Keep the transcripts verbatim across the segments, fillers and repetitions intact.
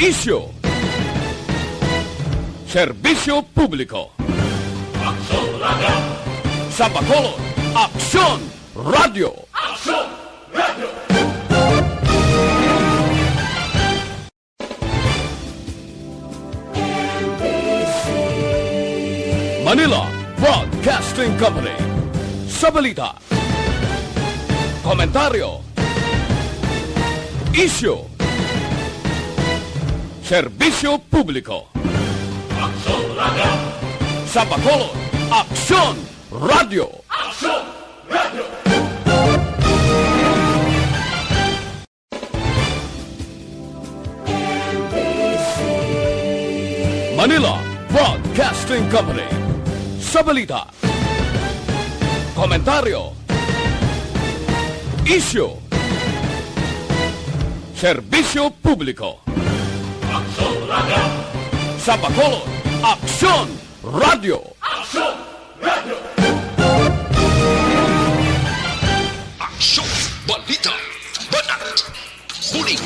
Isyu. Serbisyo publiko. Aksyon Radio. Sa Bacolod, Aksyon Radio. Aksyon Radio. Manila Broadcasting Company. Sa balita, komentaryo, isyu, serbisyo publiko. Aksyon Radio. Sa Bacolod, Aksyon Radio. Aksyon Radio. Manila Broadcasting Company. Sa balita, komentaryo, isyu, serbisyo publiko. Aksyon Radio. Sa Bacolod, Aksyon Radio. Aksyon Radio. Aksyon, balita, banat, bulig.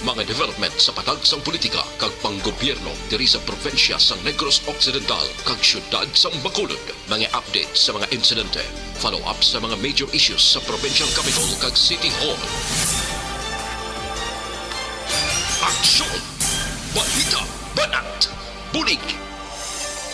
Mga development sa patag sang politika kag panggobyerno diri sa probinsya sang Negros Occidental kag siyudad sang Bacolod. Mga update sa mga insidente, follow-up sa mga major issues sa provincial capital kag city hall. Aksyon, balita, banat, bulig.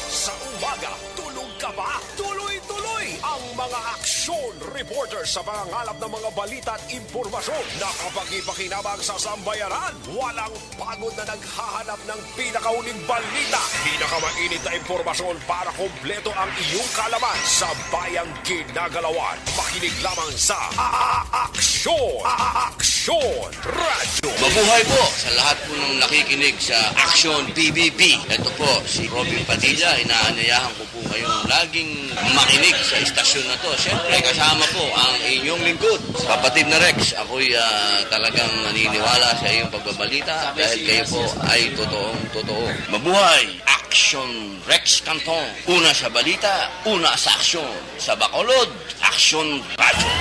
Sa umaga, tulog ka ba? Tuloy-tuloy ang mga aksyon reporter sa pangangalap ng mga balita at impormasyon na kapakipakinabang sa sambayanan. Walang pagod na naghahanap ng pinakahuling balita, pinakamainit na impormasyon para kompleto ang iyong kaalaman sa bayang ginagalawan. Makinig lamang sa A-, A-, Aksyon. A-, A-, Aksyon Radio. Mabuhay po sa lahat po ng nakikinig sa Aksyon P B B. Ito po si Robin Padilla. Inaanyayahan ko po kayong laging makinig sa istasyon na to. Siyempre, kasama po ang inyong lingkod, kapatid na Rex. Ako'y, ah, talagang naniniwala sa iyong pagbabalita dahil kayo po ay totoong totoo. Mabuhay! Aksyon Rex Canton. Una sa balita, una sa aksyon. Sa Bacolod, Aksyon Radyo.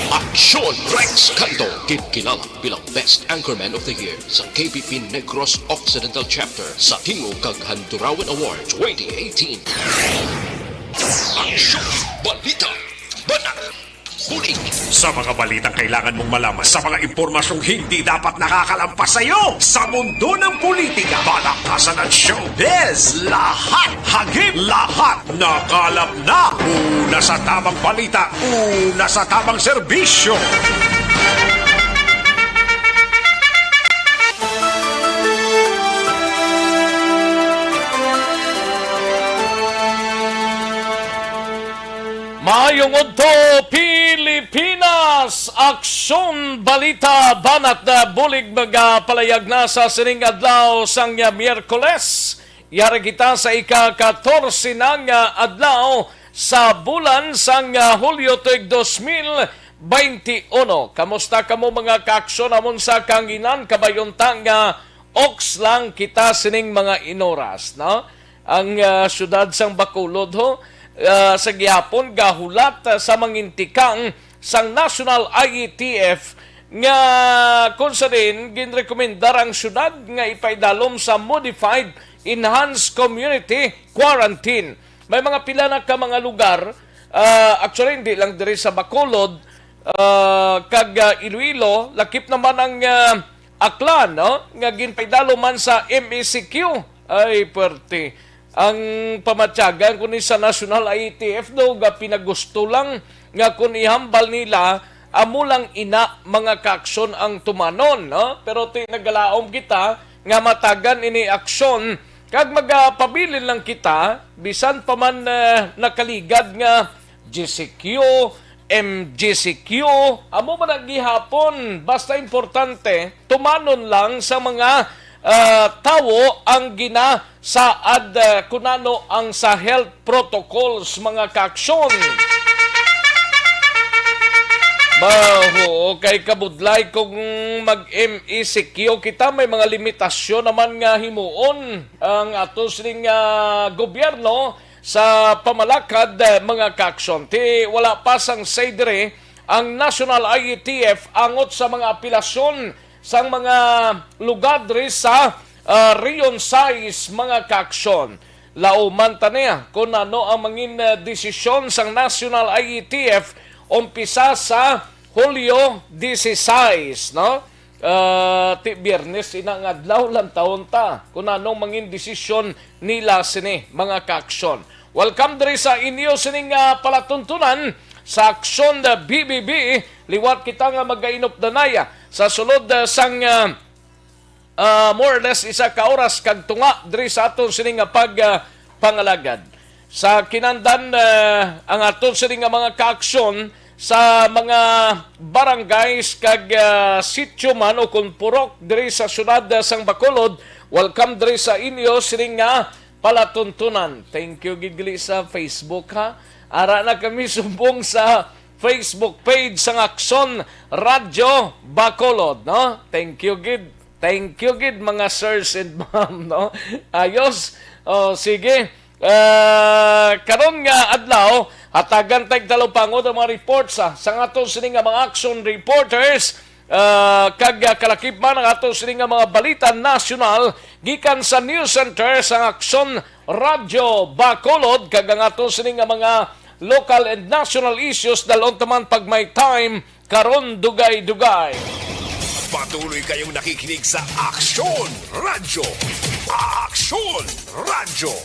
Aksyon Rex Canton, ginkilala bilang Best Anchorman of the Year sa K B P Negros Occidental Chapter sa Tingog kag Handurawan Award twenty eighteen. Aksyon, balita, banat, bulig. Sa mga balitang kailangan mong malaman, sa mga impormasyong hindi dapat nakakalampas sa iyo, sa mundo ng politika, palakasan at showbiz, lahat hagip, lahat nakalap na. Una sa tamang balita, una sa tamang serbisyo. Maayong udto, Pilipinas! Aksyon, balita, banat, ah, bulig, magapalayag na sa sining adlaw sang, ah, Miyerkules. Yari kita sa ika-katorse na nga adlaw sa bulan sang, ah, Hulyo tuig dos mil baynte uno. Kamusta kamo, mga kaaksyon namon sa kahanginan? Kabay unta nga oks lang kita sining mga inoras, no? Ang, ah, siyudad sang Bacolod, ho, ah, sa gihapon gahulat, ah, sa mangintikang sang National I E T F nga kung sa din ginrekomendar ang siyudad nga ipaidalom sa modified enhanced community quarantine. May mga pila na ka mga lugar, ah, actually, hindi lang diri sa Bacolod, ah, kag, ah, Iloilo, lakip naman ang, ah, Aklan, no? Nga ginpaidalom man sa M E C Q. Ay, pwerte. Ang pamatyagan ko ni sa National I E T F do, ga pinagusto lang nga kung ihambal nila, amo lang ina, mga kaaksyon, ang tumanon, no? Pero ti nagalaom kita nga matagan ini aksyon, kag magapabilin lang kita, bisan pa man, eh, nakaligad nga G C Q, M G C Q, amo man ang gihapon. Basta importante, tumanon lang sa mga, ah, tawo ang ginasaad, ah, kunano ang sa health protocols, mga kaaksyon. Ba, oo, kay kabudlay kung mag-M E C Q kita, may mga limitasyon naman nga himuon ang ato sining, ah, gobyerno sa pamalakad, eh, mga kaaksyon. Ti wala pa sang say diri ang National I E T F angot sa mga apelasyon sang mga lugar diri sa, ah, Region sais, mga kaaksyon. Lauman ta niya kung ano ang mangin, ah, desisyon sang National I E T F umpisa sa Hulyo dieciséis, no? Ah, ti Biyernes ina nga adlaw, lantawon ta kung anong mangin desisyon nila sini, mga kaaksyon. Welcome diri sa inyo sining, ah, palatuntunan sa Aksyon, ah, B B B. Liwat kita nga magainop danay, ah, sa sulod, ah, sang, ah, ah, more or less isa ka oras kag tunga diri sa aton sini nga pag, ah, pangalagad. Sa kinandan, ah, ang aton sini nga mga kaaksyon sa mga barangays kag, ah, sityo man o kon purok diri sa siyudad, ah, sang Bacolod, welcome diri sa inyo sini nga palatuntunan. Thank you gid gali sa Facebook, ha. Ara na kami subong sa Facebook page sang Aksyon Radyo Bacolod, no? Thank you gid. Thank you gid, mga sirs and ma'am, no? Ayos. Oh, sige. Ah, karon nga adlaw, hatagan tag talupangod ang mga reports, ah, sa aton sini nga mga action reporters, ah, kag, ah, kalakip man ang aton sini nga mga balita nasyonal gikan sa News Center sang Aksyon Radyo Bacolod, kag ang aton sini nga mga local and national issues, dalon taman pag may time. Karon, dugay-dugay. Patuloy kayong nakikinig sa Aksyon Radyo. Aksyon Radyo.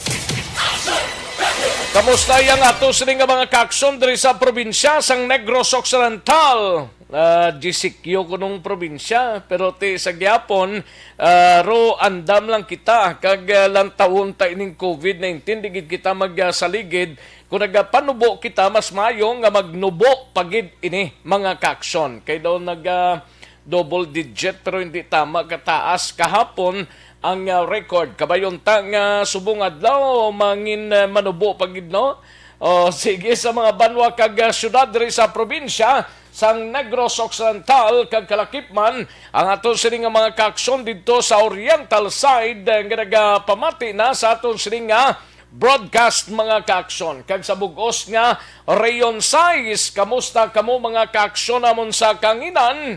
Kamusta ang ato sini nga mga kaaksyon diri sa probinsya sang Negros Occidental? Ah, G C Q kunong probinsya, pero ti sa gyapon, ah, ro andam lang kita kag, ah, lantawon ta ining covid nineteen, di gid kita magsaligid. Kung nagapanubo kita, mas maayo nga magnubo pa gid ini, mga kaaksyon. Kay daw naga double digit, pero hindi tama kataas kahapon ang, ah, record. Kabay unta nga subong adlaw mangin, ah, manubo pa gid, no? O, sige, sa mga banwa kag, ah, syudad diri sa probinsya sang Negros Occidental kag kalakip man ang ato sini nga mga kaaksyon didto sa Oriental side, ah, nga nagapamati na sa aton sini nga broadcast, mga kaaksyon. Kag sa bug-os nga Region sais, kamusta kamo, mga kaaksyon namon sa kanginan?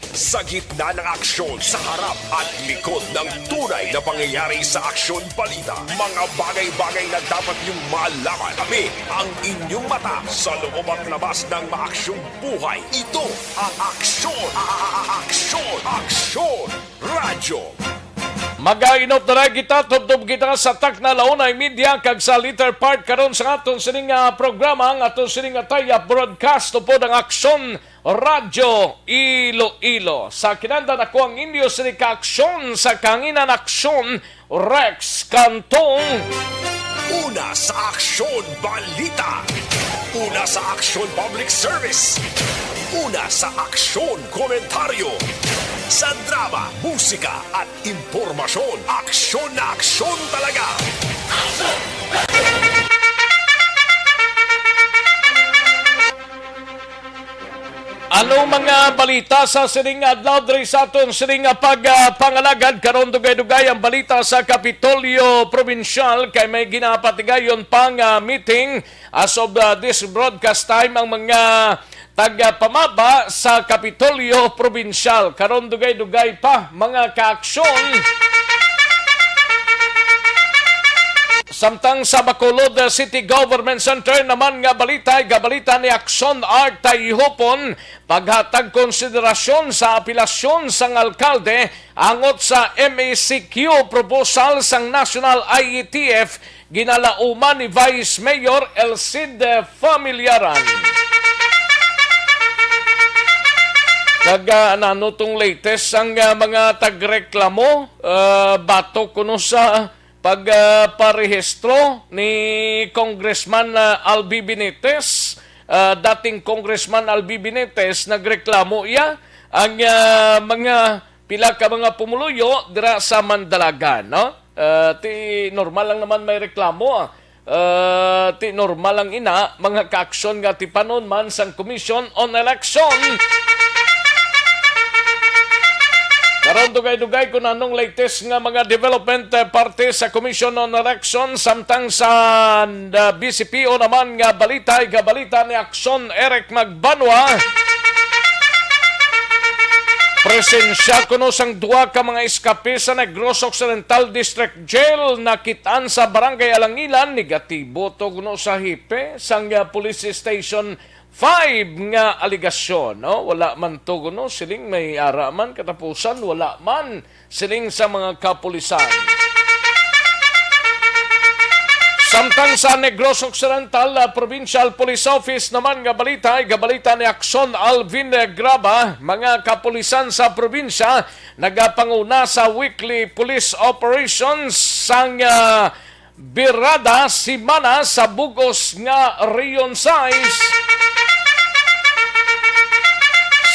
Sa gitna ng aksyon, sa harap at likod ng tunay na pangyayari sa Aksyon Balita, mga bagay-bagay na dapat niyong malaman. Kami ang inyong mata sa loob at labas ng maaksyong buhay. Ito ang Aksyon, a-, a-, a-, Aksyon, Aksyon Radyo. Magainop na kita, tubtob kita sa takna la una y media kag sa later part karon sa aton sining, ah, programa, ang aton sining nga tayap broadcast upod ang Aksyon Radyo Iloilo. Sa kinandan, ako ang inyo sini ka Aksyon sa kanginan, Aksyon Rex Cantong. Una sa Aksyon Balita. Una sa Aksyon Public Service. Una sa Aksyon Komentaryo. Sa drama, musika at impormasyon, aksyon na aksyon talaga. Anong mga balita sa sining adlaw diri sa aton sining pag, ah, pangalagad? Karon, dugay-dugay ang balita sa Kapitolyo Probinsyal, kay may ginapatigayon pa nga meeting as of, ah, this broadcast time ang mga tagapamaba sa Kapitolyo Probinsyal. Karon, dugay-dugay pa, mga kaaksyon. Samtang sa Bacolod City Government Center naman nga balita, gabalita ni Aksyon Art Tayhupon, paghatag konsiderasyon sa apelasyon sang alkalde angot sa M A C Q proposal sang National I E T F, ginalauman ni Vice Mayor Elcid Familiaran. Kag, ah, nano tong latest ang, ah, mga tagreklamo, ah, batok kuno sa pag, ah, parehistro ni Congressman, ah, Albi Benitez, ah, dating Congressman Albi Benitez, nagreklamo iya ang, ah, mga pila ka mga pumuluyo dira sa Mandalagan, no? Ah, ti normal lang naman may reklamo, ah. Ah, ti normal lang ina, mga kaaksyon nga tipanon man sang Commission on Election. Karon, dugay-dugay kung anong latest nga mga development, eh, parte sa Commission on Election, samtang sa, ah, B C P O naman nga balita, igabalita ni Aksyon Eric Magbanwa. Presensya kuno sang duha ka mga escape sa Negros Occidental District Jail nakit-an sa Barangay Alangilan, negatibo to kuno sa hepe sang, ah, Police Station five nga alegasyon, no? Wala man to kuno, siling may ara man, katapusan wala man, siling sa mga kapulisan. Samtang sa Negros Occidental, ah, Provincial Police Office naman nga balita, igabalita ni Akson Alvin Graba, mga kapulisan sa probinsya nagapanguna sa weekly police operations sang, ah, birada semana sa bug-os nga Region sais.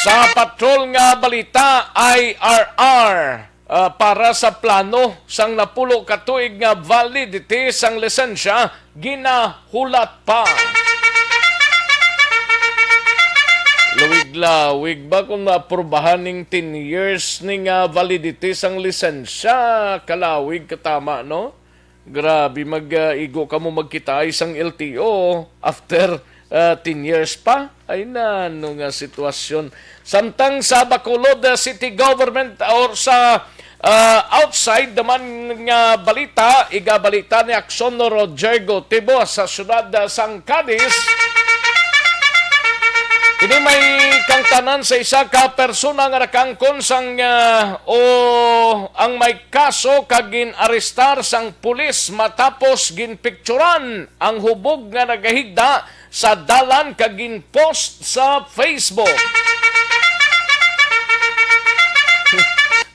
Sa patrol nga balita, I R R, ah, para sa plano sang napulo ka tuig nga validity sang lisensya ginahulat pa. Lawig-lawig ba kung maaprubahan ning ten years ning, ah, validity sang lisensya? Kalawig katama, no? Grabe, mag, ah, igo kamo magkitaay sang L T O after, ah, ten years pa. Ay, nano nga sitwasyon. Samtang sa Bacolod, ah, City Government or sa, ah, outside naman nga balita, igabalita ni Akson Roger Gotibo sa siyudad, ah, sang Cadiz. Ini may kangtanan sa isa ka persona nga nakaangkon sang, ah, o ang may kaso kag gin-arestar sang pulis matapos ginpicturan ang hubog nga nagahigda sa dalan kag gin-post sa Facebook.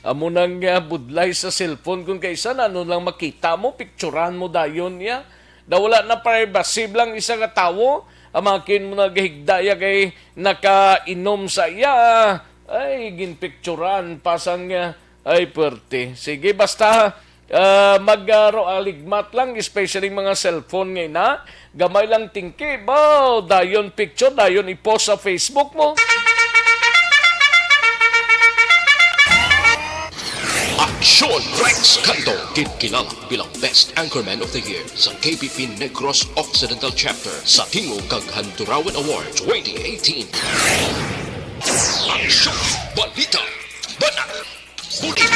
Amo nang, ah, budlay sa cellphone, kung kaisan ano lang makita mo, picturan mo dayon niya. Daw wala na privacy lang isa ka tawo, ang mga kin mo nagahigda ya kay nakainom sa iya. Ay, ginpicturan pa sang, ah, ay, pwerte. Sige, basta, ah, mag, ah, ro-, aligmat lang, especially mga cellphone nga ina. Gamay lang tingki, baw, dayon picture, dayon i-post sa Facebook mo. Aksyon Rex Canto, ginkilala bilang Best Anchorman of the Year sa K P P Negros Occidental Chapter sa Tingog kag Handurawan Award twenty eighteen. Aksyon! Balita! Banat! Bulig!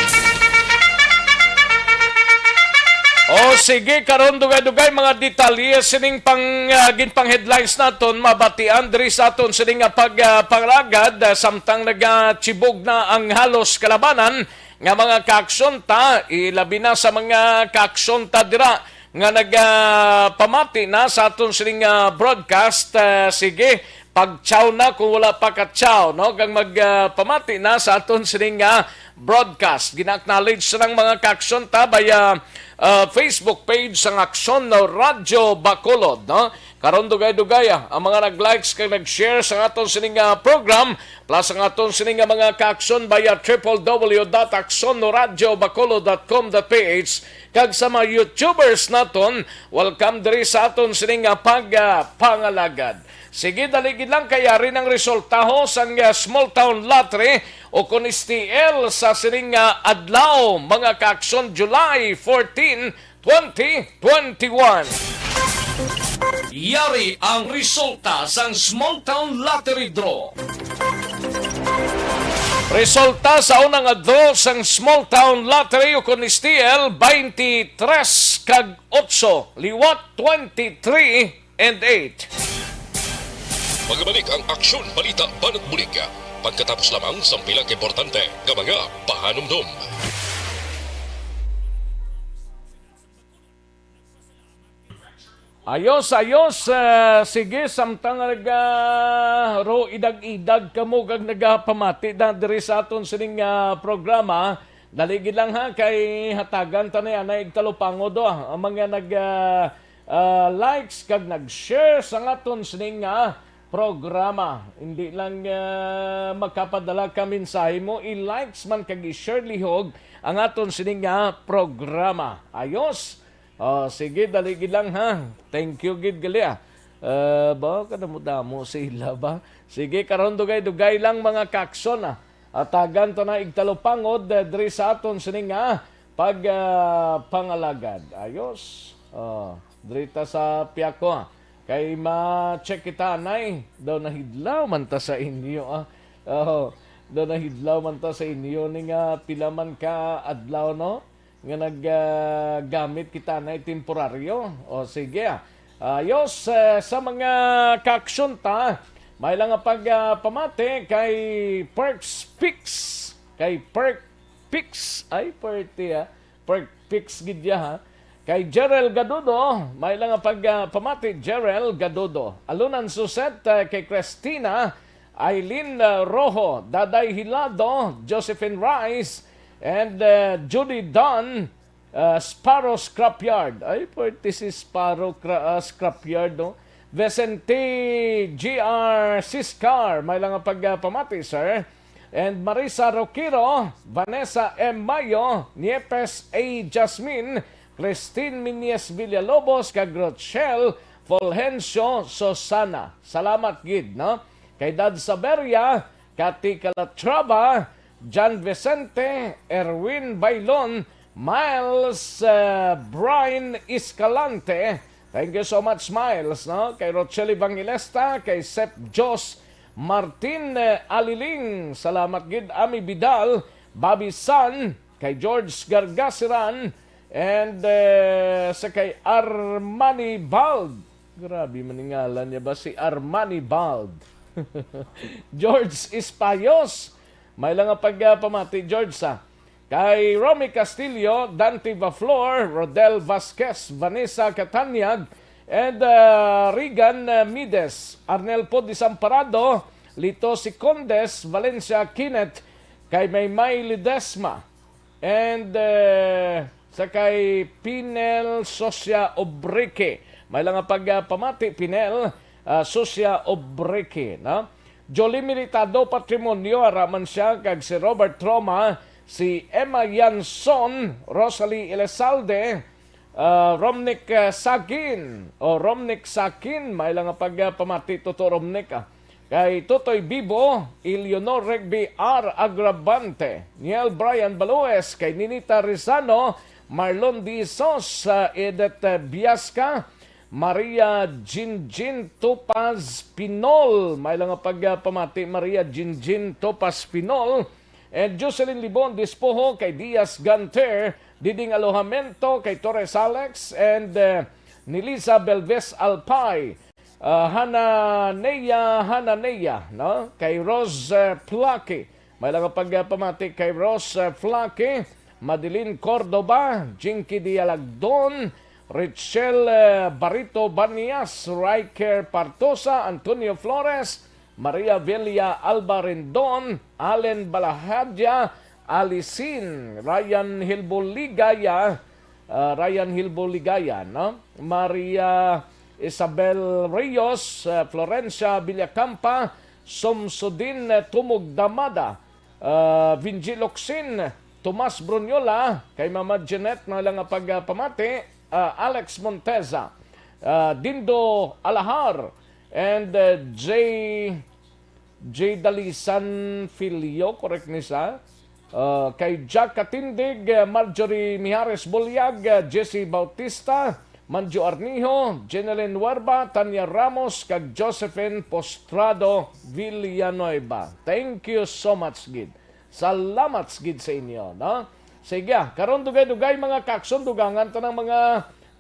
O sige, karon dugay-dugay mga detalye sining pang, ah, ginpang-headlines naton, mabatian diri sa aton sining nga pag, ah, pangalagad, ah, samtang nagatibog na ang halos kalabanan nga mga kaaksyon ta, ilabi na sa mga kaaksyon ta dira nga nagapamati na sa aton sining, ah, broadcast. Ah, sige, pag-chow na kung wala pa ka-chow, no? Kag mag, ah, pamati na sa aton sining nga broadcast. Gina-acknowledge sa nang mga kaaksyon ta via, ah, Facebook page sang Aksyon Radyo Bacolod, no? Karon dugay-dugay, ah, ang mga nag-likes kag nag-share sa aton sining nga program, plus ang aton sining nga mga kaaksyon via triple W dot aksyon radyo bacolod dot com dot P H, kag sa mga YouTubers naton, welcome diri sa aton sining nga pag, ah, pangalagad. Sige, dali gid lang kay yari nang resultaho sang, ah, Small Town Lottery o kon S T L sa sining nga adlaw, mga kaaksyon, July fourteen, twenty twenty-one. Yari ang resulta sang Small Town Lottery Draw. Resulta sa una nga draw sang Small Town Lottery ukon S T L, twenty-tres kag otso, liwat twenty-three and eight. Magabalik ang Aksyon Balita Banat Bulig pagkatapos lamang sang pila ka importante nga mga pahanumdom. Ayos, ayos. Eh, sige, samtang naga ro idag-idag kamo kag nagapamati na diri sa aton sining, ah, programa, dali gid lang ha, kay hatagan ta na anay igtalupangod, oh, ang mga nag, ah, ah, likes kag nag-share sa aton sining, ah, programa. Hindi lang, ah, makapadala ka mensahe mo, i-likes man kag i-share lihog ang aton sining, ah, programa. Ayos. Oh, sige, dali gid lang, ha. Thank you gid gali, ah. Ah, ba, kadamo-damo sila ba? Sige, karon dugay-dugay lang, mga kaaksyon, ah. Atagan ta na igtalupangod, eh, diri sa aton sining, ah, pag, ah, pangalagad. Ayos. Oh, diri ta sa piyako, ah. Kay ma-check kita, anay. Daw nahidlaw man ta sa inyo, ah. Oh, Do nahidlaw man ta sa inyo ni nga pila man ka adlaw, no? Nga nag, ah, gamit kita na temporaryo. O sige, ah. Ayos, eh, sa mga kaaksyon ta, may lang nga pag, ah, pamati kay Perks Picks. Kay Perk Picks. Ay, pwerte, ah. Perk Picks gid ya, ha. Kay Jerel Gadudo, may lang nga pag, ah, pamati, Jerel Gadudo. Alunan Suset, ah, kay Christina, Aileen, ah, Rojo, Daday Hilado, Josephine Rice, and, ah, Judy Dunn, ah, Sparrow Scrapyard. Ay, pwerte si Sparrow Cra-, ah, Scrapyard, no? Vicente G R Siscar, may lang nga pag, ah, pamati, sir. And Marisa Roquiro, Vanessa M Mayo, Niepes A Jasmine, Christine Miñez Villalobos, kag Rochelle Fulgencio Susana. Salamat gid, no? Kay Dad Saberia, Cathy Calatrava, John Vicente, Erwin Bailon, Miles, eh, Brian Escalante. Thank you so much, Miles, no? Kay Rochelle Evangelista, kay Sep Jos Martin, eh, Aliling. Salamat gid, Ami Vidal, Bobby San, kay George Gargasiran, and, eh, sa kay Armani Bald. Grabe man ni ngalan niya ba, si Armani Bald. George Espayos. May lang nga pag, ah, pamati, George, sa kay Romy Castillo, Dante Vaflor, Rodel Vasquez, Vanessa Catanyag, and, ah, Regan, ah, Mides, Arnel Pod Desamparado, Lito Sicondes, Valencia Kenneth, kay Maymay Ledesma, and, eh, sa kay Pinel Sosia Obrique. May lang nga pag, ah, pamati, Pinel, ah, Sosia Obrique, no? Jolie Militado Patrimonio, ara man siya, kag si Robert Roma, si Emma Yanson, Rosalie Elizalde, ah, Romnick, ah, Sakin, o Romnick Sakin, may lang nga pag, ah, pamati, Toto Romnick, ah. Kay Totoy Bibo, Eleanor Regby R Agravante, Niel Brian Baloes, kay Ninita Rizano, Marlon D. Sos, ah, Edith, ah, Biasca, Maria Jinjin Topaz Pinol. May lang nga pag, ah, pamati, Maria Jinjin Topaz Pinol. And Jocelyn Libon Dispoho, kay Diaz Ganter, Diding Alojamento, kay Torres Alex, and, eh, Nilisa Belves Alpay, ah, Hananea, Hananea, no? Kay Rose, eh, Plaque. May lang nga pag, ah, pamati kay Rose, eh, Plaque, Madeline Cordova, Jinky Dialagdon, Richelle, eh, Barito Banias, Riker Partosa, Antonio Flores, Maria Velia Alba Rendon, Allen Balahadia, Alisin, Ryan Hilbo Ligaya, ah, Ryan Hilbo Ligaya, no? Maria Isabel Rios, ah, Florencia Villacampa, Somsodin, eh, Tumog Damada, ah, Vinji Locsin, Tomas Bruniola, kay Mama Jeanette, may lang nga pag, ah, pamati, ah, Alex Monteza, ah, Dindo Alahar, and, ah, J J Dalisan Filio, correct ni sa? Uh, kay Jack Katindig, uh, Marjorie Mijares Bulyag, uh, Jesse Bautista, Manjo Arnijo, Jeneline Nuerba, Tanya Ramos, kag Josephine Postrado Villanueva. Thank you so much gid. Salamat gid sa inyo, no? Sige, ah, karon dugay-dugay mga kakson, dugangan ta ng mga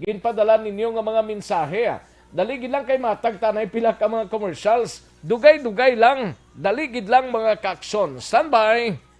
ginpadala ninyo nga mga mensahe, ah. Dali gid lang kay matag tanay pila ka mga commercials. Dugay-dugay lang. Dali gid lang mga kakson. Standby!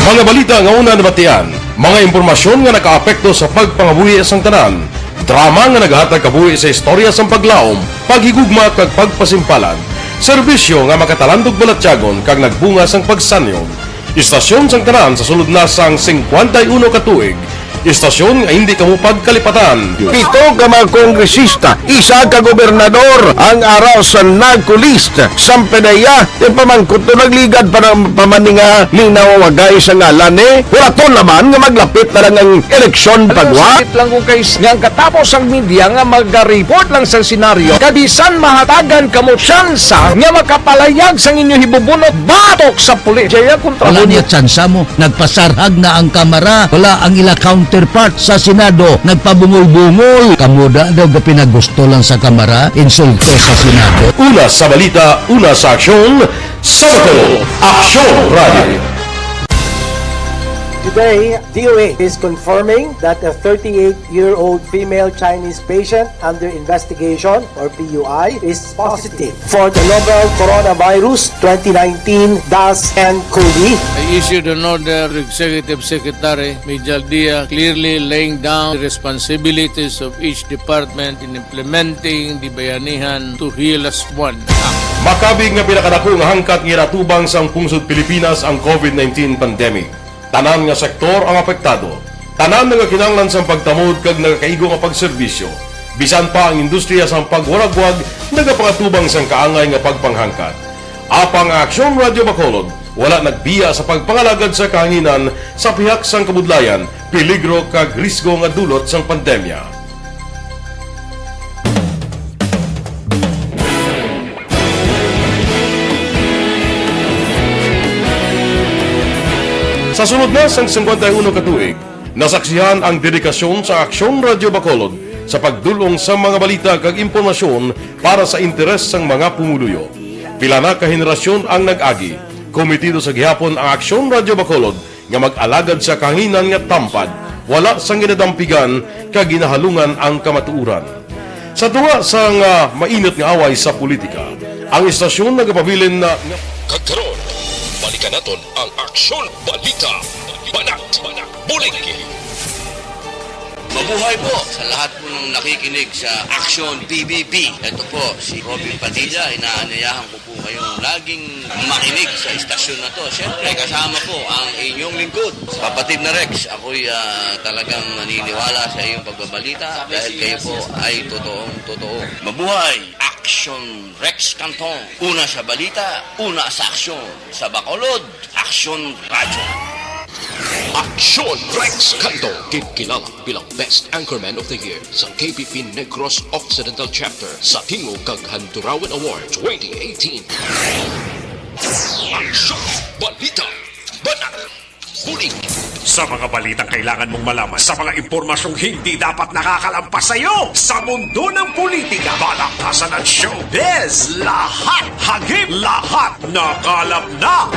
Mga balita nga una nabatian, mga impormasyon nga nakaapekto sa pagpangabuhi sang tanan, drama nga nagahatag kabuhi sa istorya sang paglaom, paghigugma kag pagpasimpalan, serbisyo nga makatalandog balatyagon kag nagbunga sang pagsanyog. Istasyon sang tanan sa sulod na sang singkwenta y uno ka tuig. Istasyon nga hindi kamo pagkalipatan. Pito ka mga kongresista, isa ka gobernador ang ara sa NARCO list. Sampe na iya, ipamangkot to, nagligad pa ng pamaninga, linaw wagay sa ngalan ni. Hulaton naman nga maglapit na lang ang eleksyon pagwa. Sakit lang kung kay nga ang katapos ang media nga mag-report lang sa senaryo, kag bisan mahatagan kamo tsansa nga makapalayag sang inyo hibubunot batok sa pulis. Jaya kontra Wala niya tsansa mo. Nagpasarhag na ang kamara. Wala ang ila count Counterpart sa Senado, nagpabungol-bungol. Kamo da daw gapinagusto lang sa Kamara, insulto sa Senado. Una sa balita, una sa aksyon, sa Bacolod, Aksyon Radio. Today, D O A is confirming that a thirty-eight-year-old female Chinese patient under investigation, or P U I, is positive for the novel coronavirus twenty nineteen dash N cov. I issued an order to Executive Secretary Major Dia, clearly laying down the responsibilities of each department in implementing the Bayanihan to Heal Us One Act. Makabig nga pinakadako nga hangkat nga ginatubang sang pungsod Pilipinas ang covid nineteen pandemic. Tanan nga sektor ang apektado. Tanan nga kinahanglan sang pagtamod kag nagakaigo nga pagserbisyo. Bisan pa ang industriya sang pagwaragwag nagapangatubang sang kaangay nga pagpanghangkat. Apang ang Aksyon Radyo Bacolod wala nagbiya sa pagpangalagad sa kahanginan sa pihak sang kabudlayan, peligro kag risgo nga dulot sang pandemya. Sa sulod na sang singkwenta y uno ka tuig, nasaksihan ang dedikasyon sa Aksyon Radyo Bacolod sa pagdul-ong sa mga balita kag impormasyon para sa interes sang mga pumuluyo. Pila na ka henerasyon ang nag-agi. Komitido sa gihapon ang Aksyon Radyo Bacolod nga mag-alagad sa kahanginan nga tampad, wala sang ginadampigan kag ginahalungan ang kamatuoran. Sa tunga sang, ah, mainit nga away sa politika, ang istasyon nagapabilin na nga Kag karon, balikan naton ang Aksyon Balita. Banat, bulig. Mabuhay po sa lahat po ng nakikinig sa Aksyon P B B. Ito po si Robin Padilla, inaanyayahan ko po kayong laging makinig sa istasyon na to. Siyempre, kasama po ang inyong lingkod, kapatid na Rex. Ako'y, ah, talagang naniniwala sa iyong pagbabalita dahil kayo po ay totoong totoo. Mabuhay! Aksyon Rex Cantong. Una sa balita, una sa aksyon. Sa Bacolod, Aksyon Radyo. Aksyon Rex Cantong, ginkilala bilang Best Anchorman of the Year sa K P P Negros Occidental Chapter sa Tingog kag Handurawan Award twenty eighteen. Aksyon! Balita! Banat! Bulig! Sa mga balitang kailangan mong malaman, sa mga impormasyong hindi dapat nakakalampas sa iyo, sa mundo ng politika, balakasan at showbiz, lahat hagip, lahat nakalap na.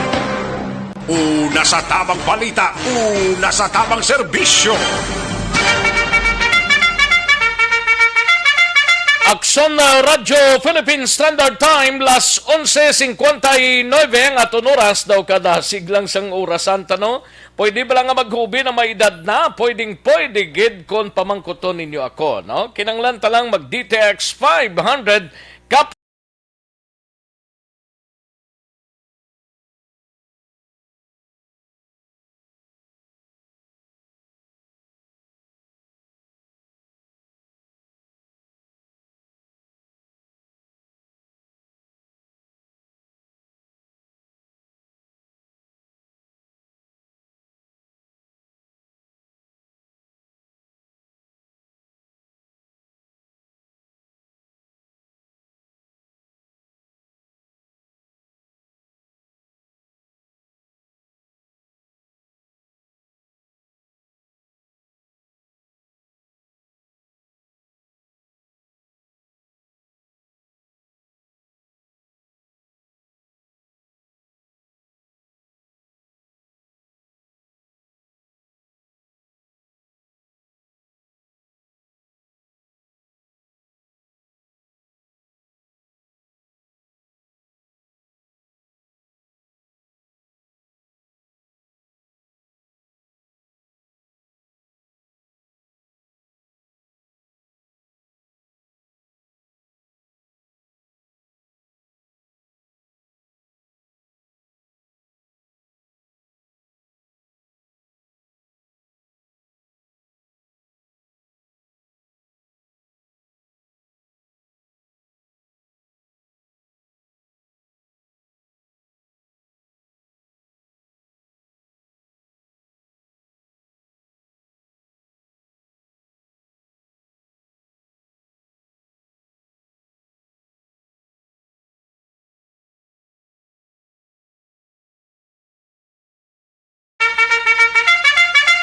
Una sa tamang balita, una sa tamang serbisyo. Aksyon na Radyo Philippine Standard Time, las onse cincuenta y nueve ang aton oras, daw kada siglang sang orasan ta, no? Pwede bala nga maghubi na may edad na? Pwedeng pwede gid kon pamangkuton ninyo ako, no? Kinanglan ta lang mag D T X five hundred kap-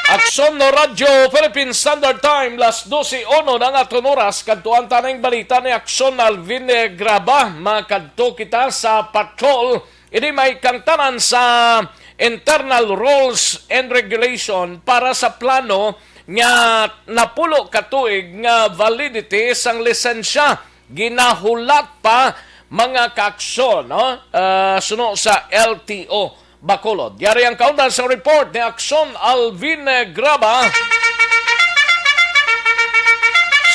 Aksyon no Radyo Philippine Standard Time, las dose uno na ang aton oras. Kadtuan ta ning balita ni Aksyon Alvin, eh, Graba. Makadto kita sa patrol. Ini may kangtanan sa internal rules and regulation para sa plano nga napulo ka tuig nga validity sang lisensya. Ginahulat pa mga kaaksyon, no? Ah, suno sa L T O Bacolod. Yari ang kaundan sa report ni Aksyon Alvin, eh, Graba.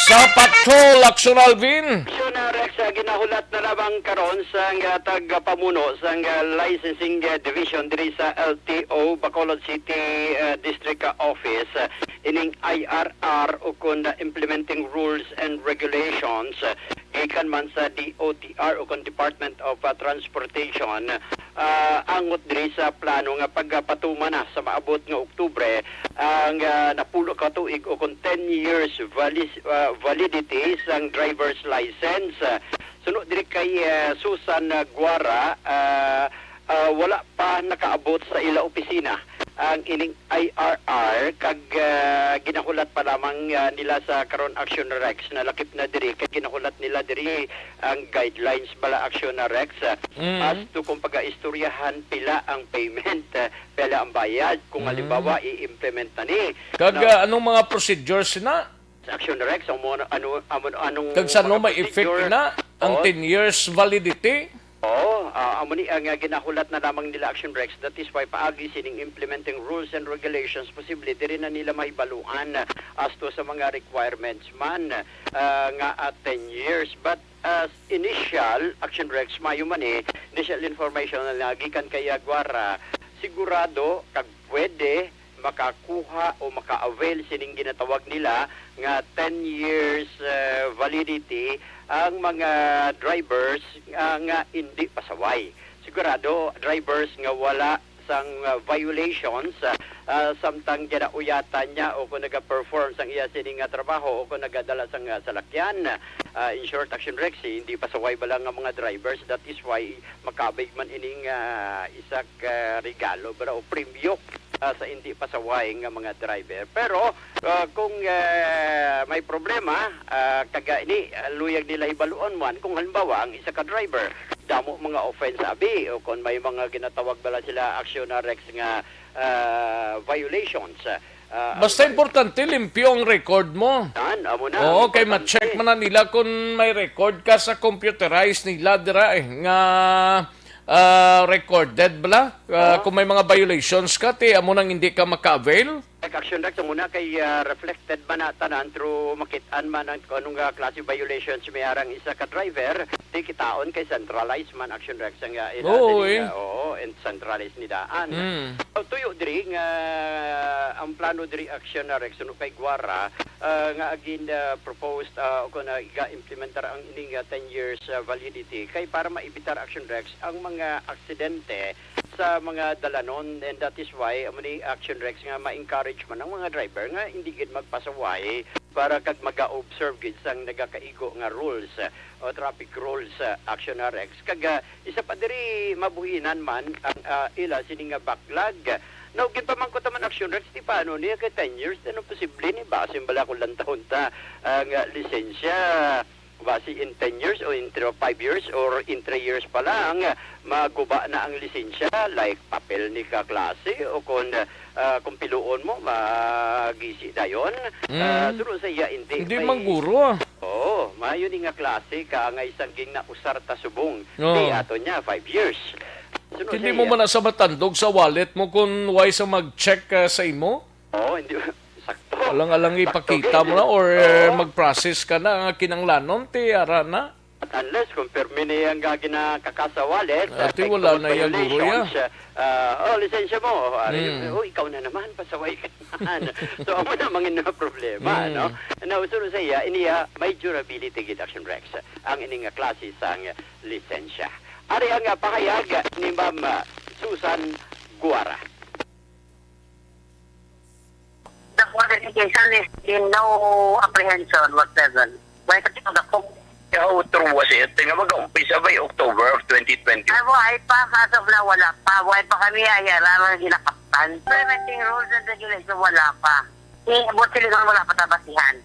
Sa patrol, Aksyon Alvin. Aksyon, ah, Rex, ah, ginahulat na lamang karon sang, ah, tagapamuno sang, ah, licensing, ah, division diri sa L T O Bacolod City, ah, District, ah, Office, ah, ining I R R o kon, ah, implementing rules and regulations, ah, gikan man sa D O T R o kon Department of, ah, Transportation, ah, angot diri sa plano nga pagapatuman na sa maabot nga Oktubre ang, ah, napulo ka tuig o kon ten years vali-, ah, validity sang driver's license. Ah, suno diri kay, ah, Susan, ah, Guara, ah, ah, wala pa nakaabot sa ila opisina ang ining I R R, kag, ah, ginahulat pa lamang, ah, nila sa karon, Action Rex, nalakip na diri, kag ginahulat nila diri ang guidelines bala, Action Rex, ah, Mm. as to kung pagaistoryahan pila ang payment, ah, pila ang bayad, kung Mm. halimbawa i-implement na ni. Kag, Now, ah, anong mga procedures na? Action Rex, ang mo, ano, amo, anong Kag sa mga ano may effect procedure? Na ang Oh. ten years validity? Oo, ah, amo ni ang, ah, ginahulat na lamang nila, Action Rex. That is why paagi sining implementing rules and regulations, posible diri na nila mahibaluan, ah, as to sa mga requirements man, ah, nga, ah, ten years. But as initial, Action Rex, mayo man, eh, initial information na gikan kay, ah, Guara, sigurado kag pwede makakuha o maka-avail sining ginatawag nila nga ten years, eh, validity ang mga drivers nga, nga indi pasaway. Sigurado, drivers nga wala sang, ah, violations, ah, ah, samtang ginauyatan niya o kung naga-perform sang iya sini nga trabaho o kung nagadala sang, ah, salakyan. Ah, in short, Action Rex, hindi pasaway bala nga mga drivers. That is why makabig man ining, ah, isa ka regalo bala o premyo, ah, sa hindi pasaway nga mga driver. Pero, ah, kung, ah, may problema, ah, kaga ini, ah, luyag nila hibaluon man kung halimbawa ang isa ka driver damo mga offense abi o kung may mga ginatawag bala sila, Action Rex, nga, ah, violations. Ah, Basta ang importante, limpyo ang record mo. Yan, amo na, Oo, ang kay importante. Ma-check man na nila kung may record ka sa computerized nila dira, eh, nga, ah, recorded bala. Ah, Oo. Kung may mga violations ka, ti amo nang hindi ka maka-avail. Like, Action Rex, amo na kay, ah, reflected man na tanan through makit-an man ang kung anong, ah, klase violations may arang isa ka driver, ti kitaon kay centralized man, Action Rex, ang, ah, ila Oo, sini eh. Nga, oo, and centralized ni daan. Mm. So, tuyo diri nga ang plano diri, Action Rex, suno kay Guara, ah, nga again, ah, proposed, ah, o kung, ah, iga-implementar ang ining, ah, ten years, ah, validity kay para maibitar, Action Rex, ang mga aksidente sa mga dalanon, and that is why amo ni, Action Rex, nga ma-encourage man ang mga driver nga hindi gid magpasaway para kag maga-observe gid sang nagakaigo nga rules, ah, o traffic rules, ah, Action Rex. Kag, ah, isa pa diri, mabuhinan man ang, ah, ila sini nga backlog. Now, ginpamangkot naman, Action Rex, ti paano niya kay ten years? Ano posible ni? Basin bala kung lantahon ta ang, ah, lisensya? Basi in ten years o in three, five years or in three years pa lang, maguba na ang lisensya, like papel ni kaklase o kung, ah, kung piluon mo, magisi dayon. Ah, Mm. Suno sa iya, hindi Hindi may man guro. Oo, maayo ni nga klase ka nga isang ging nausar ta subong. Oo. Di ato niya, five years. Suno Hindi sa mo iya. Man na sa matandog sa wallet mo kung way sa mag-check, ah, sa imo? Oo, hindi. Sakto. Alang-alang Sakto, ipakita mo gid. Na or Oo. Mag-process ka na nga kinanglanon, ti ara na. At unless kung permi niya nga ginakakasa wallet, Ah, ti wala na iya guro, ya. Violations, ah, oh, lisensya mo. Ah, Hmm. Oh, ikaw na naman, pasaway ka naman. So, amo na mangin na problema, Hmm. No? Now, suno sa iya, iniya, may durability gid, Action Rex, ang ini nga klase sang lisensya. Ari ang, ah, pahayag ni Ma'am, ah, Susan Guara. The qualification is in no apprehension whatsoever. Why ka tinanggap ko? How true was it? Nga mag-umpisa by October of twenty twenty. Ay, buhay pa. As of now, wala pa. Buhay pa kami, ay, aral ang ginakaptan. Implementing rules and regulation, wala pa. Eh, buot silingon, wala pa tabatihan.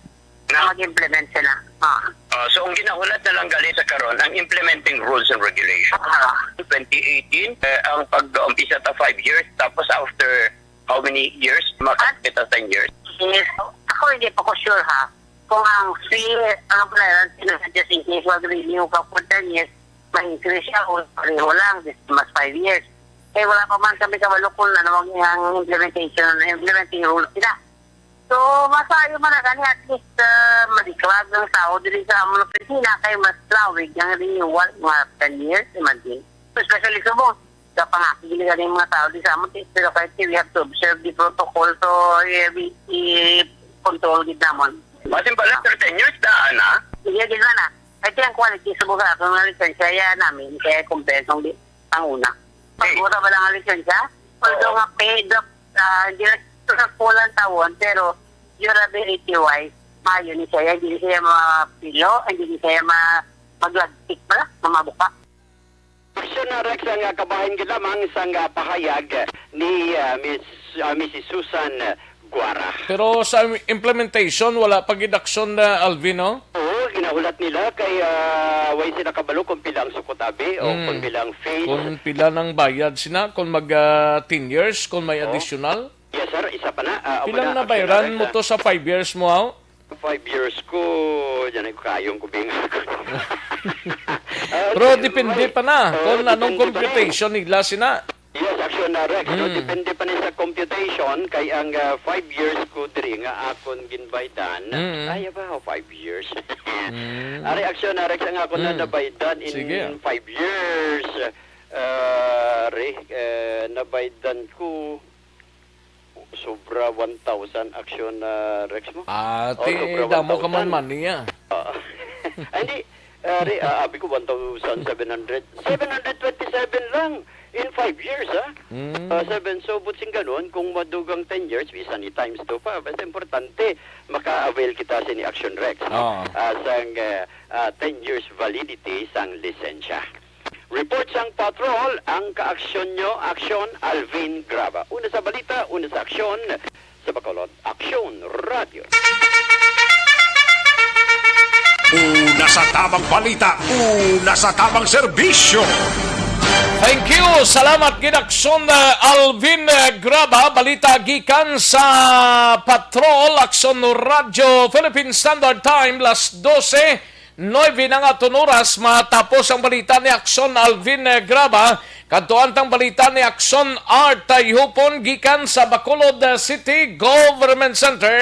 Na? Mag-implement sila. Ah. Ah, so, ang ginahulat na lang gali sa karon, ang implementing rules and regulation. Ah. Twenty eighteen, eh, ang pag-umpisa ta five years, tapos after how many years? Makakita ten years? Yes. Ako, hindi pa ko sure, ha. Kung ang fee, ano pala yun, just in case mag-renew ka for ten years, ma-increase siya o pareho lang, this mas five years. Eh, wala pa man kami kabalo kung ano ang, ang implementation, implementing rules nila. So, masayo man na gani, at least, ah, madiklag ang tao diri sa amon opisina kay mas lawig ang renewal, mga ten years, imagine. Especially subong sa pangakig gani ang mga tao di sa amon, pero kahit we have to observe the protocol, so, eh, we, i-control gid namon. Basin pala, thirteen years na, ana? Sige, gid man na. Kahit ang quality subong sa aton nga lisensya, ya namin, kaya kumpensong di, ang una. Pagbuta ba lang ang lisensya? Although nga paid up, ah, hindi na sa pulang tawon, pero durability-wise, maayo ni siya. Hindi ni siya mapilo, hindi ni siya ma-, maglagtik pala, mamabuka. Aksyon na, Rex, ang, ah, kabahin gid lamang sang, ah, pahayag ni, ah, Miss, ah, Missus Susan Guara. Pero sa implementation, wala pa gid aksyon na, Alvin, no? Oo, ginahulat nila kay, ah, way sila kabalo kung pila ang sukot abi o Mm. kung pila ang fees. Kung pila nang bayad sina, kung mag, ah, ten years, kung may Oo. additional? Yes, sir. Isa pa na. Ah, amo Pilang na, nabayran Aksyon na, mo Rex, ah. to sa five years mo, aw? Five years ko, yan ay kayong kubing. Ah, Pero okay, depende may pa na Oo, kung anong depende pa na eh. computation nila sina. Yes, Aksyon na, Rex. So, Mm. depende pa ni sa computation kay ang, ah, five years ko diri nga akon ginbaydan. Mm. Ay, ba, five years. Mm. Ari, Aksyon na, Rex, ang akon na Mm. nabaydan in Sige. five years. Ah, re, eh, nabaydan ko sobra one thousand, Aksyon na, Rex, mo. Ah, Oh, ti sobra damo ka man one thousand. man niya. Ah. Ay, hindi. Ari, ah, abi ko one thousand seven hundred. Seven hundred twenty-seven lang in five years, ha? Mm. Ah, seven. So, but sing ganun, kung madugang ten years, bisan i-times two pa. Basta importante, maka-avail kita sini Aksyon Rex, no? Oo. Ah, sang, eh, ah, ten years validity sang lisensya. Report sang patrol, ang kaaksyon nyo, Aksyon Alvin Graba. Una sa balita, una sa aksyon, sa Bacolod, Aksyon Radio. Una sa tamang balita, una sa tamang serbisyo. Thank you. Salamat gid, Aksyon, uh, Alvin, uh, Graba. Balita gikan sa Patrol, Aksyon Radio, Philippine Standard Time, las dose, nuebe na nga aton oras. Matapos ang balita ni Aksyon Alvin, uh, Graba. Kadtuan tang balita ni Aksyon Art Tayhupon gikan sa Bacolod City Government Center.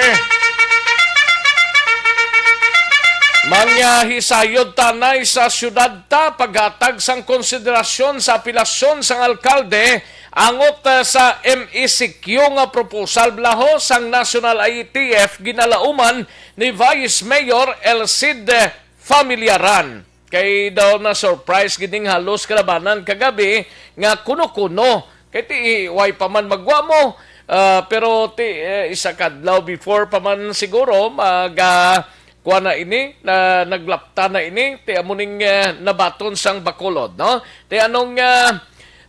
Mangyahisayod tanay sa siyudad ta paghatag sang konsiderasyon sa apelasyon sang alkalde angot, eh, sa M E C Q nga proposal, balaho sang National I A T F, ginalauman ni Vice Mayor El Cid Familiaran. Kay daw na-surprise gid ning halos kalabanan kagabi nga kuno-kuno. Kay ti, way pa man magwa mo, ah, pero ti, eh, isa kadlaw before pa man siguro mag, ah, kuha na ini, na naglapta na ini, ti amo ning, eh, nabaton sang Bacolod, no? Ti anong, ah,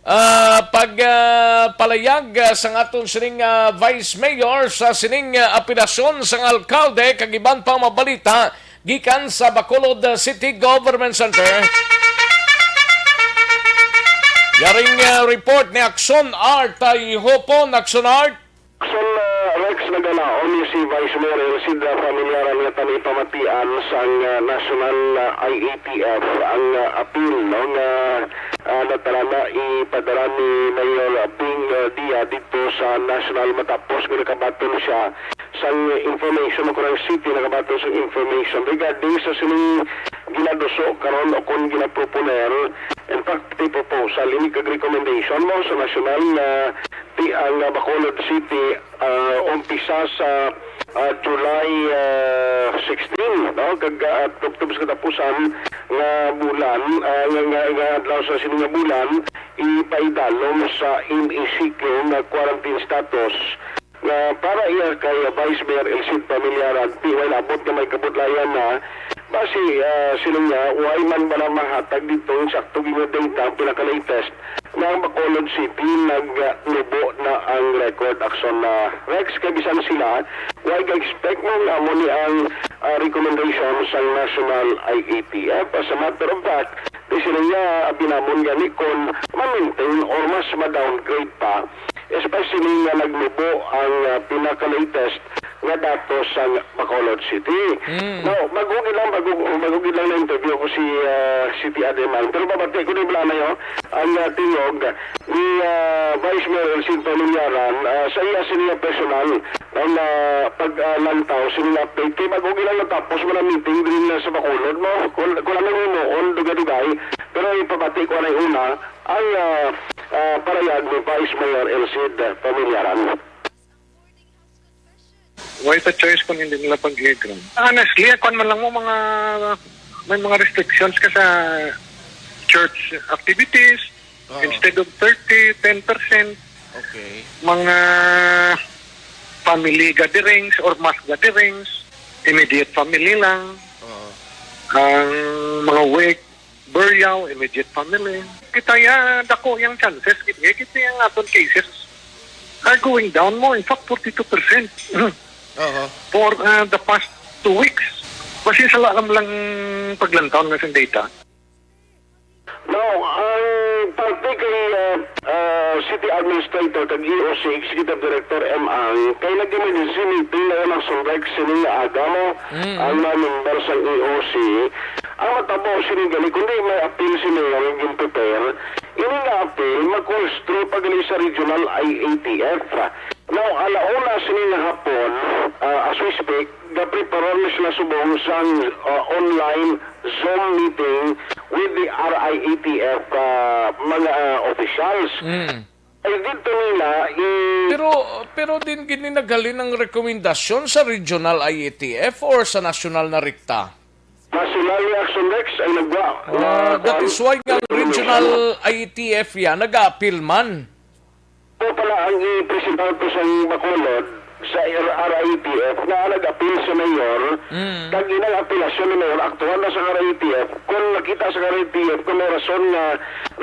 ah, pag, ah, palayag, ah, sang aton sining, ah, Vice Mayor sa sining, ah, apelasyon sang alkalde kag iban pang mabalita gikan sa Bacolod City Government Center. Yaring, ah, report ni Aksyon Art Tayhupon. Aksyon Art. Aksyon, ah, Rex, nagalaom ni si Vice Mayor El Cid Familiaran nga tanipamatian sang, ah, National, ah, I A T F ang, ah, appeal, no, nga, ah, natalana ipadala ni Mayor Ping, ah, Dia didto sa National matapos nga nakabaton siya sang information, o kung ang city nakabaton sang information regarding sa sining ginaduso karon o kung ginaproponer. In fact, ti proposal ini kag recommendation mo sa national nga ti ang, ah, Bacolod City, ah, umpisa sa, ah, July, ah, sixteen, no? Kag, ah, tubtob sa katapusan nga bulan, ah, nga, nga, nga adlaw sa sini nga bulan, ipaidalom sa M E C Q nga quarantine status nga para iya kay Vice Mayor El Cid Familiaran, ti way labot nga may kabudlayan na Basi, ah, sila nga, why man ba na mahatag dito ang sakto nga data, ang pinaka-latest, na ang Bacolod City nagnubo na ang record, Action, ah, Rex, kay bisan sila, why ga-expect mo nga mo ni ang, ah, recommendation sa National I A T F? As a matter of fact, di sila nga, ah, binamon gani kung ma-maintain or mas ma-downgrade pa, especially nga nagnubo ang, ah, pinaka-latest nga datos sa Bacolod City. Mm. Now, magugid lang, magug-, magugid lang na interview ko si, ah, City Admin. Pero babati ko ni Blanay, oh, ang, ah, tingog ni, ah, Vice Mayor Elcid Paminyaran, ah, sa iya siniya personal ang, ah, pag, ah, lantaw, siniya update. Kay magugid lang natapos mo na meeting din na sa Bacolod mo. Kung, kung ano mo, kung dugay-dugay. Pero ipabati ko na una, ang, ah, ah, parayag ni Vice Mayor Elcid Paminyaran. Why ta choice kung hindi nila pag-i-grant? Honestly, ako man lang mo mga, may mga restrictions ka sa church activities. Oo. Instead of thirty, ten percent. Okay. Mga family gatherings or mass gatherings, immediate family lang. Oo. Ang mga wake, burial, immediate family. Kita ya, dako yang chances, gid, eh, kita yang aton cases are going down mo. In fact, forty-two percent Oo. for, uh, the past two weeks. Basi sala lang lang paglantaw nga sa data. Now, ang parte kay, uh, uh, City Administrator kag E O C Executive Director M. Ang, kay nag-emergency meeting na lang sa Rex sining aga mo, Mm. ang mga member sa E O C. Ang matabo sini gali, kundi may appeal si Mayor nga gin-prepare, ini nga appeal mag-call through pa gali sa Regional I A T F. Now, alauna sini nga hapon, ah, as we speak, gapreparar na sila subong sang, ah, online Zoom meeting with the R I A T F, ah, mga, ah, officials. Mm. Ay, dito nila i- Pero, pero din gini naghalin ang rekomendasyon sa Regional I A T F or sa nasyonal na rekta? National Reaction Rex ang nagwa. Ah, Nga that kuwan. is why nga ang Regional I A T F ya nag-apil man. Amo pala ang i-presidente sa Bacolod sa R I A T F nga nag-apil sa mayor, Mm. kag inang apelasyon ni mayor, aktuhan na sa R I A T F. Kung nakita sa R I A T F kung may rason nga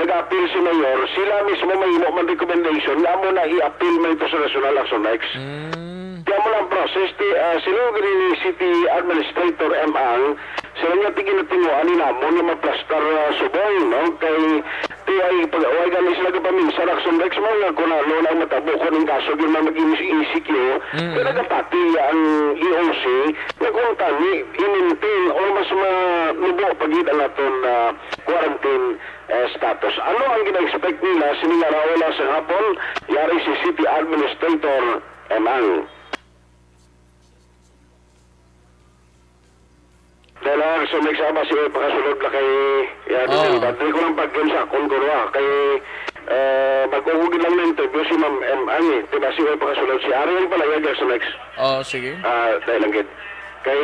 nag-apil si mayor, sila mismo mahimo man recommendation nga amo na i-appeal man ito sa National Action Rex. Mm. Kaya mo lang process, ti, ah, sila yung ni City Administrator M. Ang, sila nga tiginatinguan ni namon nga maplastar, ah, subong, no? Kay, ti ay, pag, ay, gani sila kapaminsan, Action Rex, mga kung ano na ang matabo ko ng kaso, yun na mag-E C Q, Mm. kaya nagapati ang E O C, na kung tani, i-maintain, or mas manubo pa gid ang aton, ah, quarantine, eh, status. Ano ang gina-expect nila, sini nga raola sa hapon, yari si City Administrator M. Ang. Dahil ang sa may sama si Oy pakasulod na kay, yan, Oo. December. Di ko lang pag-game sa akong guro, ah. Kay, eh, mag-ugugin lang na interview si Ma'am M. Ang, eh. Diba si Oy pakasulod si Ariel pala, yan, sa next. Oh, sige. Ah, dahil lang gid. Kay,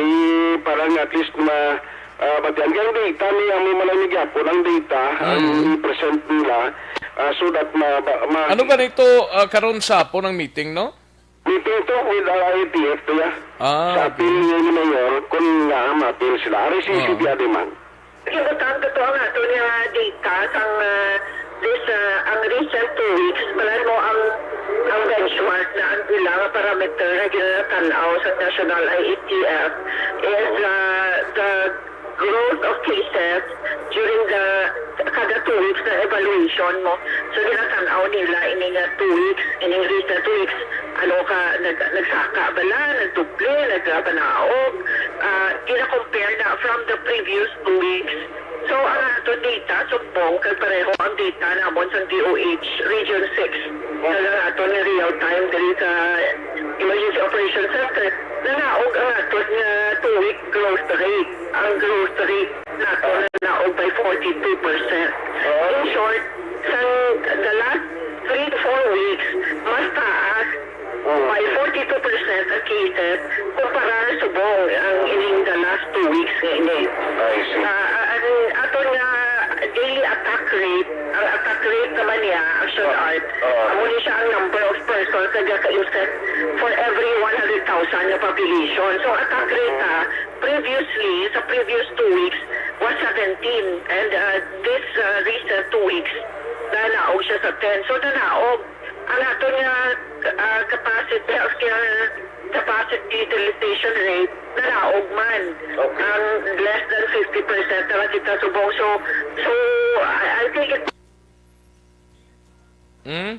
parang at least ma-, ah, batian. Kaya ang data ni, ang may malamig yapon, ang data, ang Mm. i-present nila, ah, so that ma-, ma-, ma- Ano ganito, ah, karon sa hapon ang meeting, no? Meeting to with R I A T F to, ya. Ah, Sa okay. appeal ni, ni Mayor, kung nga ma-appeal sila. Ari si Oo. City Admin. Yung butang to, to ang ato niya data sang, ah, this, ah, ang recent two weeks, balan mo ang, ang benchmark na ang ila nga parameter na ginatanaw sa National I A T F is, ah, the growth of cases during the kada two weeks na evaluation mo. So, ginatanaw nila ini nga two weeks, ining recent two weeks, ano ka, nag-, nagsaka bala, nagdoble, nagpanaog. Ah, gina-compare na from the previous two weeks. So, ang ato data, sumbong, kag pareho ang data namon sa D O H Region six. Kag ang ato ni real time diri sa Emergency Operation Center, nanaog ang ato nga two-week growth rate. Ang growth rate nato nanaog by forty-two percent. In short, sa the last three to four weeks, mas taas by forty-two percent ang cases kumpara subong ang ining the last two weeks nga ini. I see. Ah, ah, ang aton nga daily attack rate, ang attack Rate naman niya, Action Art. Oo. Amo ni siya ang number of persons nga gaka-infect for every one hundred thousand nga population. So, attack rate, ah, previously, sa previous two weeks, was seventeen. And, ah, this, ah, recent two weeks, nanaog siya sa ten. So, nanaog. Ang ato nga, ah, capacity, healthcare capacity utilization rate, nanaog man. Okay. Ang less than fifty percent na lang kita subong. So, so, I, I think it Hmm?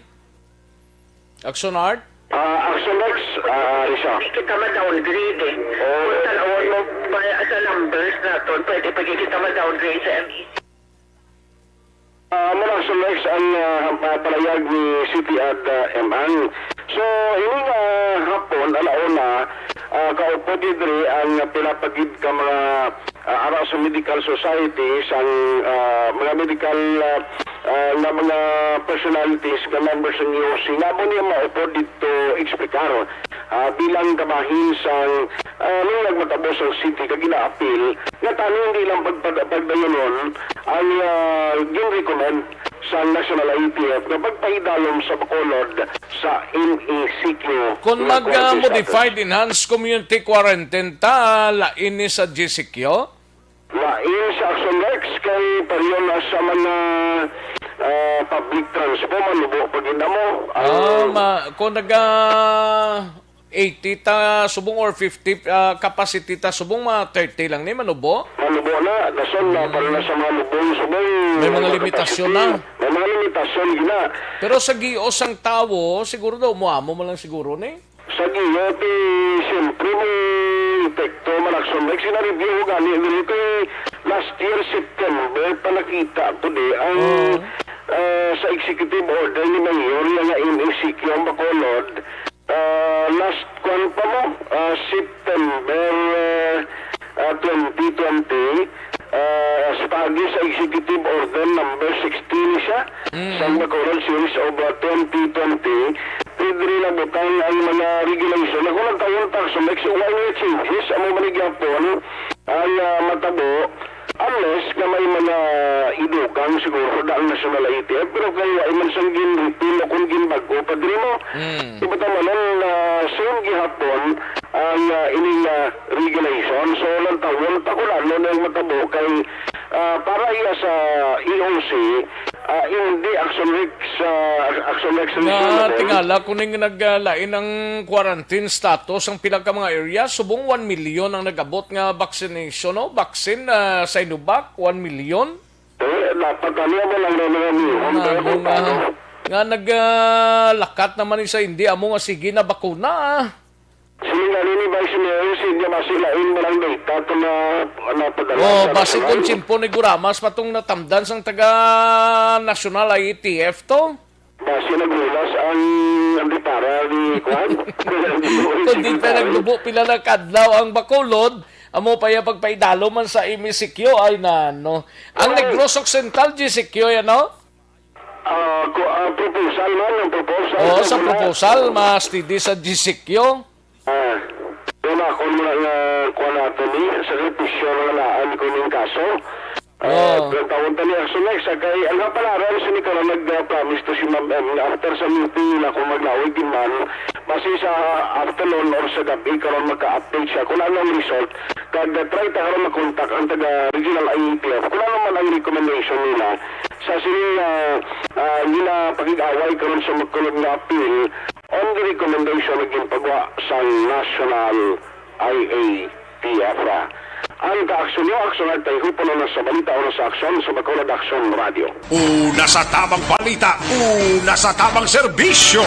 Action Art? Ah, Action Rex, ah, Risa. Hindi kita ma-downgrade eh. Oh. Kung tanawon mo pa sa numbers naton, pwede pa gyud kita ma-downgrade sa M E C. Ah, amo na, Action Rex, ang, ah, palayag ni City Ad, ah, M Ang. So, ini nga hapon, alauna, ah, kaupod diri ang pila pa gid ka mga ah, ara sa medical society, sang, ah, mga medical, ah, ah, nga mga personalities nga members sang E O C, nga amo niya maupod didto explicar, ah, bilang kabahin sang, ah, mga nagmatabo sang city kag ginaapil nga tani hindi lang pagpad-, pagdayonon ang, ah, gin-recommend sa National I E T F nga pagpaidalom sa Bacolod sa M E C Q Kung nga quarantine mag-modified, center. Enhanced community quarantine ta, lain ni sa G C Q? Lain sa Action Rex kay pareho na sa mga, ah, public transpo, manubo pa gid amo. Ah, Ang ma-, kung naga eighty ta subong or fifty, ah, capacity ta subong, mga thirty lang ni manubo? Manubo na, dason na, para na sa mga lubong subong, May mga mga limitasyon capacity. Na. May mga limitasyon gina. Pero sa gios sang tawo, siguro daw, muamo man lang siguro ni. Sa giyo, ti, siyempre, may epekto man, Action Rex. Gina-review ko gani, dili kay last year, September, pa nakita ko di ang, Oo. Ah, sa executive order ni Mayor, nga M E C Q ang Bacolod, ah, last, kwan pa mo, ah, September, ah, ah, twenty twenty, ah, sa pagi sa Executive Order Number sixteen siya, Mm. sa Bacolod Series of, ah, twenty twenty, pwede rin nabutang ang mga regulation. Ako lang taon pa, so, next, wala yung changes, ang mga gihapon, ang, ah, matabo, unless nga may mga idugang siguro na ang National I E T F, pero kay wala man siyang gin-repeal o kung ginbago pa diri mo. Mm. Di ba tama nun, ah, same gihapon ang, ah, ining, ah, regulation. So, lantawon pa kung ano nang matabo kay, ah, para iya sa E O C, ah, hindi Action Rex, ah, Action Rex Nga, Regional. Tingala, kuning naglain ang quarantine status ang pila ka mga area. Subong one million ang nag-abot nga vaccination, no? Vaccine, ah, Sinovac, one million. Eh, dapat ano mo lang na mga million, Nga, pero kung nga, paano? Nga naglakat naman ni sa hindi amo nga sige na bakuna, ah. Siling gani ni Vice Mayor, si Diamasi lain mo lang data to na, na padala Oh, sa basi national. Kung tsimpo ni Guramas pa tong natamdan sang taga National I E T F to. Basi naghulas ang, ang dipara ni Kwan. Kundi pa naglubo pila na kadlaw ang Bacolod, amo pa iya pagpaidalo man sa M E C Q, ay na, no. Ang Well, Negros Occidental, G C Q, yan, no? Ah, ku-, ah, proposal man, ang proposal. Oo, sa Sa mga proposal, mas steady sa G C Q. Ah, wala ko na nga kuha nato ni sakripisyo nga naan ko ning kaso. Ah, Oo. Pero tawon ta ni Action Rex, ah, kay ang kapalaran sa ni karon nag-promise to si Ma'am M nga after sa meeting nila kung maglawig din man, basi sa afternoon or sa gabi karon maka-update siya kung ano ang result. Kag, ah, try ta karon makontak ang taga Regional I E T F kung ano man ang recommendation nila sa sining, ah, ah, ginapakig-away karon sa magkulog nga appeal on the recommendation nga ginpagwa sang National I A T F. Ang kaaksyon niyo, aksyon at tayhupan na sa balita o sa aksyon sa Bacolod Aksyon Radio. Una sa tamang balita, una sa tamang serbisyo.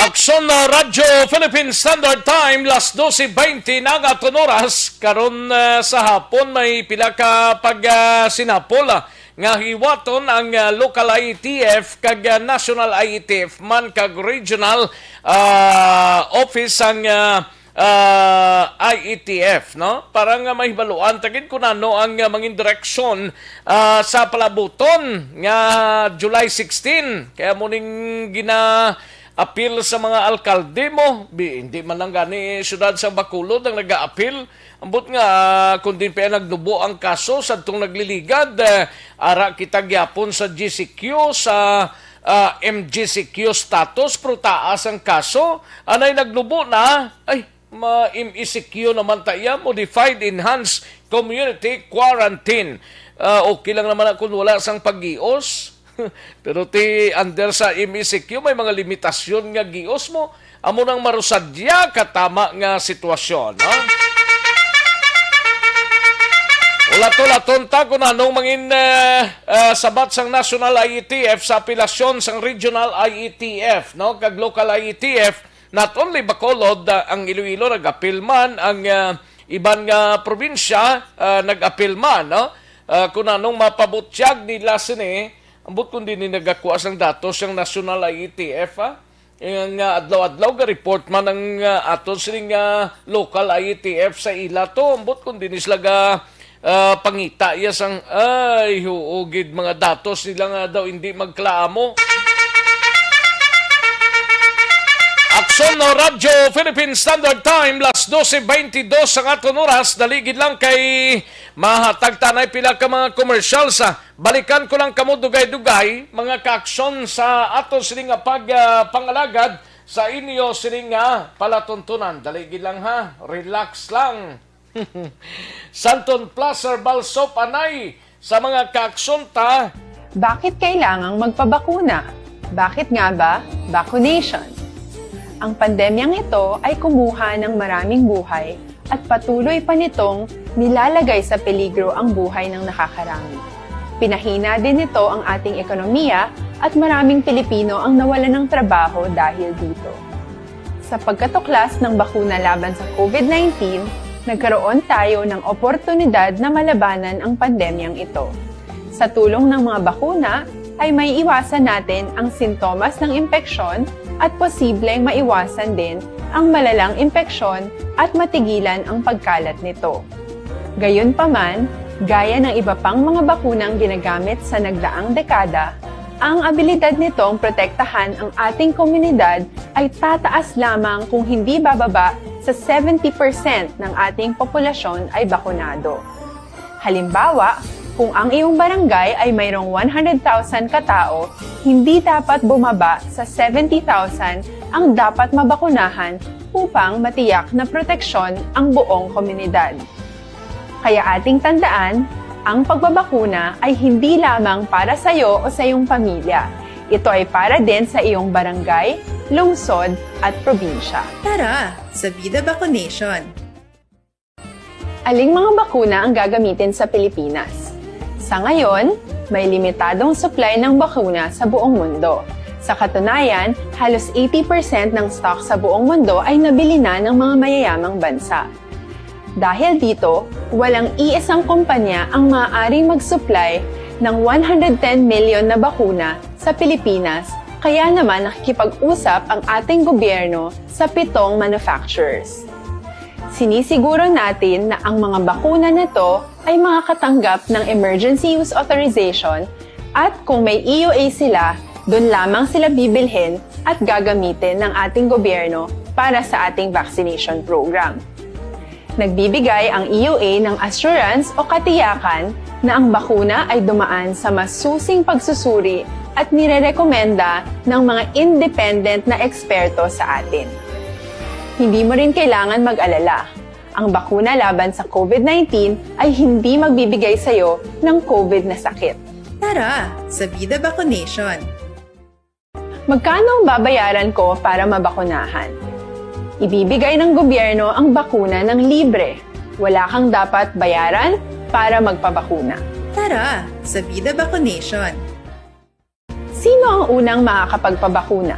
Aksyon na Radyo Philippine Standard Time, las doce veinte na ang aton oras. Karon, ah, sa hapon, may pila ka pag, ah, sinapol, ah, nga hiwaton ang, ah, local I E T F kag, ah, national I E T F man kag regional, ah, office sang, ah, ah, I E T F, no? Para nga mahibaluan ta gid kung ano ang, ah, mangin direksyon, ah, sa palabuton nga July sixteen. Kaya mo ning gina-, apil sa mga alkalde mo. Bi-, hindi man lang gani siyudad sa Bacolod ang nag-aapil. Ambot nga, ah, kung din pa nagnubo ang kaso sa tong nagliligad, eh, ara kita gyapon sa G C Q, sa, ah, M G C Q status, pero taas ang kaso. Anay nagnubo na, ay, ma-M E C Q naman ta iya, modified enhanced community quarantine. Ah, okay lang naman na kung wala sang paggios. Pero ti under sa M E C Q, may mga limitasyon nga gios mo. Amo nang marusadya ka tama nga sitwasyon, no? Ulat-ulaton ta kung anong mangin, eh, eh, sabat sang National I E T F sa apelasyon sang Regional I E T F, no? Kag Local I E T F, not only Bacolod, ah, ang Iloilo nag-apil man, ang, ah, iban nga probinsya, ah, nag-apil man, no? Ah, kung anong mapabutyag nila sini, ambot kung di ni nagakuha sang datos ang National I E T F, ah. Eh, nga adlaw-adlaw ga-report man ang, ah, aton sini nga local I E T F sa ila to, ambot kung di ni sila ga, ah, pangita iya sang, ay, huo gid, mga datos nila nga daw hindi magklaamo. Aksyon, no, Radyo Philippine Standard Time, las doce veintidos ang aton oras. Dali gid lang kay mahatag ta anay pila ka mga commercial sa Balikan ko lang kamo dugay-dugay, mga kaaksyon, sa aton sini nga pag, ah, pangalagad sa inyo sini nga palatuntunan. Dali gid lang, ha, relax lang. Santon Plus Herbal Soap anay sa mga kaaksyon ta. Bakit kailangang magpabakuna? Bakit nga ba vaccination? Ang pandemyang ito ay kumuha ng maraming buhay at patuloy pa nitong nilalagay sa peligro ang buhay ng nakakarami. Pinahina din nito ang ating ekonomiya at maraming Pilipino ang nawalan ng trabaho dahil dito. Sa pagkatuklas ng bakuna laban sa COVID nineteen, nagkaroon tayo ng oportunidad na malabanan ang pandemyang ito. Sa tulong ng mga bakuna, ay maiiwasan natin ang sintomas ng impeksyon at posibleng maiwasan din ang malalang impeksyon at matigilan ang pagkalat nito. Gayunpaman, gaya ng iba pang mga bakunang ginagamit sa nagdaang dekada, ang abilidad nitong protektahan ang ating komunidad ay tataas lamang kung hindi bababa sa seventy percent ng ating populasyon ay bakunado. Halimbawa, kung ang iyong barangay ay mayroong one hundred thousand ka tao, hindi dapat bumaba sa seventy thousand ang dapat mabakunahan upang matiyak na proteksyon ang buong komunidad. Kaya ating tandaan, ang pagbabakuna ay hindi lamang para sa iyo o sa iyong pamilya. Ito ay para din sa iyong barangay, lungsod, at probinsya. Tara, sa Vida Vaccination! Aling mga bakuna ang gagamitin sa Pilipinas? Sa ngayon, may limitadong supply ng bakuna sa buong mundo. Sa katunayan, halos eighty percent ng stock sa buong mundo ay nabili na ng mga mayayamang bansa. Dahil dito, walang iisang kumpanya ang maaaring mag-supply ng one hundred ten million na bakuna sa Pilipinas, kaya naman nakikipag-usap ang ating gobyerno sa pitong manufacturers. Sinisiguro natin na ang mga bakuna na to ay makakatanggap ng emergency use authorization at kung may E U A sila, dun lamang sila bibilhin at gagamitin ng ating gobyerno para sa ating vaccination program. Nagbibigay ang E U A ng assurance o katiyakan na ang bakuna ay dumaan sa masusing pagsusuri at nirerekomenda ng mga independent na eksperto sa atin. Hindi mo rin kailangan mag-alala. Ang bakuna laban sa COVID nineteen ay hindi magbibigay sa iyo ng COVID na sakit. Tara, sa Vida Vaccination! Magkano ang babayaran ko para mabakunahan? Ibibigay ng gobyerno ang bakuna ng libre. Wala kang dapat bayaran para magpabakuna. Tara, sa Vida Vaccination! Sino ang unang makakapagpabakuna?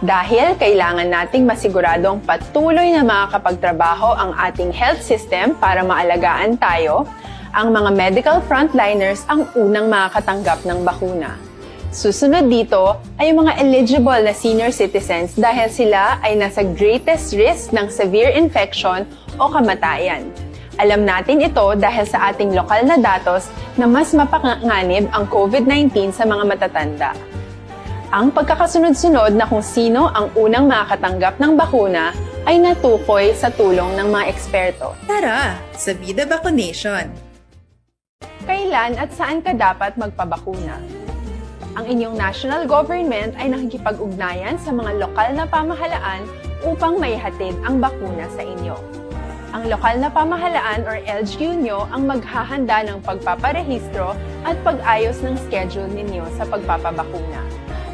Dahil kailangan nating masiguradong patuloy na makakapagtrabaho ang ating health system para maalagaan tayo, ang mga medical frontliners ang unang makakatanggap ng bakuna. Susunod dito ay ang mga eligible na senior citizens dahil sila ay nasa greatest risk ng severe infection o kamatayan. Alam natin ito dahil sa ating lokal na datos na mas mapanganib ang COVID nineteen sa mga matatanda. Ang pagkakasunod-sunod na kung sino ang unang makakatanggap ng bakuna ay natukoy sa tulong ng mga eksperto. Tara sa Vida Vaccination! Kailan at saan ka dapat magpabakuna? Ang inyong national government ay nakikipag-ugnayan sa mga lokal na pamahalaan upang maihatid ang bakuna sa inyo. Ang lokal na pamahalaan or L G U nyo ang maghahanda ng pagpaparehistro at pag-ayos ng schedule ninyo sa pagpapabakuna.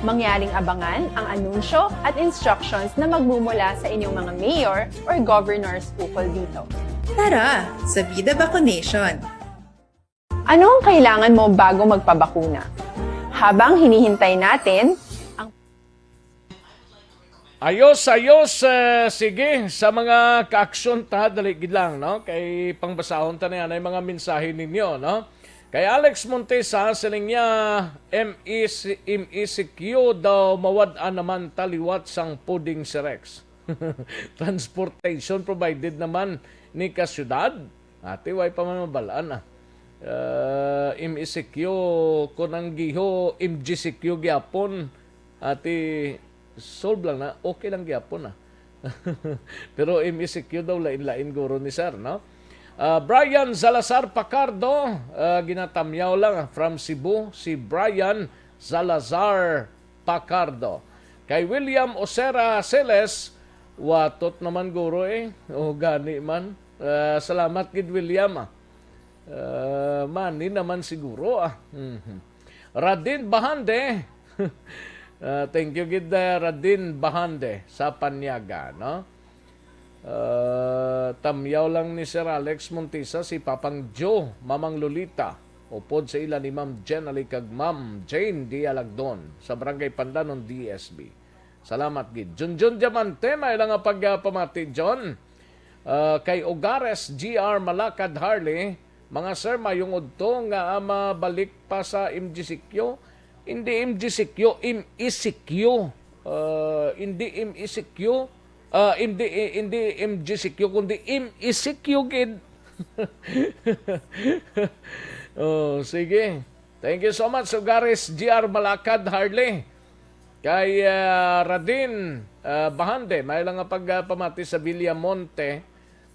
Mangyaring abangan ang anunsyo at instructions na magmumula sa inyong mga mayor or governors ukol dito. Tara sa Vida Vaccination! Ano ang kailangan mo bago magpabakuna? Habang hinihintay natin ang Ayos, ayos. Eh, sige, sa mga ka-aksyon ta, dali gid lang, no? Kay pangbasahon ta na yan ay mga mensahe ninyo, no? Kay Alex Montesa, siling niya, M E C, M E C Q daw mawad-an naman ta liwat sang puding si Rex. Transportation provided naman ni ka syudad. Ati, way pa man mabalaan, ah. Ah, M E C Q, kung ang giho, M G C Q gyapon. Ati, solve lang na, okay lang gyapon, ah. Pero M E C Q daw, lain-lain guro ni sir, no? Ah, Brian Salazar Pacardo, ah, ginatamyaw lang, ah, from Cebu, si Brian Salazar Pacardo. Kay William Osera Celes, watot naman guro eh. O gani man. Ah, salamat gid, William, ah. Ah, mani naman siguro, ah. Mhm. Radin Bahande. Ah, thank you gid, ah, Radin Bahande sa panyaga, no? Ah, tamyaw lang ni Sir Alex Montisa si Papang Joe, Mamang Lolita, upod sa ila ni Ma'am Jenally kag Ma'am Jane Dialagdon sa Barangay Pandanon, D S B. Salamat gid. Junjun Diamante, may lang nga pagpamati, John. Ah, kay Ogares G R Malakad Harley, mga sir, mayong udto nga, ah, mabalik pa sa M G C Q. Hindi M G C Q, M E C Q. Ah, hindi M E C Q. Ah, hindi, hindi M G C Q, kundi M E C Q gid. Oh, sige. Thank you so much, Sugaris G R Malakad Harley. Kay, ah, Radin, ah, Bahande, may lang nga pagpamati sa Villamonte.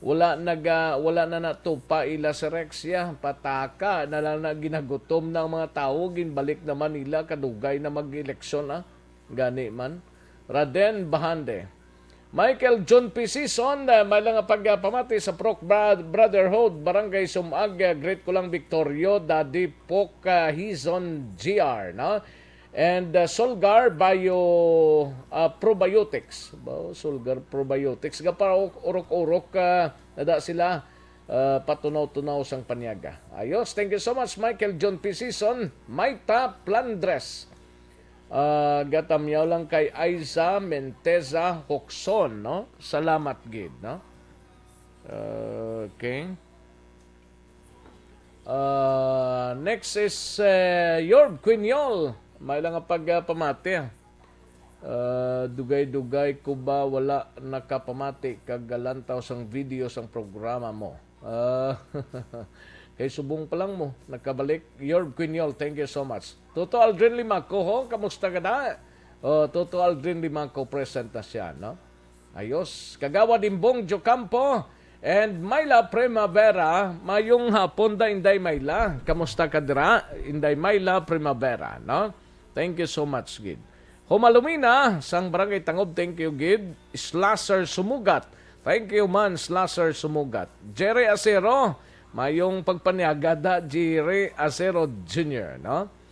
Wala naga, wala na natupa ila si Rexia. Pataka na lang na ginagutom na ang mga tawo. Ginbalik naman nila kadugay na mag-eleksyon, ah. Gani man. Raden Bahande. Michael John P. Season, ah, may lang nga pagpamati sa Prok Bra- Brotherhood, Barangay Sumag, ah, greet ko lang Victorio, Daddy Pok, ah, Hizon G R, no? And, ah, Solgar Bio, ah, Probiotics. Ba, Solgar Probiotics. Gapa urok-urok, ah, nada sila, ah, patunaw-tunaw sang panyaga. Ayos, thank you so much, Michael John P. Season, Maita Plandres. Ah, gatamyaw lang kay Aiza Menteza Hoxon, no? Salamat gid, no? Okay. Ah, next is, eh, Yorb Quiñol. May lang nga pagpamati, ah. Ah, dugay-dugay ko ba wala nakapamati kag galantaw sang video sang programa mo? Ah, kay subong pa lang mo nakabalik. Yorb Quiñol, thank you so much. Toto Aldrin Limaco, ho, kamusta ka na? Oh, Toto Aldrin Limaco, present na siya, no? Ayos. Kagawad Imbong Jocampo and Myla Primavera, mayong hapon da, Inday Myla. Kamusta ka dira, Inday Myla Primavera, no? Thank you so much gid. Humalumina sang Barangay Tangob, thank you gid. Slasher Sumugat, thank you man, Slasher Sumugat. Jerry Acero, mayong pagpanyaga da, Jerry Acero Junior, no?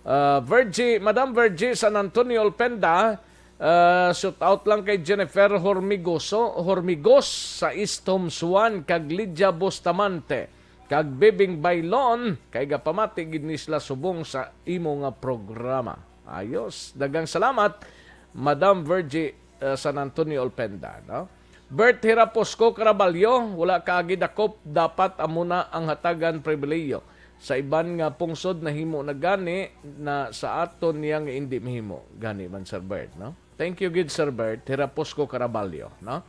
Ah, Virgie, Madam Virgie San Antonio Olpenda, ah, shout out lang kay Jennifer Hormigoso, Hormigos sa East Homes One, kag Lydia Bustamante, kag Bebing Bailon, kay gapamati gid ni sila subong sa imo nga programa. Ayos, daghang salamat, Madam Virgie, ah, San Antonio Olpenda, no? Bert Hiraposco Caraballo, wala ka agi dakop, dapat amo na ang hatagan pribilehiyo. Sa iban nga pungsod nahimo na gani, na sa aton niya nga indi mahimo. Gani man, Sir Bert, no? Thank you gid, Sir Bert Hiraposco Caraballo, no?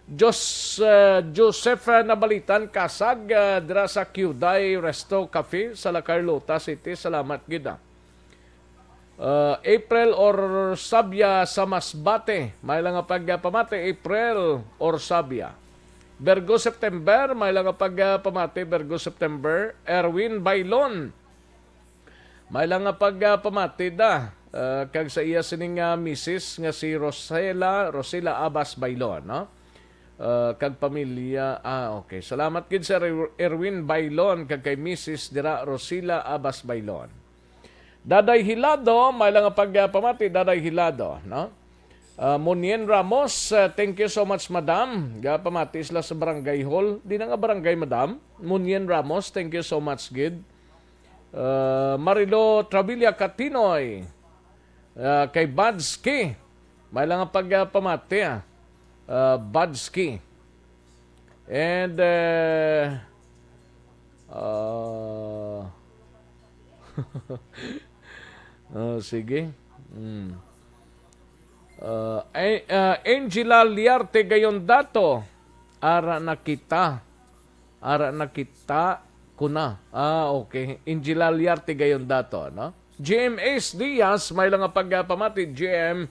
Jos-, eh, Joseph, eh, Nabalitan Kasag, eh, dira sa Kyuday Resto Cafe sa La Carlota City. Salamat gid, ah. Uh, April or Sabia sa Masbate. May lang nga pagpamati, April or Sabia. Virgo September, may lang nga pagpamati, Virgo September. Erwin Bailon, may lang nga pagpamati da. Uh, kag sa iya sining uh, misis nga si Rosela, Rosela Abas Bailon, no? Uh, kag pamilya, ah, okay. Salamat gid, Sir Er-, Erwin Bailon, kag kay misis dira, Rosila Abas Bailon. Daday Hilado, may lang nga pagpamati, Daday Hilado, no? Ah, Munien Ramos, ah, thank you so much, madam. Gapamati sila sa barangay hall. Di na nga barangay, madam. Munien Ramos, thank you so much, gid. Ah, Marilo Travilla Katinoy, ah, kay Badski. May lang nga pagpamati, ah. Ah, Badski. And, uh, uh, oh, sige. Mm. Uh, ay, uh, Angela Liarte Gayondato, ara na kita. Ara na kita, kuna. Ah, okay. Angela Liarte Gayondato, no? G M Ace Diaz, may lang nga pagpamati, G M,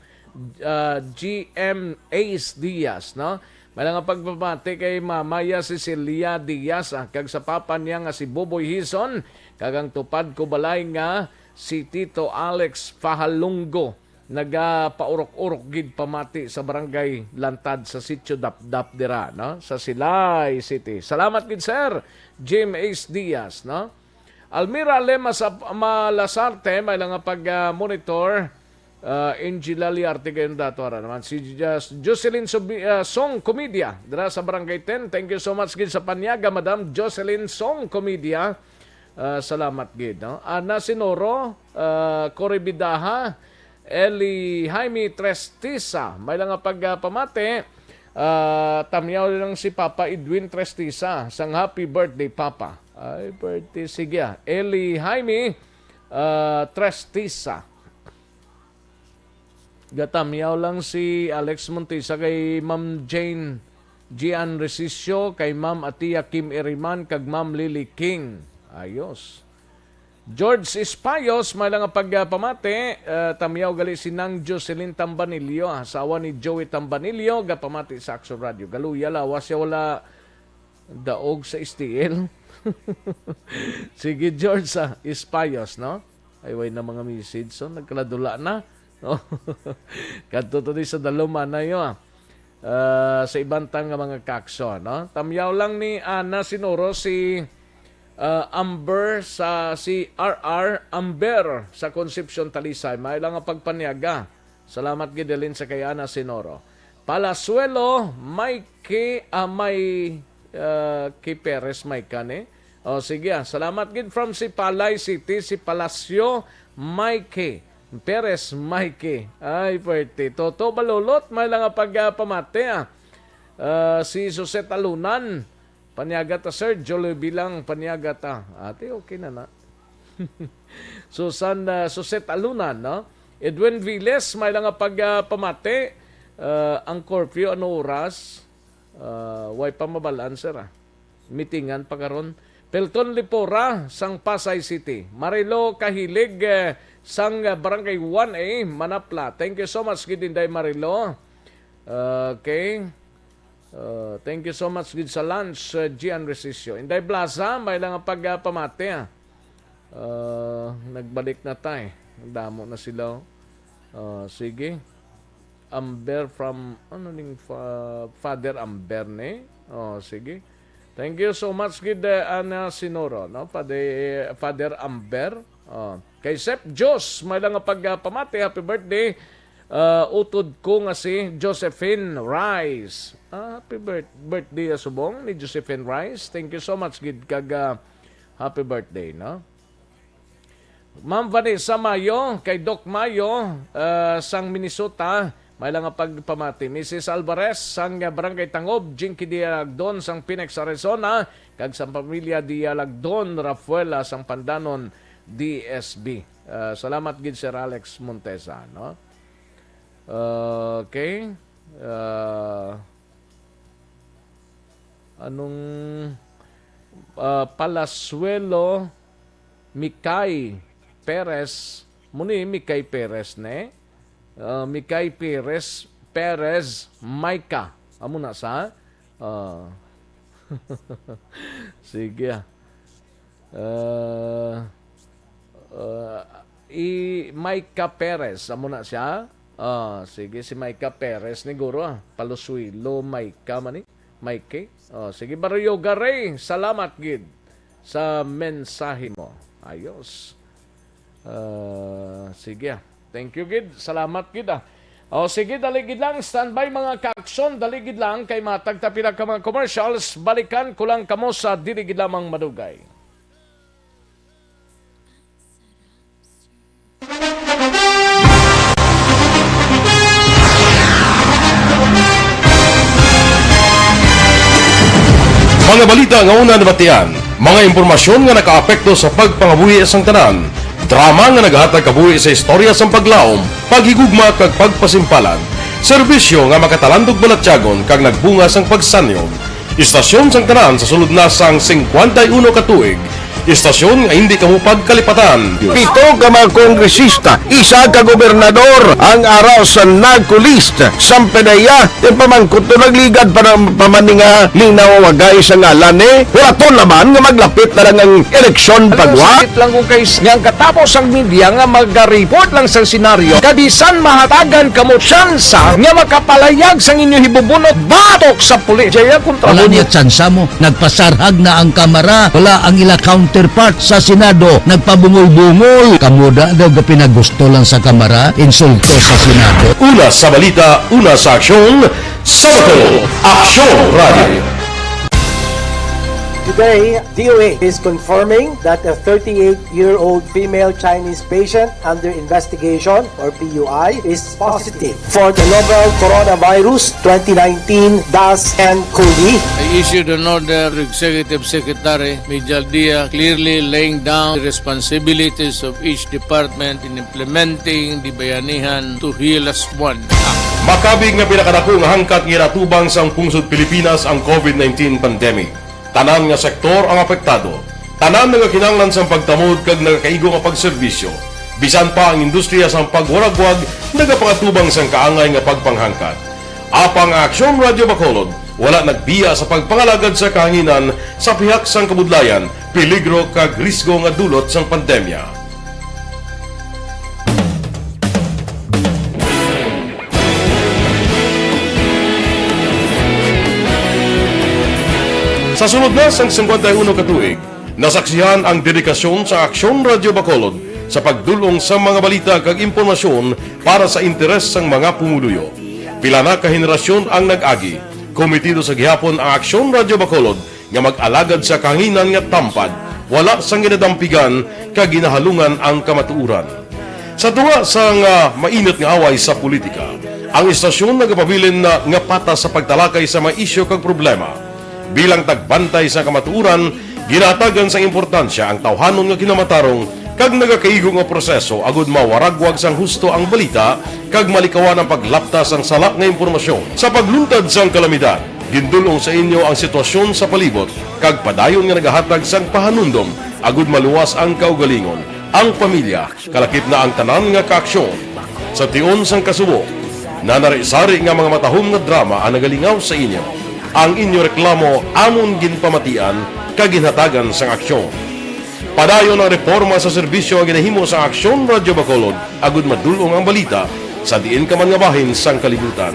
ah, G M Ace Diaz, no? May lang nga pagpamati kay Mama ya Cecilia Diaz, ah, kag sa papa niya nga si Buboy Hison, kag ang tupad ko balay nga si Tito Alex Fahalungo. Nagapaurok-urok gid pamati sa barangay Lantad sa Sitio Dapdap dira, no? Sa Silay City. Salamat gid, sir. G M Ace Diaz, no? Almira Lema sa Malasarte, may lang nga pag-, ah, monitor. Ah, Angela Liarte Gayondato, ara naman. Si Jas-, Jocelyn Subi-, ah, Song Comedia, dira sa Barangay ten. Thank you so much gid sa panyaga, Madam Jocelyn Song Comedia. Ah, salamat gid, no? Ana Sinoro, ah, Cory Bidaha, Eli Jaime Trestisa, may lang nga pagpamati, ah, tamyaw lang si Papa Edwin Trestisa, sang happy birthday, Papa. Ay, birthday, sige, ah. Eli Jaime, ah, Trestisa. Gatamyaw lang si Alex Montesa kay Ma'am Jane Gian Resicio, kay Ma'am Atia Kim Iriman, kag Ma'am Lily King. Ayos. George Espayos, may lang nga pagpamati, eh, tamyaw gali si Nang Jocelyn Tambanillo, asawa ni Joey Tambanillo, gapamati sa Action Radio. Galuya lawas siya wala daog sa S T L. Sige, George, ah, Espayos, no? Ay, way na mga message, so nagkaladula na. No? Kadto to di sa dalom, anayo, ah. Ah, sa iban ta nga mga kakso, no? Tamyaw lang ni Ana Sinuro si, ah, Amber sa, si R R Amber sa Concepcion, Talisay. May lang nga pagpanyaga. Salamat gid, Delin, sa kay Ana Sinoro. Palasuelo, Mikey, ah, may, ah, kay Perez, may kani. O, sige, ah. Salamat gid from si Palay City, si Palacio, Mikey. Perez, Mikey. Ay, pwerte. Toto Balulot, may lang nga pag, ah, pamati, ah. Ah, si Jose Talunan, panyaga ta, Sir Jollibee lang, panyaga ta. Ate, okay na na. Susan, ah, Suset Alunan, no? Edwin Viles, may lang nga pag, ah, pamati. Ah, ang curfew, ano oras? Ah, way pa mabalaan, sir, ah. Mitingan pa karon. Pelton Lipora, sang Pasay City. Marilo Kahilig, eh, sang, ah, Barangay one A, Manapla. Thank you so much, gid, Inday Marilo. Okay. Uh, thank you so much gid sa lunch, uh, Gian Resisio. Inday Blaza, may lang ang pagpamati, ah. Uh, nagbalik na tay. Damo na sila, oh. Uh, sige. Amber from, ano ning fa-, Father Amber ni? Oh, sige. Thank you so much gid, uh, Ana Sinoro, no? Father, Father Amber. Oh. Kay Sep Jos, may lang nga pagpamati. Happy birthday. Ah, utod ko nga si Josephine Rice. Ah, happy birth-, birthday, ah, subong ni Josephine Rice. Thank you so much gid kag, ah, happy birthday, no? Ma'am Vanessa Mayo, kay Doc Mayo, ah, sang Minnesota, may lang nga pagpamati. Missus Alvarez, sang, ah, Barangay Tangob, Jinky Dialagdon, sang Phoenix, Arizona, kag sang pamilya Dialagdon Rafuela, sang Pandanon, D S B. Ah, salamat gid, Sir Alex Montesa, no? Okay. Ah, anong, ah, Palasuelo, Mikay, Perez, Amo ni Mikay Perez, ne? Ah, Mikay Perez, Perez, Micah. Amo na sa? Ah. Sige, ah. Ah, ah, i Micah Perez, amo na siya? Ah, sige, si Micah Perez ni guro, ah. Palusuelo, Micah man ni. Mikey. Oh, sige, Barrio Garay, salamat gid sa mensahe mo. Ayos. Ah, sige, ah. Thank you gid. Salamat gid, ah. Oh, sige, dali gid lang. Standby, mga ka-aksyon. Dali gid lang kay matag ta pila ka mga commercials. Balikan ko lang kamo sa dili gid lamang madugay. Mga balita nga una nabatian, mga impormasyon nga nakaapekto sa pagpangabuhi sang tanan, drama nga nagahatag kabuhi sa istorya sang paglaom, paghigugma kag pagpasimpalan, serbisyo nga makatalandog balatyagon kag nagbunga sang pagsanyon. Istasyon sang tanan sa sulod na sang singkwenta y uno ka tuig. Istasyon nga hindi kamo pagkalipatan. Pito ka mga kongresista, isa ka gobernador ang ara sa narco list sang PDEA. Ti pamangkot to, nagligad pa na, pa man ni nga linaw wagay sa ngalan ni. Hulaton naman nga maglapit na lang ang eleksyon pagwa. Sakit lang kung kay s-, nga ang katapos ang media nga mag-report lang sa senaryo, kabisan mahatagan kamo tsansa nga makapalayag sang inyo hibubunot batok sa pulis. Jaya kontra Wala mo. Niya tsansa mo. Nagpasarhag na ang Kamara. Wala ang ila counterpart sa Senado. Nagpabungol-bungol. Kamo da daw gapinagusto lang sa Kamara. Insulto sa Senado. Una sa balita, una sa aksyon, sa Bacolod, Aksyon Radio. Today, D O A is confirming that a thirty-eight-year-old female Chinese patient under investigation, or P U I, is positive for the novel coronavirus twenty nineteen dash N cov. I issued an order to Executive Secretary Mijal Dia, clearly laying down the responsibilities of each department in implementing the Bayanihan to Heal Us One Act. Makabig nga pinakadako nga hangkat nga ginatubang sang pungsod Pilipinas ang covid nineteen pandemic. Tanan nga sektor ang apektado. Tanan nagakinahanglan sang pagtamod kag nagakaigo nga pagserbisyo. Bisan pa ang industriya sang pagwaragwag nagapangatubang sang kaangay nga pagpanghangkat. Apang ang Aksyon Radyo Bacolod wala nagbiya sa pagpangalagad sa kahanginan sa pihak sang kabudlayan, peligro kag risgo nga dulot sang pandemya. Sa sulod na sang singkwenta y uno ka tuig, nasaksihan ang dedikasyon sa Aksyon Radyo Bacolod sa pagdul-ong sa mga balita kag impormasyon para sa interes sang mga pumuluyo. Pila na ka henerasyon ang nag-agi. Komitido sa gihapon ang Aksyon Radyo Bacolod nga mag-alagad sa kahanginan nga tampad, wala sang ginadampigan kag ginahalungan ang kamatuoran. Sa tunga sang, ah, mainit nga away sa politika, ang istasyon nagapabilin na nga patas sa pagtalakay sa mga isyu kag problema. Bilang tagbantay sa kamatuoran, ginahatagan sang importansya ang tawhanon nga kinamatarong kag nagakaigo nga proseso agud mawaragwag sang husto ang balita kag malikawan ang paglapta sang sala nga impormasyon. Sa pagluntad sang kalamidad, gindul-ong sa inyo ang sitwasyon sa palibot kag padayon nga nagahatag sang pahanumdom agud maluwas ang kaugalingon, ang pamilya, kalakip na ang tanan nga kaaksyon. Sa tion sang kasubo, nanari-sari nga mga matahom nga drama ang nagalingaw sa inyo. Ang inyo reklamo amon ginpamatian kag ginhatagan sang aksyon. Padayon ang reporma sa serbisyo nga ginahimo sang Aksyon Radyo Bacolod agud madul-ong ang balita sa diin ka man nga bahin sang kalibutan.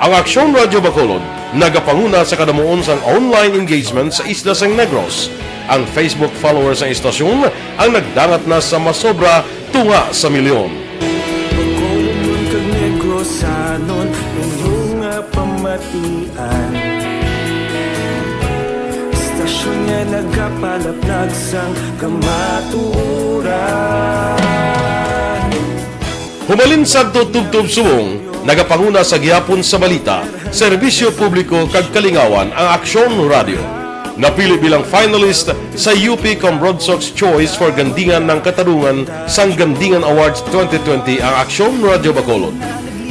Ang Aksyon Radyo Bacolod nagapanguna sa kadamuon sang online engagement sa isla sang Negros. Ang Facebook followers sang istasyon ang nagdangat na sa masobra tunga sa milyon. Bacolodnon kag Negrosanon, inyo nga pamatian. Istasyon nga nagapalaplag sang kamatuoran. Humalin sadto tubtob subong, nagapanguna sa gihapon sa balita, serbisyo publiko kag kalingawan ang Aksyon Radyo. Napili bilang finalist sa U P Cambronsox Choice for Gandingan ng Katarungan sang Gandingan Awards twenty twenty ang Aksyon Radyo Bacolod.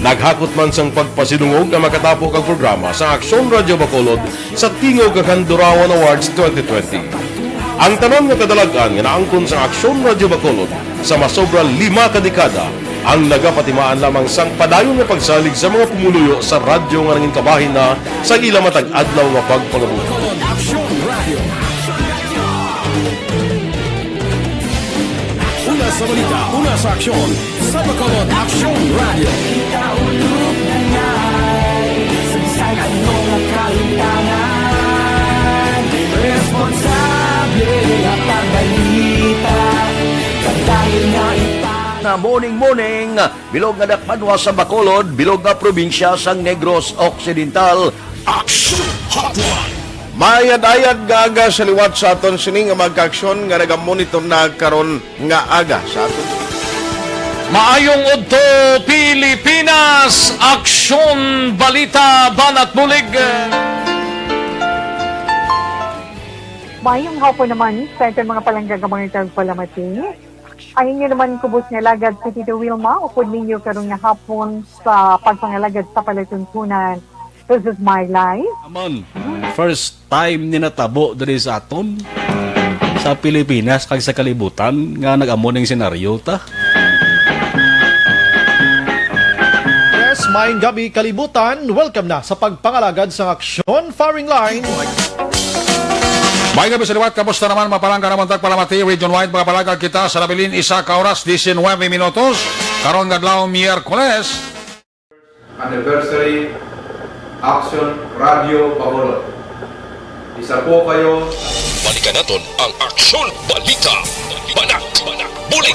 Naghakot man sang pagpasidungog ang makatapo kag programa sa Aksyon Radyo Bacolod sa Tingog kag Handurawan Awards twenty twenty. Ang tanan nga kadalag-an nga naangkon sa Aksyon Radyo Bacolod sa masobra lima ka dekada, ang nagapatimaan lamang sang padayon nga pagsalig sa mga pumuluyo sa radyo nga nangin kabahin na sa ila matag adlaw nga pagpangabuhi. Una sa balita, una sa aksyon, sa Bacolod Aksyon Radio. Na morning, morning, bilog nga dakbanwa sa Bacolod, bilog nga probinsya sang Negros Occidental. Action Hotline. Mayad-ayad nga aga sa liwat sa aton sini nga mga kaaksyon nga nagamonitor na karon nga aga sa aton. Maayong udto, Pilipinas! Aksyon, balita, banat bulig! Maayong hapon naman sa aton mga palangga nga mga tagpalamati. Ang inyo naman kubos nga alagad si Tito Wilma, upod ninyo karon nga hapon sa pagpangalagad sa palatuntunan. This is my life. Amon, first time ni natabo diri sa aton, sa Pilipinas kag sa kalibutan, nga nag-amo ning senaryo ta. Yes, maayong gabi, kalibutan. Welcome na sa pagpangalagad sang aksyon, firing line. May gabi sa liwat, kamusta naman, mga palangga namon tagpalamati, region-wide, mga palangga kita sa nabilin, isa ka oras, diecinuebe minutos, karon nga adlaw, Miyerkules. Anniversary, Action Radio Bacolod. Isa po kayo. Balikan naton ang Aksyon Balita. Banat, Banat, Bulig.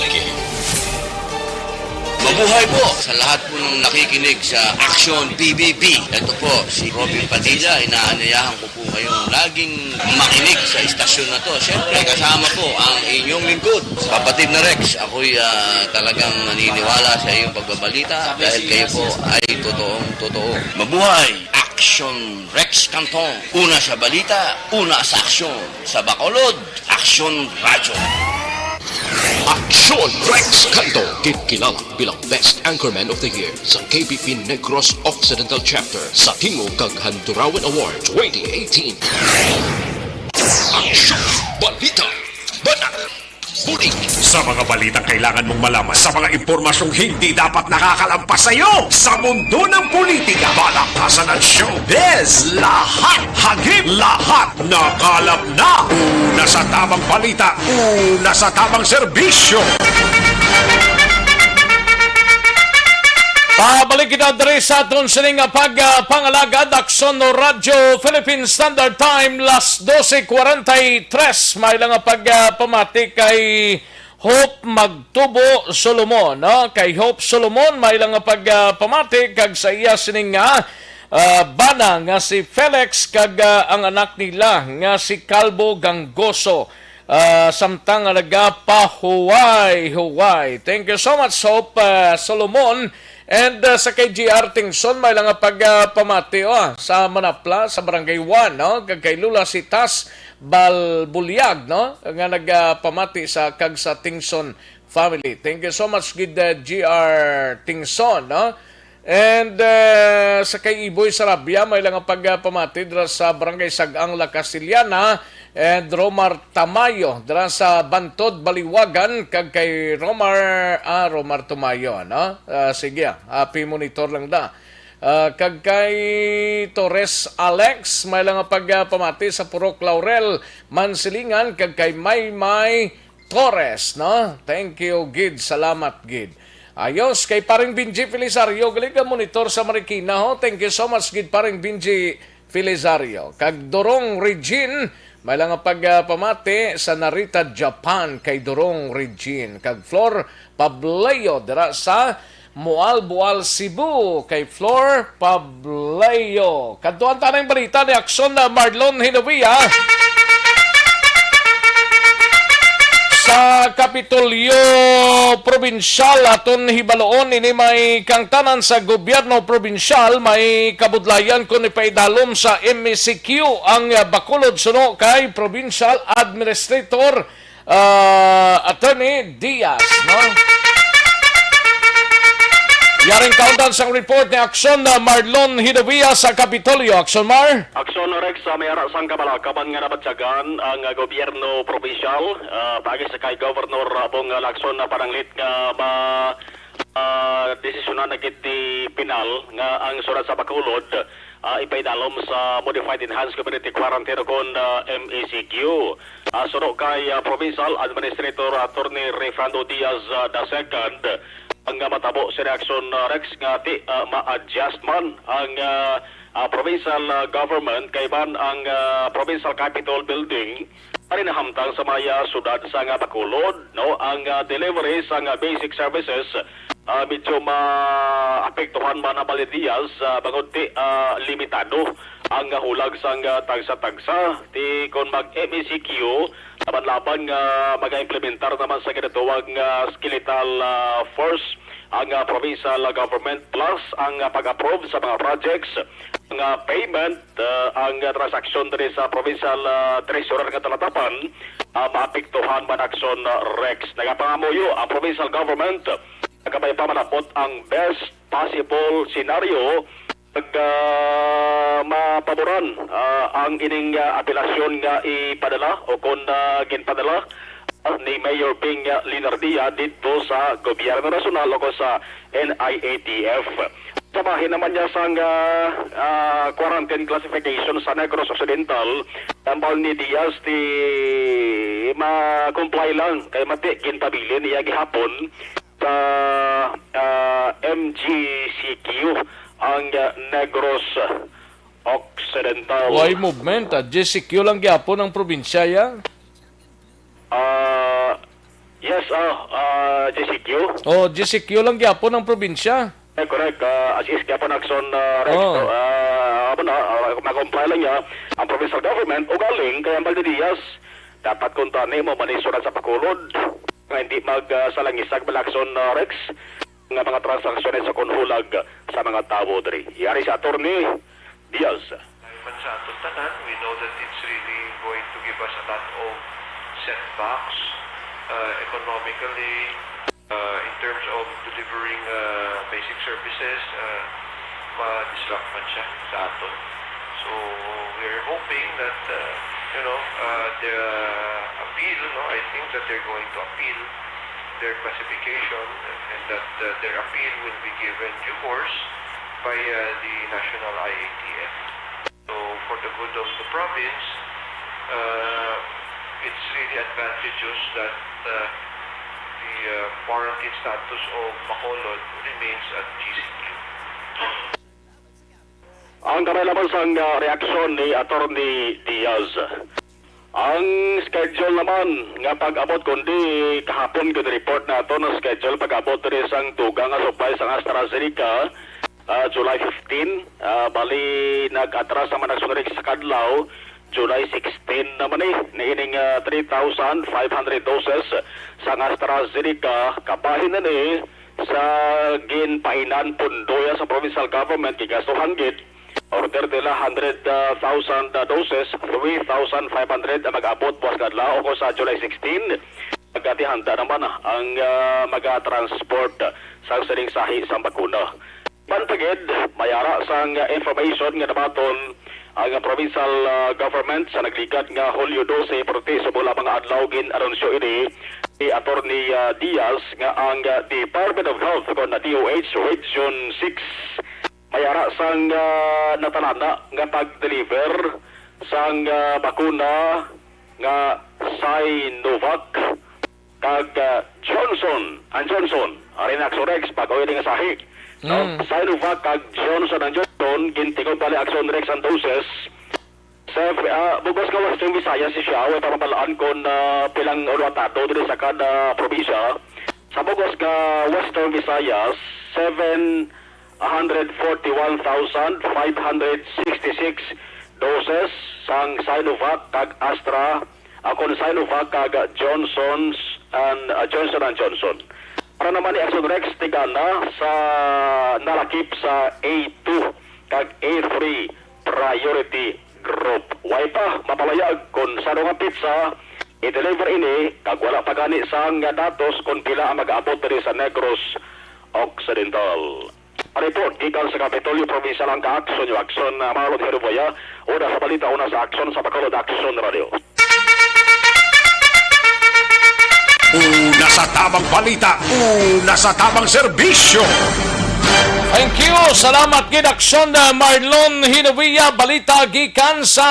Mabuhay po sa lahat po ng nakikinig sa Action P B B. Ito po si Robin Padilla, inaanyayahan ko po kayong laging makinig sa istasyon na to. Siyempre, kasama po ang inyong lingkod, kapatid na Rex. Ako'y ah, talagang naniniwala sa iyong pagbabalita dahil kayo po ay totoong totoo. Mabuhay! Action Rex Canton. Una sa balita, una sa aksyon. Sa Bacolod, Aksyon Radyo. Aksyon Rex Canto, kitkilala bilang Best Anchorman of the Year sa K B P Negros Occidental Chapter sa Tingog kag Handurawan Award twenty eighteen. Aksyon, balita, banat, bulig. Sa mga balitang kailangan mong malaman, sa mga impormasyong hindi dapat nakakalampas sa iyo, sa mundo ng politika, balakasan at showbiz, lahat hagip, lahat nakalap na. Una sa tamang balita, una sa tamang serbisyo. Pabalik kita diri sa aton sini nga pag, ah, pangalagad, Aksyon Radyo Philippine Standard Time, las doce cuarenta y tres. May lang nga pag, ah, pamati kay Hope Magtubo Solomon, no? Kay Hope Solomon, may lang nga pag, ah, pamati kag sa iya sining nga, ah, bana nga si Felix kag, ah, ang anak nila nga si Calvo Gangoso, ah, samtang nga nagapahuway-huway. Thank you so much, Hope, ah, Solomon. And, ah, sa kay G R Tingson, may lang nga pag, ah, pamati, oh, sa Manapla, sa Barangay one, no? Kag kay Lola Sitas Balbuliag, no? Nga nagapamati sa kag sa Tingson family. Thank you so much, gid, uh, G R Tingson, no? And, uh, sa kay Iboy Sarabia, may lang nga pagpamati dira sa Barangay Sag-ang, La Castellana, and Romar Tamayo dira sa Bantod, Baliwagan, kag kay Romar, ah, Romar Tumayo, no? Ah, sige, ah, happy monitor lang da. Ah, kag kay Torres Alex, may lang nga pagpamati sa Purok Laurel, Mansilingan, kag kay Maymay Torres, no? Thank you, gid. Salamat, gid. Ayos, kay Paring Benji Felisario, gali ka monitor sa Marikina, ho? Thank you so much, gid, Paring Benji Felisario. Kag Dorong Regine, may lang nga pagpamati sa Narita, Japan, kay Dorong Regine. Kag Flor Pableo, dira sa Moalboal, Cebu, kay Flor Pableo. Kadtuan ta na ang balita ni Aksyon na Marlon Hinovia. Sa Kapitolyo Probinsyal, aton hibaloon ini may kangtanan sa gobyerno probinsyal, may kabudlayan kon ipaidalom sa M E C Q ang, ah, Bacolod suno kay Provincial Administrator ah, Attorney Diaz, no? Yaring kaundan sang report ni Aksyon na Marlon Hidavia sa Kapitolyo. Aksyon, Mar? Aksyon, Rex, sa may ara sang kabalakaban nga nabatyagan ang, ah, gobyerno provincial, ah, paagi sa kay Governor Bong Lacson na pananglit nga ma-, ah, desisyonan na gid ni Pinal nga ang syudad sa Bacolod, ah, ipaidalom sa Modified Enhanced Community Quarantine o kon, ah, M E C Q. Ah, suno kay, ah, Provincial Administrator Attorney Refrando Diaz, ah, the second, ang, ah, matabo sa reaksyon, ah, Rex, nga ti, ah, ma-adjust man ang, ah, ah, provincial, ah, government kay man ang, ah, provincial capitol building ari nahamtang sa may, ah, siyudad sa nga Bacolod, no? Ang, ah, delivery sa nga basic services, ah, medyo maapektuhan man ang Balde Diaz, ah, bangod ti, ah, limitado ang, ah, hulag sang, ah, tagsa-tagsa. Ti kon mag M E C Q, laban-laban nga mag-implementar naman sa ginatawag nga skeletal, ah, force ang, ah, provincial, ah, government plus ang, ah, pag-approve sa mga projects, ang, ah, payment, ah, ang, ah, transaksyon diri sa provincial, ah, treasurer nga talatapan, ah, maapektuhan man, Aksyon, ah, Rex. Nagapangamuyo ang provincial government nga may pamanapot ang best possible scenario pag, ah, mapaboran, ah, ang ining, ah, apelasyon nga ipadala o kon, ah, ginpadala, ah, ni Mayor Ping, ah, Linardia didto sa gobyerno nasyonal o kon sa N I A T F. Sa bahin naman niya sang, ah, ah, quarantine classification sa Negros Occidental, tambal ni Diaz ti ma-comply lang kay mati ginpabilin niya gihapon sa, ah, M G C Q ang, ah, Negros Occidental. Why movement? Ah, G C Q lang gyapon ang probinsya, ya? Ah, yes, ah, ah, G C Q. Oh, G C Q lang gyapon ang probinsya. Eh, correct. Ah, as is gyapon, Aksyon, ah, Rex, Oh. no? Ah, amo na, ah, ma-comply lang niya ang provincial government. Ugaling kay ang Balde Diaz, dapat kuntani mo manisura sa Bacolod nga hindi mag, ah, salangisag, Aksyon, ah, Rex, nga mga transaksyones sa kunhulag sa mga tawo diri. Yari sa Attorney Diaz. Ay man sa aton tanan, we know that it's really going to give us a lot of setbacks, uh, economically, uh, in terms of delivering, uh, basic services, uh, ma-disrupt man siya sa aton. So, we're hoping that, uh, you know, uh, the appeal, no, I think that they're going to appeal their classification and that, uh, their appeal will be given due course by, uh, the National I A T F. So, for the good of the province, uh, it's really advantageous that, uh, the, uh, quarantine status of Bacolod remains at G C Q. Ang kamay lamang sang, ah, reaksyon ni Attorney Diaz. Ang schedule naman nga pag-abot, kundi kahapon gid report nato na schedule pag-abot diri sang dugang nga supply sang AstraZeneca, ah, July fifteen, ah, bali nag-atras naman ang sunod sa kadlaw, July sixteen naman ni, niining, ah, three thousand five hundred doses sang AstraZeneca, kabahin na ni sa ginpainan pundoya sa provincial government, gigastuhan gid. Order nila hundred thousand doses, three thousand five hundred ang mag-abot buwas nga adlaw o sa July sixteen. Magkatihanda naman ang, ah, maga-transport sa sining sahi sang bakuna. Ban pa gid, may ara sang information nga nabaton ang provincial, ah, government sa nagligad nga Hulyo dose, perti subong lamang nga adlaw gin-anunsyo ini ni Attorney, ah, Diaz nga ang, ah, Department of Health kon na D O H Region six may ara sang, ah, natalana nga pag-deliver sang, ah, bakuna nga Sinovac kag, ah, Johnson and Johnson. Ari na, Aksyon Rex, bag-o ini nga sahi. No? Mm. Sinovac kag Johnson and Johnson, gintingog bali, Aksyon Rex, ang doses. Sa, ah, bug-os nga Western Visayas siya, way pa mabalaan kon, ah, pilang ulwatado diri sa kada probinsya. Sa bug-os nga Western Visayas, seven hundred forty-one thousand five hundred sixty-six doses sang Sinovac kag Astra, ah, kon Sinovac kag Johnson's and, ah, Johnson and Johnson. Para naman ni Aksyon Rex, tigana sa nalakip sa A two kag A three priority group. Way pa mapalayag kon sa ano nga petsa i-deliver ini, kag wala pa gani sang datos kon pila ang mag-abot diri sa Negros Occidental. Report gikan sa Kapitolyo Provincial ang ka-aksyon, Aksyon, ah, Marlon Herboya. Una sa balita, una sa aksyon sa Bacolod Aksyon Radio. Una sa tabang balita, una sa tabang serbisyo. Thank you. Salamat gid, Aksyon, ah, Marlon Hinovia. Balita gikan sa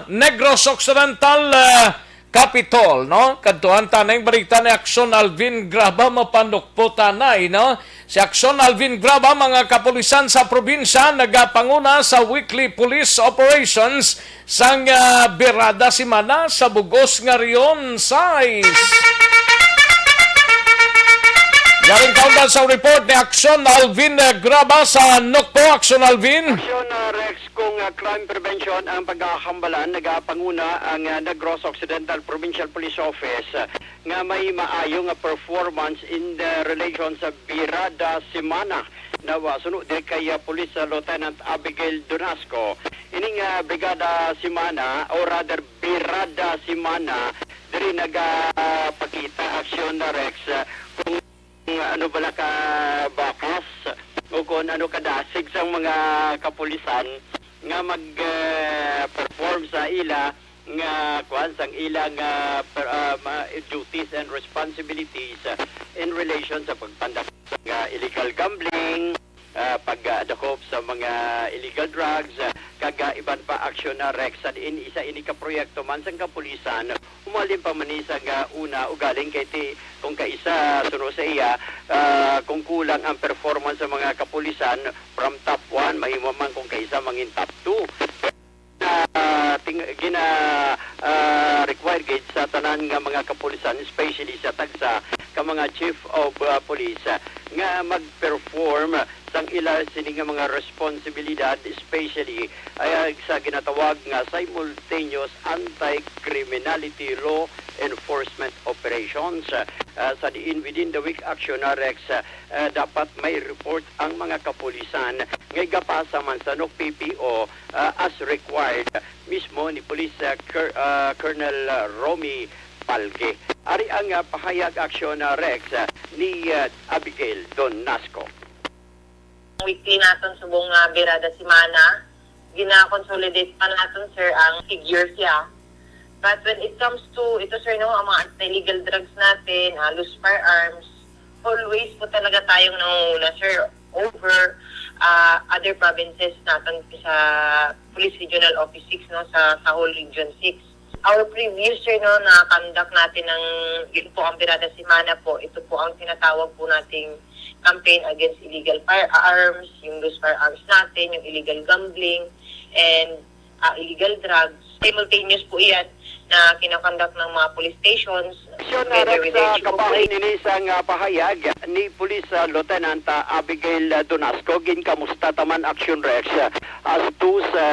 Negros Occidental, ah, Capitol, no? Kadtuan ta ning balita ni Aksyon Alvin Graba, mapanukpo ta anay, no? Si Aksyon Alvin Graba, mga kapulisan sa probinsya, nagapanguna sa weekly police operations sang, ah, birada semana sa bug-os nga Region sais. Galing kaundan sa report ni Aksyon Alvin, ah, Graba sa Nokpo. Aksyon Alvin. Aksyon, ah, Rex, kung, ah, crime prevention ang pagkahambalan, nagapanguna ang, ah, Negros Occidental Provincial Police Office, ah, nga may maayo nga performance in the relation sa Birada Semana. Now, ah, suno diri kay, ah, Police, ah, Lieutenant Abigail Donasco. Ining, ah, Brigada Semana, or rather, Birada Semana, diri nagapakita, Aksyon, ah, Rex, ah, kung ano bala ka bakas o kung ano kadasig sang mga kapulisan nga mag, ah, perform sa ila nga, kuan, sang ila nga per-, ah, ma-, duties and responsibilities, ah, in relation sa pagpandak sang, ah, illegal gambling, ah, pag-adakop sa mga illegal drugs, ah, kag, ah, iban pa, Aksyon, ah, Rex, sa diin isa ini ka proyekto man sang kapulisan, umalin pa man ni sa nga una, ugaling kay ti, kung kaisa, suno sa iya, ah, kung kulang ang performance sa mga kapulisan, from top one, mahimo man kung kaisa mangin top two. Ah, ting-, gina, ah, required gid sa tanan nga mga kapulisan, especially sa tagsa ka mga chief of, ah, police, ah, nga mag-perform sang ila sini nga mga responsibilidad, especially ay sa ginatawag nga simultaneous anti-criminality law enforcement operations. Ah, sa diin within the week, Aksyon, ah, Rex, ah, dapat may report ang mga kapulisan nga igapasa man sa N O C P P O, ah, as required mismo ni Police, ah, Col-, ah, Colonel, ah, Romy Palge. Ari ang, ah, pahayag, Aksyon, ah, Rex, ah, ni, ah, Abigail Don Nasco. Weekly naton subong nga birada semana, gina-consolidate pa naton, sir, ang figures ya. But when it comes to ito, sir, no, ang mga illegal drugs natin, ah, loose firearms, always po talaga tayong nangunguna, sir, over, ah, other provinces natin sa Police Regional Office six, no, sa, sa whole Region six. Our previous, sir, no, na-conduct natin ng, yun po ang Birada Semana po, ito po ang tinatawag po nating campaign against illegal firearms, yung loose firearms natin, yung illegal gambling, and, ah, illegal drugs. Simultaneous po iyan na kinakonduct ng mga police stations. Aksyon, ah, Rex, sa kabahin ini sang, ah, pahayag ni Police, ah, Lieutenant, ah, Abigail, ah, Donasco, ginkamusta ta man, Aksyon, Rex, ah, as to sa,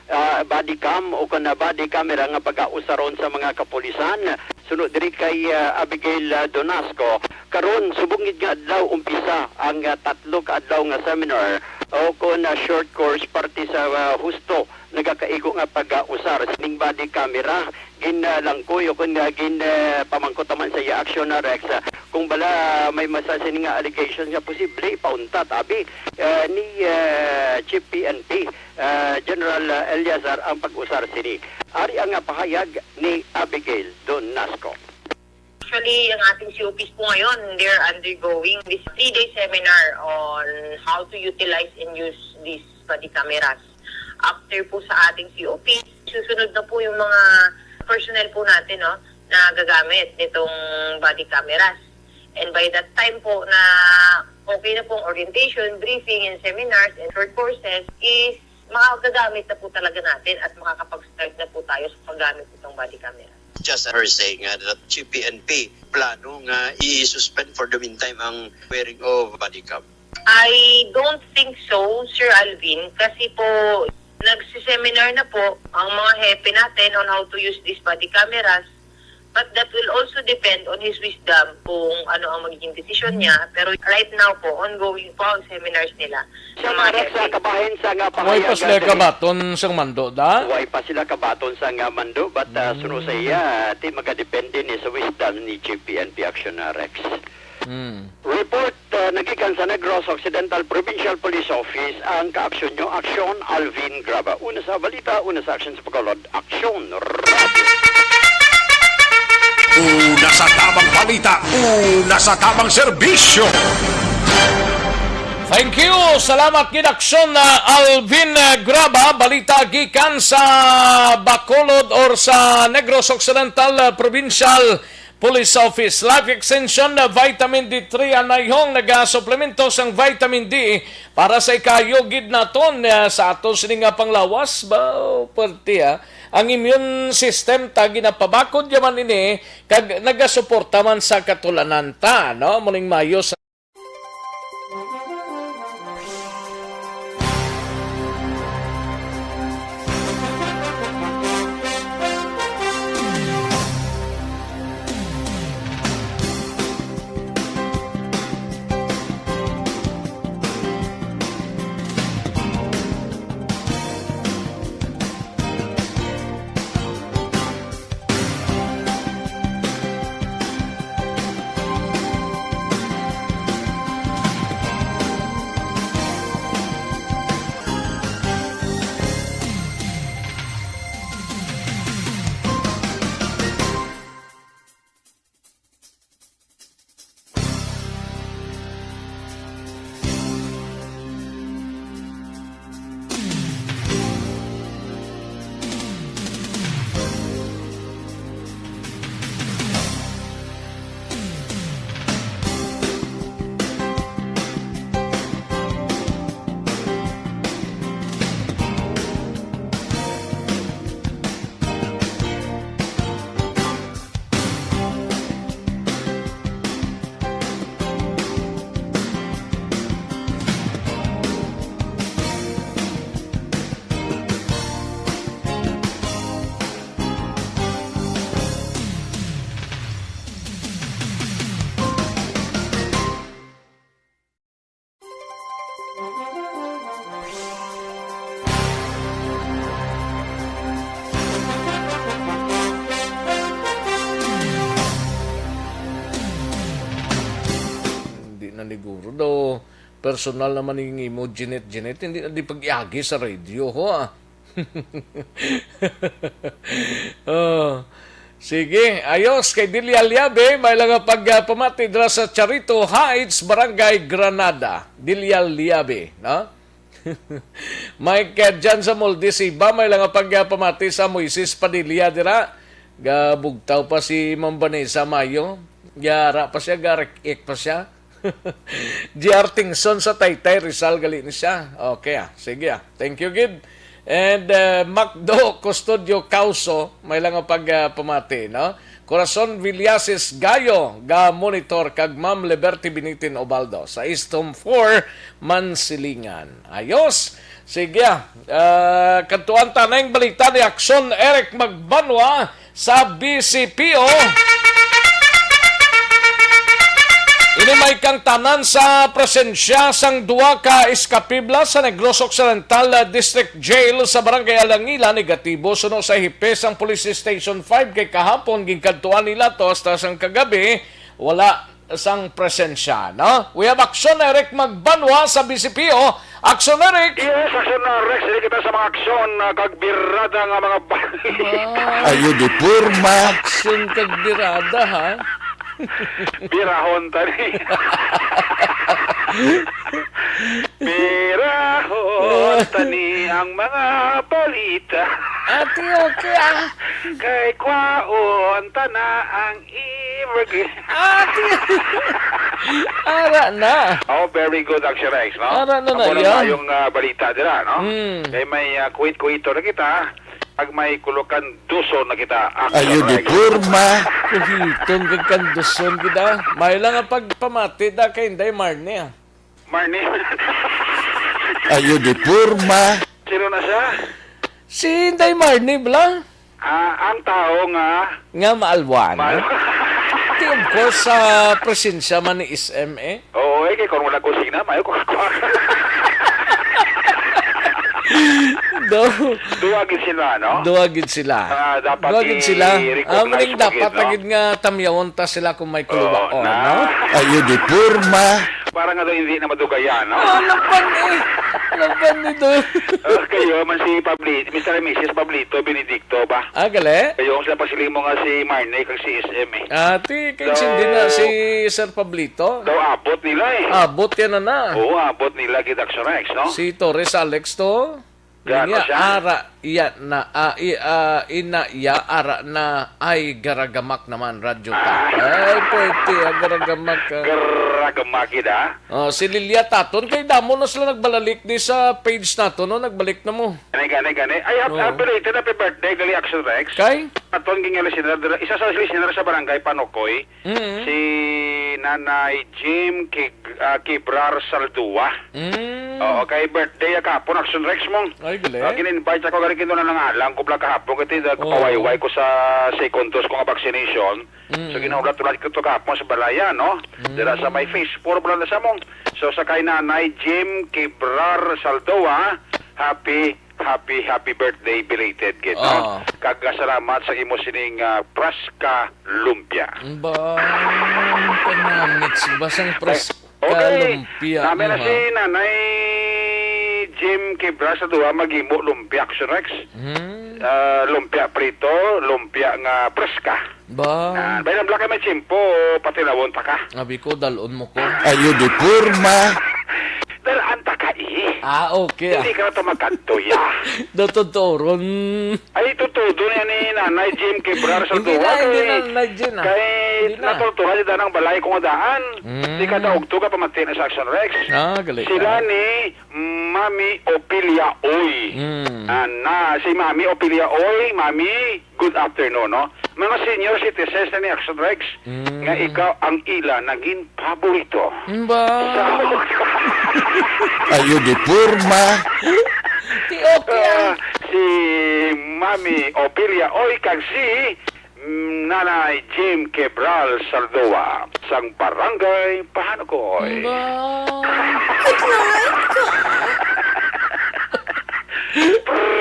ah, body cam o kon, ah, body camera nga pag-ausaron sa mga kapulisan. Suno diri kay, ah, Abigail, ah, Donasco, karon, subong gid nga adlaw, umpisa ang, ah, tatlo ka adlaw nga seminar o kon, ah, short course parte sa, ah, husto nagakaigo nga pag-usar sining body camera. Ginalangkoy o kon, ah, gin, ah, pamangkot naman sa iya, Aksyon, ah, Rex, ah, kung bala may masa sini nga allegations nga posible ipauntat, abi, ah, ni, ah, Chief P N P, ah, General, ah, Eleazar ang pag-usar sini. Ari ang, ah, pahayag ni Abigail Don Nasco. Actually, ang ating C O Ps po ngayon, they're undergoing this three-day seminar on how to utilize and use these body cameras. After po sa ating C O P, susunod na po yung mga personnel po natin, no, na gagamit nitong body cameras. And by that time po na okay na pong orientation, briefing, and seminars, and short courses, is magagamit na po talaga natin at makakapag-start na po tayo sa paggamit nitong body camera. Just her saying, uh, that G P N P plano nga i-suspend for the meantime ang wearing of body cam. I don't think so, Sir Alvin, kasi po nagsiseminar na po ang mga hepe natin on how to use these body cameras. But that will also depend on his wisdom kung ano ang magiging desisyon niya. Pero right now po, ongoing po ang seminars nila. Sa mga Rex, sa kabahin sa nga pahayag, pa sila kabaton sang mando, da? Way pa sila kabaton sa nga mando, but, ah, suno sa iya, ti magadepende ni sa wisdom ni G P N P Action na Rex. Hmm. Report, ah, nagikan sa Negros Occidental Provincial Police Office ang kaaksyon nyo, Aksyon Alvin Graba. Una sa balita, una sa aksyon sa Bacolod, Aksyon Radio. Una sa tabang balita, una sa tabang serbisyo. Thank you. Salamat gid, Aksyon, ah, Alvin, ah, Graba. Balita gikan sa Bacolod or sa Negros Occidental, ah, Provincial Police Office. Life Extension, uh, Vitamin D three, anayhon nagasuplemento sang vitamin D para sa ikayo gid naton, uh, sa aton sini nga panglawas. Ba, pwerte, ah. Ang immune system ta ginapabakod yaman ini kag nagasuporta man sa katulanan ta, no? Muning mayo sa Hindi na, siguro daw personal naman yung imo, Jeanette, Jeanette. Hindi na di pag-iagi sa radio, ho, ah. Oh. Sige, ayos kay Delia Liabe, may lang nga pagpamati dira sa Charito Heights, Barangay Granada. Delia Liabe, no? Mike, uh, dyan sa Moldes, iba, may lang nga pagpamati sa Moises Padilla dira. Gabugtaw pa si Ma'am Vanessa Mayo. Yara pa siya, garik-ik pa siya. G R Tingson sa Taytay, Rizal, gali ni siya. Okay, ah. Sige, ah. Thank you, gid. And, uh, Macdo Custodio Causo, may lang nga pagpamati, no? Corazon Villasis Gayo, ga monitor, kag Ma'am Liberty Binitin Obaldo sa East Home four, Mansilingan. Ayos. Sige, ah. Ah, kadtuan ta na yung balita ni Aksyon Eric Magbanwa sa B C P O. Ini may kangtanan sa presensya sang duha ka eskapibla sa Negros Occidental District Jail sa Barangay Alangila, negatibo suno sa hepe sang Police Station five kay kahapon ginkadtuan nila to hasta sang kagabi wala sang presensya, no? We have Aksyon Eric Magbanwa sa B C P O. Aksyon Eric! Yes, Aksyon, uh, Rex, diri kita sa mga aksyon, uh, kag birada nga mga balita. Wow. Ayo di porma. Aksyon kag birada, ha? Birahon ta ni. Birahon ta ni ang mga balita. Ati, okay, ah. Kay kwaon ta na ang Evergreen. Ah, di-, ara na. Oh, very good, Action Rex, no? Ara na na, amo na yan. Mayong, ah, balita dira, no? Hmm. Kay may, ah, kuwit-kuwito na kita, pag may kulukan duso na kita, Action Rex. Ayo di porma. Kuhiton kag kanduson kita. May lang nga pagpamati da kay Inday Marnie, ah. Marnie. Ayo di porma. Sino na siya? Si Inday Marnie, bala. Ah, ang tao nga nga maalwan. Maal- Di, of course, sa presensya man ni S M, eh. Oo, eh, kay kung wala kusina, mayo ko kakuha. Do. Duwa gid sila, no? Duha gid sila. Ah, dapat Duha gid sila. i-recognize Ah, maning mo dapat gid, no? na gid nga tamyawon ta sila kung may Oo, kuluwaon, na. no? Ayo di porma. Para nga daw hindi na madugayan, no? Ah, laban eh. Laban ni do. Ah, kayo man si Pabli-, Mister and Missus Pablito Benedicto ba? Ah, gali? Kayo ang sila pasiling mo nga si Marnay kag si S M eh. Ati, kay So, sindi na si Sir Pablito. Daw abot nila eh. Abot yan na na. Oo, abot nila gid Action Rex, no? Si Torres Alex to. Gano Niya, siya? ara, iya na, ah, i-, ah, ina, iya, ara na, ay, garagamak naman, radyo ka. Ay, pwede, ah, garagamak ka. Garagamak gid, ah. Oh, si Lilia Taton, kay damo na sila nagbalalik di sa page nato, no? Nagbalik na mo. Gani, gani, gani. Ay, hap-, Oo. happy belated, happy birthday, gali Action Rex. Kay? Aton gid nga listener, dira, isa sa listener sa Barangay Panokoy, Mm. si Nanay Jim Kig-, ah, Kibrar Saldua. Mm. Oo, kay birthday ya kapon, Action Rex mo. Ay, gali. Ah, gin-invite ako, gali, kino na nangalang ko bala kahapon, kay ti-, Oo. nagpawayway ko sa second dose ko nga vaccination. Mm. So, ginahulat-hulat ko to kahapon sa balaya, no? Mm. Dira sa may phase four bala na sa mo. So, sa kay Nanay Jim Kibrar Saldua, happy, happy, happy birthday belated gid, no? Oo. Kag, ah, salamat sa imo sining, ah, Praska Lumpia. Ba, kanamit si basang Praska Okay. Lumpia, Nami na ano, si ha? Nanay Jim Kibra sa duha maghimo lumpia, Action Rex. Hmm. Ah, lumpia prito, lumpia nga preska. Ba? Ah, bay lang, Black, may tiyempo, patilawon ta ka. Abi ko, dalon mo ko. Ayo di porma. Dalaan ta ka, eh. Ah, okay, ah. Hindi ka na to magkadto, ya. Dotod turon. Ay, tutudo niya ni Nanay Jim Kibrar sa Hindi duwa na, hindi kay, na, Nanay Jim, ah. kay Hindi na. natulturan si Danang Balay kung daan. Mm. Di ka daog to ka pamati na sa Action Rex. Ah, gali Sila ka. ni Mami Opilia Oy. Mm. Ah, na, si Mami Opilia Oy, Mami, good afternoon, no? Mga senior citizens na ni Action Rex, Mm. nga ikaw ang ila naging paborito. Ba? Sa Ayo di porma. Ti okay, ah, ay. si Mami Opilia Oy kag si, mm, Nanay Jim Kebral Saldua sang Barangay Pahanukoy. Ba?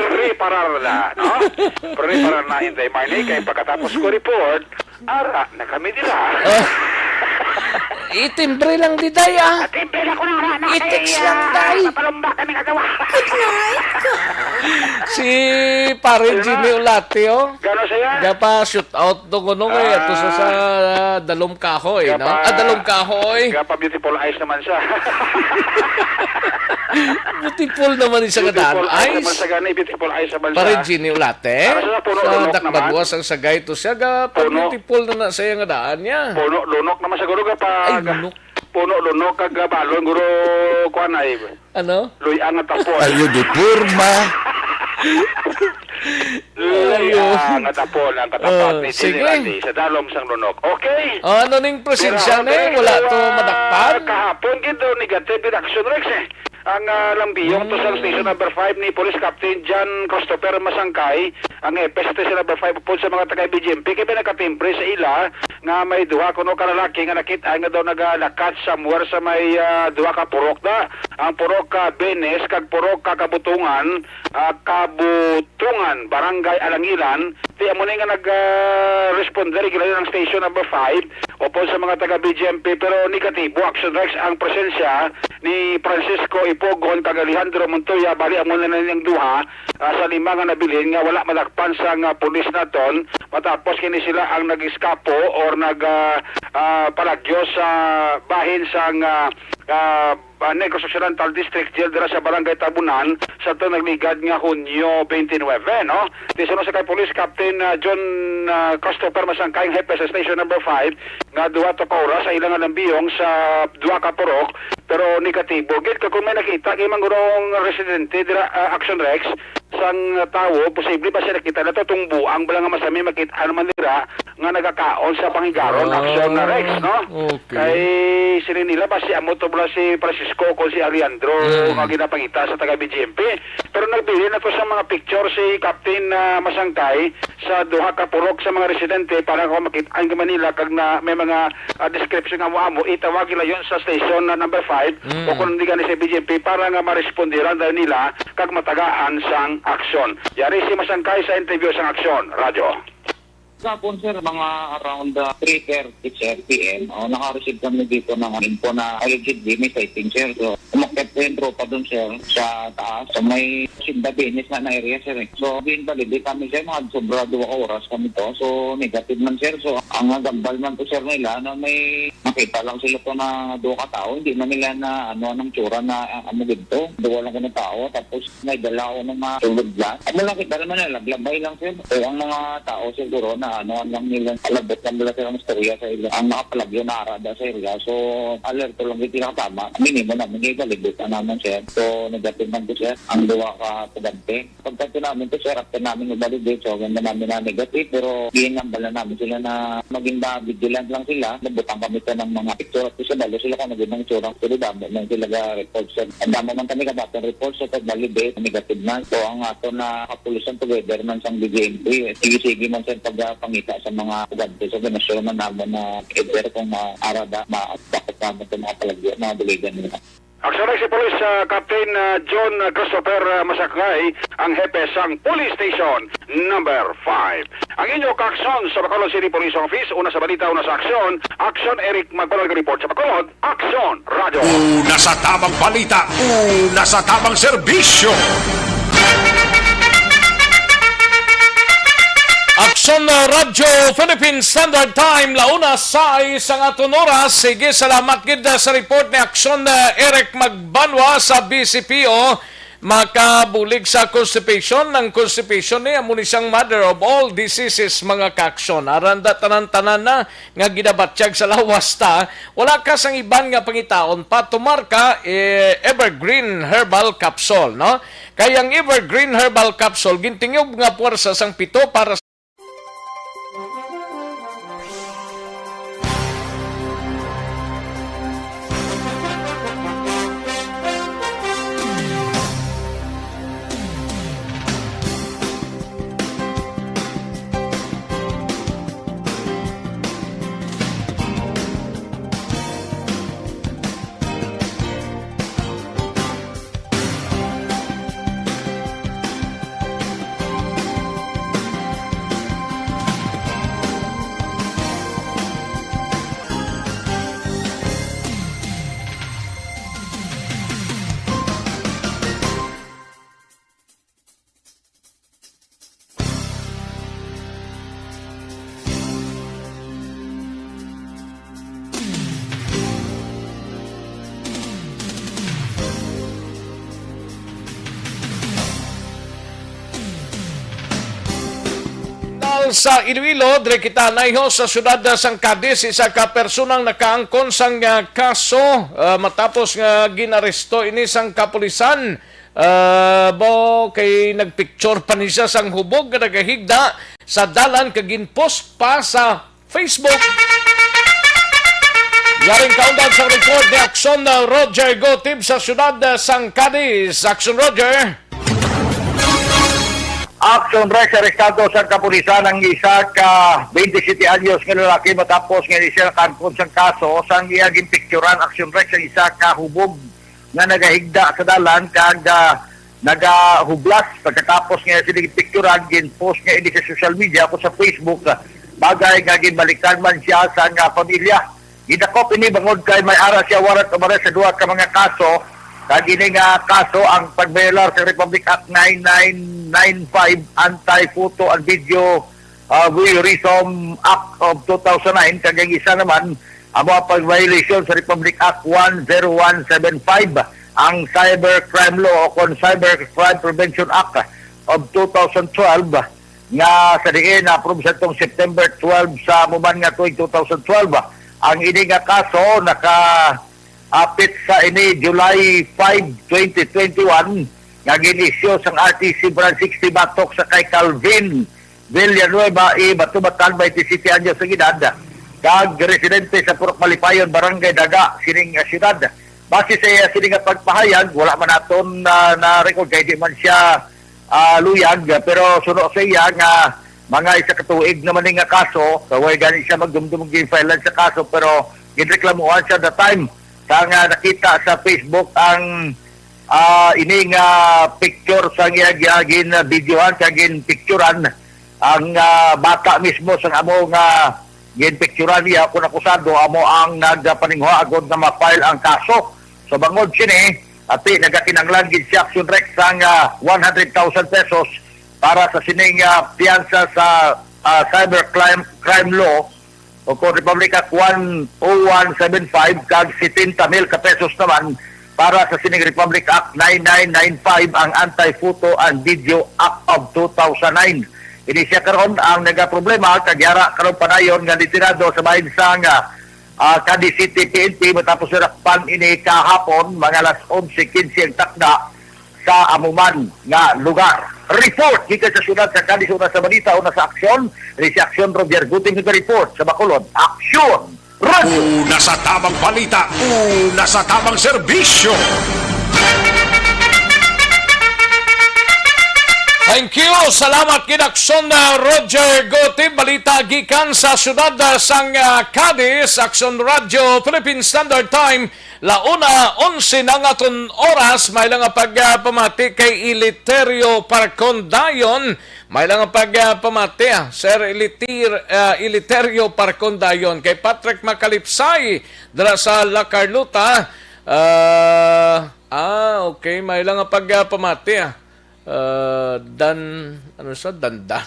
Preparar na, no? Preparar na, Inday Marnie, kay pagkatapos ko report, ara na kami dira. Ah. Itimbre lang di, day, ah. Timbre lang ko na, ara na Itext kay, lang, ah, day. Mapalumba kami nga gawa. Si Pare Ayun na. Jimmy Ulate, oh. Gano siya? Gapa shoot out to kuno kay Ah. ato sa, sa Dalom Kahoy, no? Gapa Ah, Dalom Kahoy. Gapa beautiful eyes naman siya. Beautiful naman yung sa Beautiful kadaan. eyes naman Eyes. sa gani, beautiful eyes naman Pare siya. Jimmy Ulate. Ano siya, puno Sa lunok naman? Dakbaguas ang sagay to siya, ga, Puno. beautiful na na siya nga daan niya. Puno lunok naman siguro, ga, pa, Ay, ga, lunok. puno lunok, kag, ga, balon, guro, kuan ay, Ano? luy-ang nga tapon. Ayo di porma. Luy-ang Ayo. nga tapon, ang katapat Oh, ni sige. General Lee, sa dalom sang lunok. Okay? Oh, ano ning presensya Pero, ni? okay, Wala to ah, madakpan? kahapon, gid daw, negative in Action Rex, eh. Ang, ah, Lambiyong to sa Mm. station number five ni Police Captain John Christopher Masangkay, ang F S station number five, upod sa mga taga B G M P, kay may nakatimbre sa ila nga may duha kuno ka lalaki nga nakit-an nga daw nagalakat somewhere sa may, ah, duha ka purok na. Ang purok ka Benes kag purok ka Kabutungan, ah, Kabutungan, Barangay Alangilan, Ti amo ni nga nag, ah, responder, gila ang station number five, upod sa mga taga B G M P, pero negatibo, Action Rex, ang presensya ni Francisco Ipogon kag Alejandro Montoya, bali amo na nilang duha, ah, sa lima nga nabilin nga wala madakpan sang, ah, pulis naton, matapos kini sila ang nag-eskapo or nag, ah, ah, palagyo sa bahin sang, ah, ah, ah, Negros Occidental District Jail dira sa Barangay Tabunan sa to nagligad nga Hunyo twenty-nine, no? Ti suno sa kay Police Captain, ah, John, ah, Christopher Masangkay, ang hepe sa Station Number five, nga duha to ka oras sa ilang nalambiyong sa duha ka purok, pero negatibo gid. Kag kung may nakita kay manggurong residente dira, ah, Action Rex, sang tawo, posible ba siya nakita na to? Tungbuang bala nga masami makita naman dira nga nagakaon sa panghigaron, Ah, aksyon na Rex, no? Okay. Kay sila nila ba si amo to bala si Francisco o si Alejandro Mm. nga ginapangita sa taga B G M P. Pero nagpili na to sa mga picture si Captain, ah, Masangkay sa duha ka purok sa mga residente para kung makit-an ka man nila kag na may mga, ah, description nga amo-amo, itawag nila yon sa station na number five Mm. o kung hindi gani sa B G M P para nga marespondiran daw nila kag matagaan sang aksyon. Yari si Masangkay sa interview sang aksyon. Radyo. Kahapon, sir, mga around, ah, three thirty, sir, P M, oh, naka-receive kami dito ng info na allegedly may sighting, sir. So, umakyat po yung tropa dun, sir, sa taas. So, may Simba Benes na, na area, sir, eh. So, din validate kami, sir, mga sobra dua ka oras kami to. So, negative man, sir. So, ang gambal man po, sir, nila na may makita lang sila to na dua ka tao. Hindi man nila na, ano, anong tsura na, ah, amo dito. Dua lang ka na tao. Tapos, may dala ako ng mga sulod lang. Ano lang kita naman, eh, laglabay lang, sir. So, ang mga tao siguro na ano, ano lang nila, palabot lang nila silang istorya sa ila. Ang mga palagyo na arada sa ila. So, alerto lang kita tama. Minimo namin, ibalibot na naman, sir. So, negative man po, sir. Ang duwa ka estudyante. Pagkadto namin to, sir, after namin i-validate, so, ganda namin na negative, pero ginambal na namin sila na maging ba vigilant lang sila. Nabutang kami to ng mga picture. At sa balo sila kung naging itsura. Pero damo man sila ga-report, sir. Ang damo man kami kabatang report, so, pag validate, negative man. So, ang ato na kapulisan together man sang B G M P, sige-sige man, sir, pagpangita sa mga estudyante. So, ganasyuran man namin na either kung maarada, ma-, bakit namin sa mga palagyo, mga buligan nila. Aksyon si Police, ah, Captain, ah, John Christopher, ah, Masakay, ang hepe sang Police Station Number Five. Ang inyo kaaksyon sa Bacolod City Police Office, una sa balita, una sa aksyon. Aksyon, Eric Magbalon, report sa Bacolod. Aksyon, Radyo. Una sa tamang balita, una sa tamang serbisyo. Aksyon, uh, Radyo Philippine Standard Time, la una sais ang aton oras. Sige, salamat gid, uh, sa report ni Aksyon, uh, Eric Magbanwa sa B C P O. Makabulig sa constipation. Ang constipation ni amo ni siyang mother of all diseases, mga kaaksyon. Aranda tanan-tanan na nga ginabatyag sa lawas ta, wala ka sang iban nga pangitaon pa, tumar ka, eh, Evergreen Herbal Capsule, no? Kay ang Evergreen Herbal Capsule, gintingob nga puwersa sang pito para sa Sa Iloilo, dire kita naiho sa siyudad sang Cadiz, isa ka personang nakaangkon sang, ah, kaso, ah, matapos nga ginaresto ini sang kapulisan. Ah, bo, kay nagpicture pa ni siya sang hubog nga nagahigda sa dalan kag ginpost pa sa Facebook. Yaring kaundan sa report ni Aksyon, uh, Roger Gotib sa siyudad, uh, sang Cadiz. Aksyon, Roger. Aksyon, Rex, arestado sa kapulisan ang isa ka twenty-seven anyos nga lalaki matapos nga siya nakaangkon sang kaso sang iya ginpicturan. Aksyon, Rex, ang isa ka hubog nga nagahigda sa dalan kag, ah, nagahublas pagkatapos nga sila gipicturan, gin-post nga ini sa social media o sa Facebook, ah, bagay nga ginbalikan man siya sa nga pamilya. Gidakop ini bangod kay may ara siya warrant of arrest sa duha ka mga kaso, kag ini nga kaso ang pagbayolar sa Republic Act nine nine nine five, Anti-Photo and Video, ah, Voyeurism Act of two thousand nine, kag ang isa naman amo ang pag-violation sa Republic Act one zero one seven five, ang Cybercrime Law o kon Cybercrime Prevention Act of two thousand twelve, nga sa diin na-approve sa tong September twelve sa muman nga tuig two thousand twelve. Ang ini nga kaso nakaapit sa ini July five, twenty twenty-one, nga gin-issue sang R T C Branch sixty batok sa kay Calvin Villanueva E. Batubatan, twenty-sete anyos ang edad, kag residente sa Purok Malipayon, Barangay Daga, sining, ah, siyudad. Base sa iya sini nga pagpahayag, wala man naton na, na-record kay di man siya, ah, luyag, pero suno sa iya nga mga isa ka tuig naman ni nga kaso, kay way gani siya magdumdum og file sa kaso, pero ginreklamuhan siya that time sa nga nakita sa Facebook ang, ah, ini nga picture sa iya gi-, gin-videohan, sa gin-picturean ang, ah, bata mismo sa amo nga ginpicturean niya kun akusado amo ang nagpaninguha agod nga ma-file ang kaso. So bangod sini, ati nagakinahanglan gid si Action Rex sang, ah, one hundred thousand pesos para sa sining, ah, piyansa sa, ah, cyber crime, crime law o kon Republic Act one oh one seven five kag setenta mil ka pesos naman para sa sining Republic Act nine nine nine five, ang Anti-Photo and Video Act of two thousand nine. Ini siya karon ang nagaproblema kag yara karon padayon nga detenado sa bahin sang, ah, ah, Cadiz City P N P matapos nadakpan ini kahapon, mga alas onse quince ang takda sa amo man nga lugar. Report gikan sa siyudad sa Cadiz, una sa balita, una sa aksyon. Ini si Aksyon Roger Guting, report sa Bacolod. Aksyon! Radyo! Una sa tamang balita, una sa tamang serbisyo. Thank you. Salamat gid, Aksyon, uh, Roger Guting. Balita gikan sa siyudad, uh, sang, uh, Cadiz. Aksyon Radyo, Philippine Standard Time, la una onse na nga aton oras. May lang nga pagpamati kay Eliterio Parcondayon. May lang nga pagpamati, ah, Sir Elitir-, ah, Eliterio Parcondayon. Kay Patrick Macalipsay, dira sa La Carlota. Ah, ah, okay. May lang nga pagpamati, ah. Ah, Dan, ano sa? Dandan.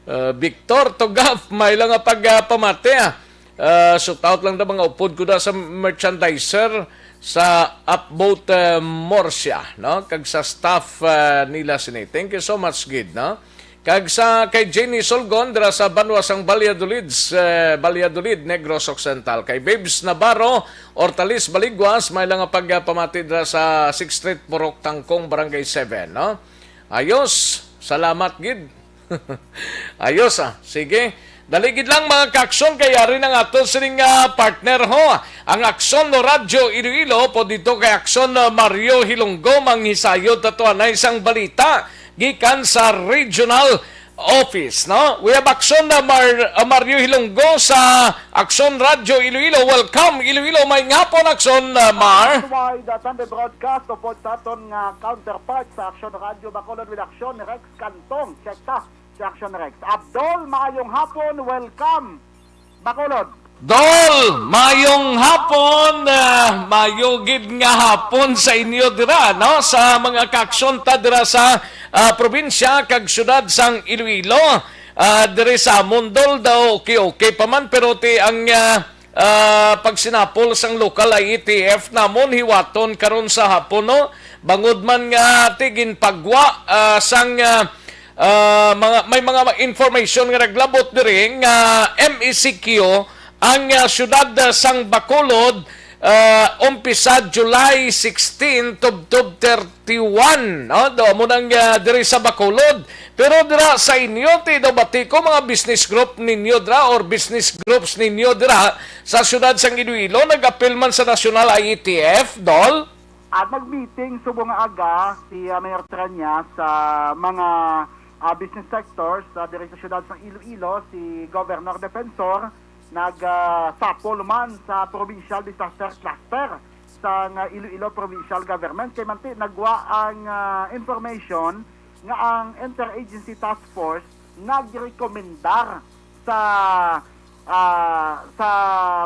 Ah, Victor Tugaf, may lang nga pagpamati, ah. Ah, shout out lang na mga upod ko na sa merchandiser sa Upboat, eh, Murcia, no? Kag sa staff, eh, nila sini. Thank you so much, gid, no? Kag sa kay Jenny Solgon dira sa banwa sang Valladolid, eh, Valladolid, Negros Occidental. Kay Babes Navarro, Hortaliz Baliguas, may lang nga pagpamati dira sa Sixth Street, Purok Tangkong, Barangay seven, no? Ayos, salamat gid. Ayos, ah. Sige. Dali gid lang, mga kaaksyon, kay ari na nga ato sining, ah, partner ho. Ang Aksyon no Radyo Iloilo po dito kay Aksyon, ah, Mario Hilonggo, manghisayod ta to anay sang balita gikan sa regional office, no? We have Aksyon na Mar-, ah, Mario Hilonggo sa Aksyon Radyo Iloilo. Welcome, Iloilo. May ngapon, Aksyon, ah, Mar. Worldwide, ah, Sunday broadcast, upod sa aton nga counterpart sa Aksyon Radyo Bacolod with Aksyon Rex Cantong. Check ta. Si Action Rex. Abdol, maayong hapon. Welcome, Bacolod. Dol, mayong hapon. Ah, mayo gid nga hapon sa inyo dira, no? Sa mga kaaksyon ta dira sa, ah, probinsya kag syudad sang Iloilo. Ah, diri sa amon, Dol, daw okay-okay pa man, pero ti ang, ah, ah, pagsinapol sang local I E T F namon hiwaton karon sa hapon, no? Bangod man nga ti ginpagwa, ah, sang, ah, ah, mga, may mga information nga naglabot diri nga M E C Q ang, ah, siyudad, ah, sang Bacolod, ah, umpisa July sixteen tubtob thirty-one, no? Do mo nang, ah, diri sa Bacolod. Pero dira sa inyo, ti daw bati ko, mga business group ninyo dira or business groups ninyo dira sa siyudad sang Iloilo, nag-apil man sa National I E T F, Dol? At nag-meeting subong nga aga si, ah, Mayor Treñas sa mga, ah, business sectors, ah, diri sa siyudad sang Iloilo, si Governor Defensor, nag, ah, sapol man sa Provincial Disaster Cluster sang, ah, Iloilo Provincial Government. Kay manti, nagwa ang, ah, information nga ang Interagency Task Force nagrekomendar sa, ah, sa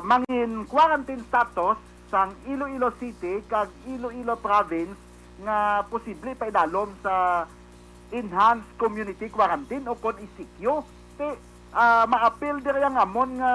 mangin quarantine status sang Iloilo City kag Iloilo Province nga posible paidalom sa enhanced community quarantine o kon E C Q. Ti, ah, maapil diri ang amon nga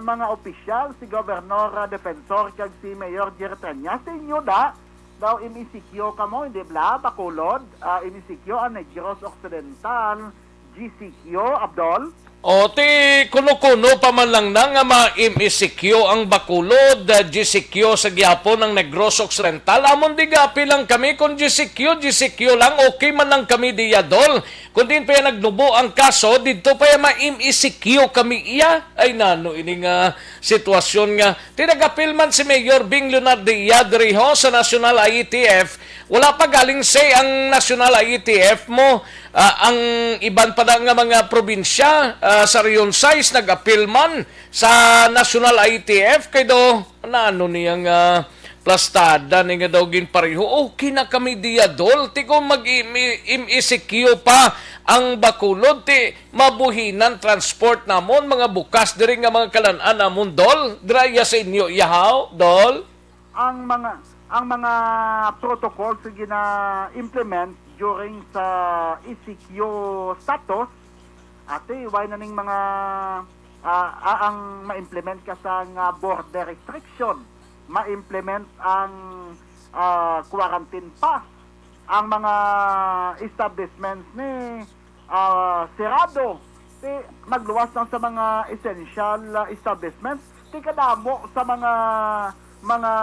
mga opisyal, si Governor, ah, Defensor kag si Mayor Jerry Treñas. Sa inyo da, daw M E C Q kamo, hindi bala? Bacolod, ah, M E C Q ang Negros Occidental, G C Q, Abdol? O, ti kuno-kuno pa man lang na nga ma-M E C Q ang Bacolod, ah, G C Q sa gihapon ang Negros Occidental. Amon di gapi lang kami kung G C Q, G C Q lang, okay man lang kami diya, Dol. Kung diin pa iya nagnubo ang kaso, didto pa iya ma-M E C Q kami iya. Ay, nano ini nga sitwasyon nga. Ti nag-apil man si Mayor Bing Leonardia diri ho sa National I E T F. Wala pa galing say ang National I E T F mo. Ah, ang iban pa na nga mga probinsya, ah, sa Region sais nag-apil man sa National I E T F kay do nano niya nga plastada ni nga daw ginpareho. Okay na kami diya, Dol. Ti kung mag-M E C Q pa ang Bacolod, ti mabuhinan transport namon, mga bukas diri nga mga kalan-an namon, Dol. Dira iya sa inyo, iyahaw, Dol. Ang mga, ang mga protocols nga gina-implement during sa E C Q status, ate, way na ning mga, ah, ah, ang ma-implement ka sa nga border restriction, ma-implement ang, ah, quarantine pass, ang mga establishments ni, ah, sirado, ti magluwas lang sa mga essential, ah, establishments, ti kadamo sa mga, mga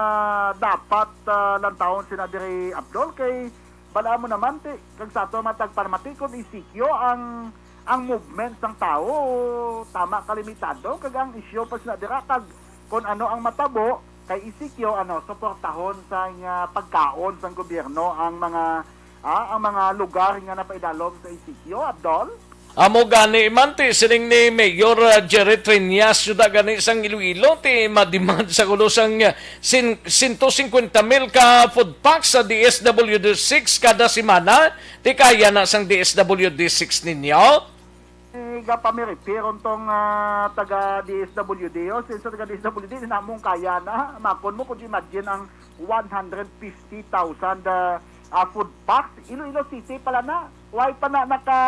dapat, ah, lantawon sina diri, Abdol, kay bala mo naman ti kag sa ato mga tagpamati kon E C Q ang, ang movement sang tawo, tama ka limitado, kag ang isyu pa sila dira kag kon ano ang matabo kay E C Q, ano, suportahon sang, ah, pagkaon sang gobyerno ang mga, ah, ang mga lugar nga napaidalom sa E C Q, Abdol. Amo gani man ti siling ni Mayor, ah, Jerry Triñas, yuda gani sang Iloilo, ti mademand sa kuno sang, ah, sin-, sento singkwenta mil ka food packs sa D S W D six kada semana. Ti kaya na sang D S W D six ninyo? Eh, gapamiripiron tong, ah, taga D S W D, oh. Since taga D S W D, di namong kaya na. Makon mo, kung imagine ang one hundred fifty thousand, ah, ah, food packs, Iloilo City pala na. Why pa na naka,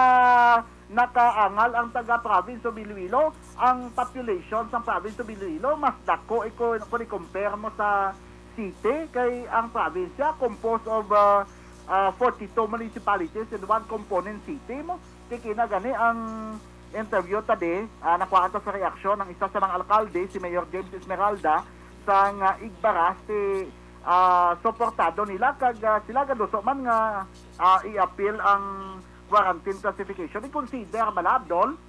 nakaangal ang taga province of Iloilo? Ang population sa province of Iloilo, mas dako iko, kung i-compare mo sa city, kay ang probinsya composed of, ah, ah, forty-two municipalities and one component city mo. Kikina gani ang interview ta di, ah, nakuhaan ta sa reaksyon ang isa sa mga alkalde, si Mayor James Esmeralda, sang, ah, Igbaras, ti, ah, suportado nila kag, ah, sila gaduso man nga, ah, i-appeal ang quarantine classification. I-consider bala, Abdol?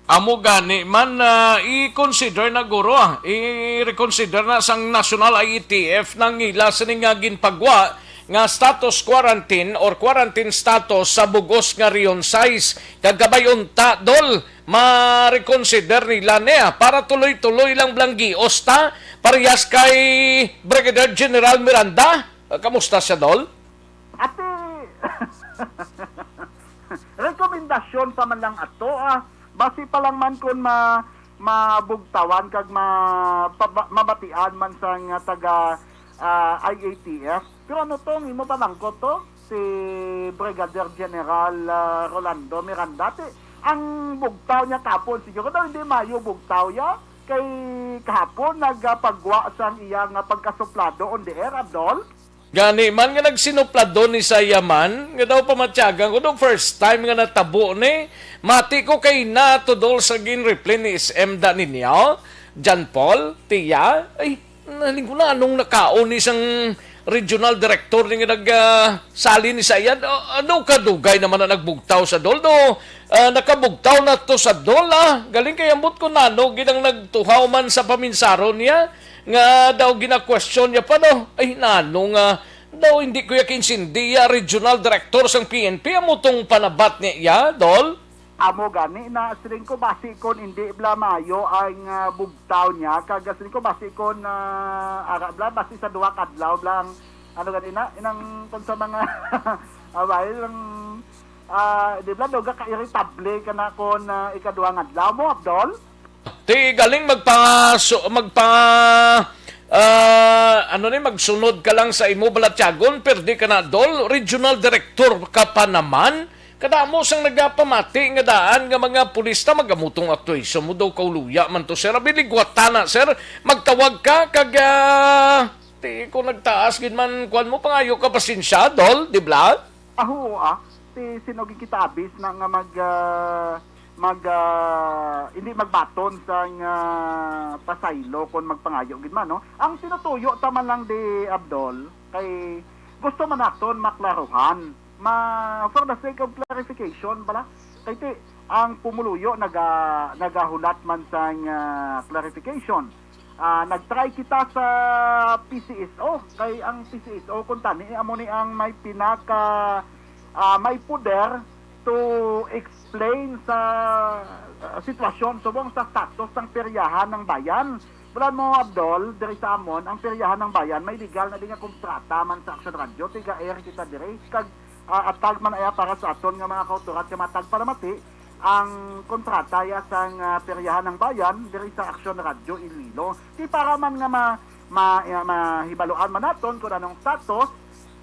Amo gani man, ah, i-consider na guro, ah. I-reconsider na sang National I E T F nang ila sini nga ginpagwa nga status quarantine or quarantine status sa bug-os nga Region sais. Kag kabay unta, Dol, ma-reconsider nila niya para tuloy-tuloy lang blang gios ta, parehas kay Brigadier General Miranda. Ah, kamusta siya, Dol? Ate, rekomendasyon pa man lang ato, ah. Basi pa lang man kun ma-, mabugtawan kag ma-, paba-, mabatian man sang taga, ah, I A T F. Pero ano to, ang imo pamangkot to? Si Brigadier General, ah, Rolando Miranda. Ti, ang bugtaw niya kapon, siguro daw hindi mayo bugtaw ya. Kay kahapon nagapagwa sang iya nga pagkasuplado on the air, Abdol. Gani man nga nagsinuplado ni sa iya man, nga daw pamatyagan ko, daw first time nga natabo ni. Mati ko kay na to, Dol, sa gin-reply ni S M da ninyo, John Paul, tiya, ay, naling ko na anong nakaon ni sang regional director ni nga nag, ah, sali ni sa iya. Ah, ano kadugay naman na nagbugtaw sa Dol, do? Ah, nakabugtaw na to sa Dol, ah. Galing kay ambot ko nano, ginang nagtuhaw man sa paminsaron niya, nga daw gina-question niya pa, no? Ay, nano nga, daw hindi ko ya kinsindiya, regional director sang P N P, amo tong panabat niya, ya, Dol? Amo gani na, siling ko, basi kon hindi bla mayo ang, ah, bugtaw niya, kag siling ko, basi kon, ah, ara bla, basi sa duha ka adlaw bla ang, ano gani na, inang, kon sa mga, away, ang, ah, di bla, duga ka irritable ka na kon, ah, ikaduha nga adlaw mo, Abdol? Ti galing magpa-, so-, magpa-, ah, ano ni, magsunod ka lang sa imo balatyagon, perdi ka na, Dol, regional director ka pa naman. Kadamo sang nagapamati nga daan nga mga pulis ta, magamutong actuation mo daw, kauluya man to, sir. Abi, ligwata na, sir. Magtawag ka kag, ah, ti, kung nagtaas gid man, kuwan mo, pangayo ka pasensya, Dol, di bla? Ah, oo, ah. Ti sino gid kita abis na nga mag, ah, mag, ah, hindi magbaton sang, ah, pasaylo kon magpangayo gid man, no? Ang tinutuyo ta man lang di, Abdol, kay gusto man naton maklaruhan Ma, for the sake of clarification bala, kay ti ang pumuluyo naga, nagahulat man sang, ah, clarification. Ah, nagtry kita sa P C S O, kay ang P C S O kuntani amo ni ang may pinaka, ah, may poder to explain sa, ah, sitwasyon subong sa status sang peryahan ng bayan. Bulan mo, Abdol, diri sa amon, ang peryahan ng bayan may legal na di nga kontrata man sa Action Radio, tiga-air kita diri, kag, ah, atag man aya para sa aton nga mga kautoran nga matag palamati ang kontrata ya sang, ah, peryahan ng bayan diri sa Action Radio Iloilo. Di para man nga ma, ma, ah, mahibaluan man naton kung anong status,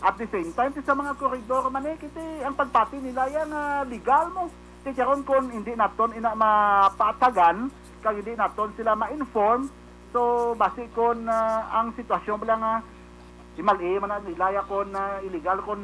at the same time, ti sa mga koridor man eh, kiti ang pagpati nila ya nga legal mo. Ti karon kung hindi naton ina mapaatagan, kag hindi naton sila ma-inform, so basi kon, ah, ang sitwasyon bala nga imali man na nila ya kon, ah, illegal kon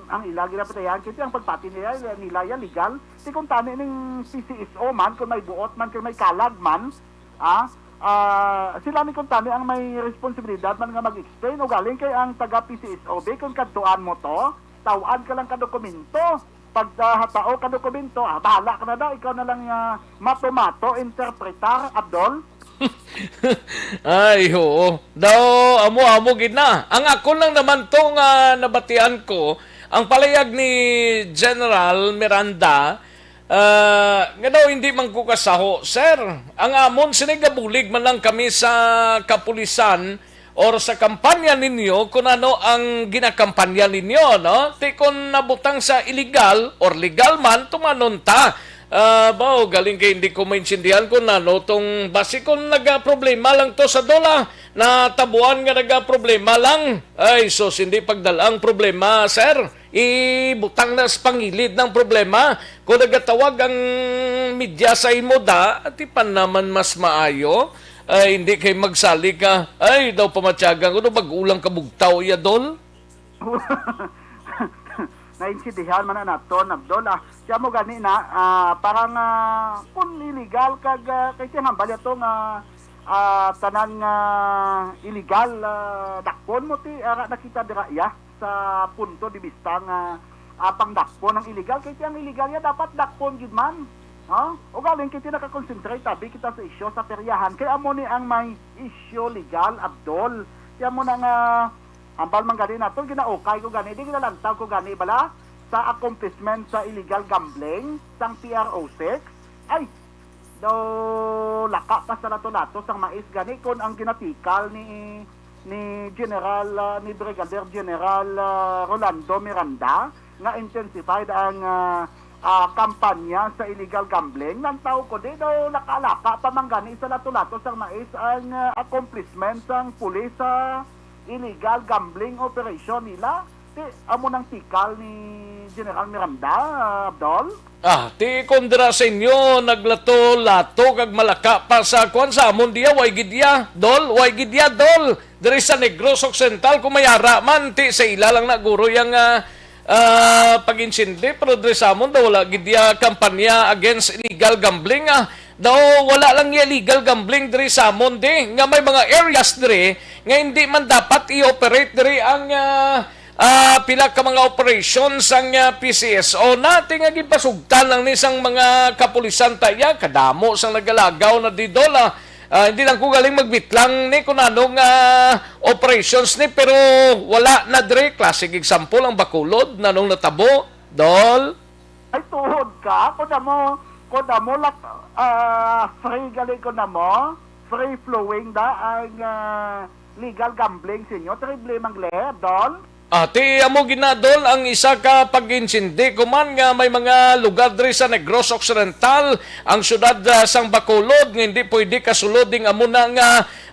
ang ila ginapatayan, kiti ang pagpati nila, nila ya legal. Ti kung tani ning P C S O man, kung may buot man, kung may kalag man, ah, ah, sila ni kung tani ang may responsibilidad man nga mag-explain. Ugaling kay ang taga P C S O, be, kung kadtuan mo to, taw-an ka lang ka dokumento. Pag, ah, hatao ka dokumento, ah, bahala ka na daw, ikaw na lang, ah, mato-mato, interpretar, Abdol. Ay, oo. Daw, amo-amo gid na. Ang ako lang naman to nga nabatian ko, ang palayag ni General Miranda, ah, nga daw hindi man ko kasaho, sir. Ang amon, sini gabulig man lang kami sa kapulisan or sa kampanya ninyo kung ano ang ginakampanya ninyo, no? Ti kung nabutang sa illegal or legal man, tumanon ta. Ah, bao, galing kay hindi ko maintindihan kung ano tong, basi kung nagaproblema lang to sa dola, natabuan nga nagaproblema lang. Ay, sus, hindi pagdala ang problema, sir. Ibutang na sa pangilid ng problema. Kung nagatawag ang media sa imo, da, ati pa naman mas maayo. Ay, hindi kay magsali ka. Ay, daw pamatyagan ko, daw bag-ulang kabugtaw, iya, dol. Naintindihan man na naton, Abdol. Ah, siya mo gani na, ah, parang, ah, kung illegal kag, ah, kay siya hambal yato nga, ah, tanan nga illegal, ah, dakpon mo ti, ara nakita dira iya sa punto de vista nga, ah, pangdakpon ang illegal. Kay ti ang illegal ya dapat dakpon gid man. Ha? Ugaling kay ti nakakonsentrate tabi kita sa isyu sa peryahan. Kay amo ni ang may isyu legal, Abdol. Kaya mo na nga, ambal man gani nato, ginaukay ko gani, di ginalantaw ko gani, bala, sa accomplishment sa illegal gambling sang P R O six. Ay, daw laka pa sa lato-lato sang mais gani kon ang ginatikal ni, ni General, ah, ni Brigadier General, ah, Rolando Miranda nga intensified ang, ah, ah, kampanya sa illegal gambling. Lantaw ko, di daw nakalaka pa man gani sa lato-lato sang mais ang, ah, accomplishment sang pulis sa illegal gambling operation nila. Ti, amo nang tikal ni General Miranda, ah, Abdol? Ah, ti kon dira sa inyo naglato-lato kag malaka pa sa kuan, sa amon diya, way gid ya, dol, way gid ya, dol. Diri sa Negros Occidental, kung may ara man, ti sa ila lang na guro yang, ah, ah, pag-insindi, pero diri sa amon daw wala gid ya kampanya against illegal gambling, ah. Daw wala lang ya illegal gambling diri sa amon, di, nga may mga areas diri nga hindi man dapat i-operate diri ang, ah, ah, pila ka mga operation sang, ah, P C S O na, ti nga ginpasugtan lang ni sang mga kapulisan ta iya, kadamo sang nagalagaw na didol, ah. Ah, hindi lang ko galing magbitlang ni kung ano nga operations ni, pero wala na diri. Classic example ang Bacolod, nanong natabo, dol. Ay, tuod ka? Kuda mo, kuda mo, lak, ah, free gali kuda mo? Free flowing da ang, ah, legal gambling sa inyo? Triple mangle, Dol? Ah, ti amo ginadol ang isa ka pag-insindi kuman nga may mga lugar diri sa Negros Occidental, ang syudad, ah, sang Bacolod, nga hindi pwede kasulod ding amo na nga,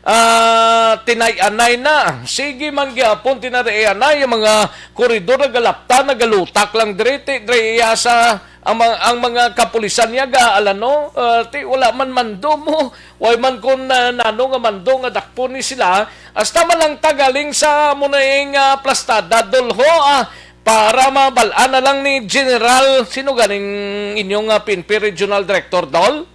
ah, tinay-anay na. Sige man gyapon tinay-anay ang mga koridor, nagalapta, nagalutak lang diri, ti, diri iya sa ang mga, ang mga kapulisan niya ga alano, ah, ti wala man mando mo, way man kun, ah, nano nga mando nga dakpon ni sila, hasta man lang ta galing sa amo na ing, ah, plastada, dol, ho, ah, para mabal-an na lang ni General, sino ganing inyong, ah, P N P Regional Director, dol?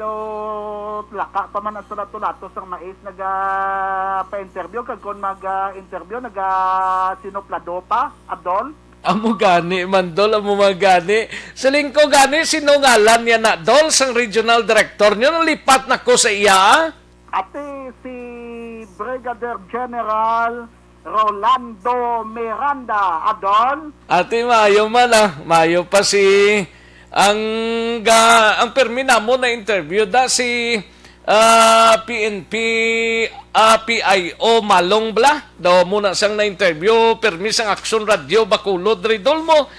No. Laka pa man ang sulato-lato sang mais naga-pa-interview, kag kon mag-interview, naga-sinoplado pa, Abdol. Amo gani man, Dol, amo man gani. Siling ko gani, sino ngalan niya na, Dol, sang regional director niyo? Nalipat na ko sa iya, ah. Ati si Brigadier General Rolando Miranda, Abdol. Ati, maayo man, ah. Maayo pa si, ang ga-, ang permi namo na interview da si, ah, P N P, ah, P I O Malong bala. Daw mo na sang na-interview, permi sang Aksyon Radio, Bacolod, Ridol mo.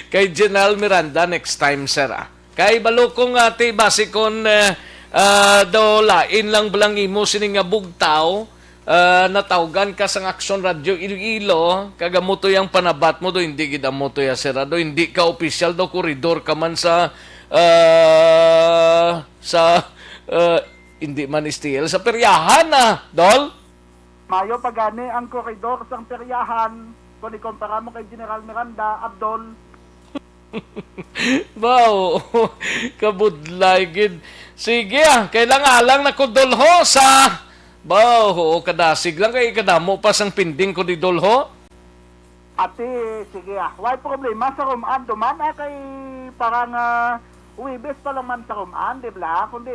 Kay General Miranda next time, sir, ah. Kay balo ko nga, ti, basi kon, eh, ah, daw lain lang balang imo sini nga bugtaw, ah, natawgan ka sang Aksyon Radio Iloilo, kag amo to yang panabat mo do, hindi gid amo to ya, sir, ah, do, hindi ka opisyal do, koridor ka man sa, ah, sa, ah, hindi man S T L, sa peryahan na, Dol. Mayo pa gani ang koridor sang peryahan kon ikumpara mo kay General Miranda, Abdol. Baw, kabudlay gid. Sige, ah, kailang alang na ko, Dol, ho, sa, baw, oo, kadasig lang kay kadamo pa sang pending ko ni, Dol, ho. Ati, sige, ah. Way problema sa Roman, duman, ah, kay parang, ah, Huwebes pa lang man sa Roman, di ba? Kundi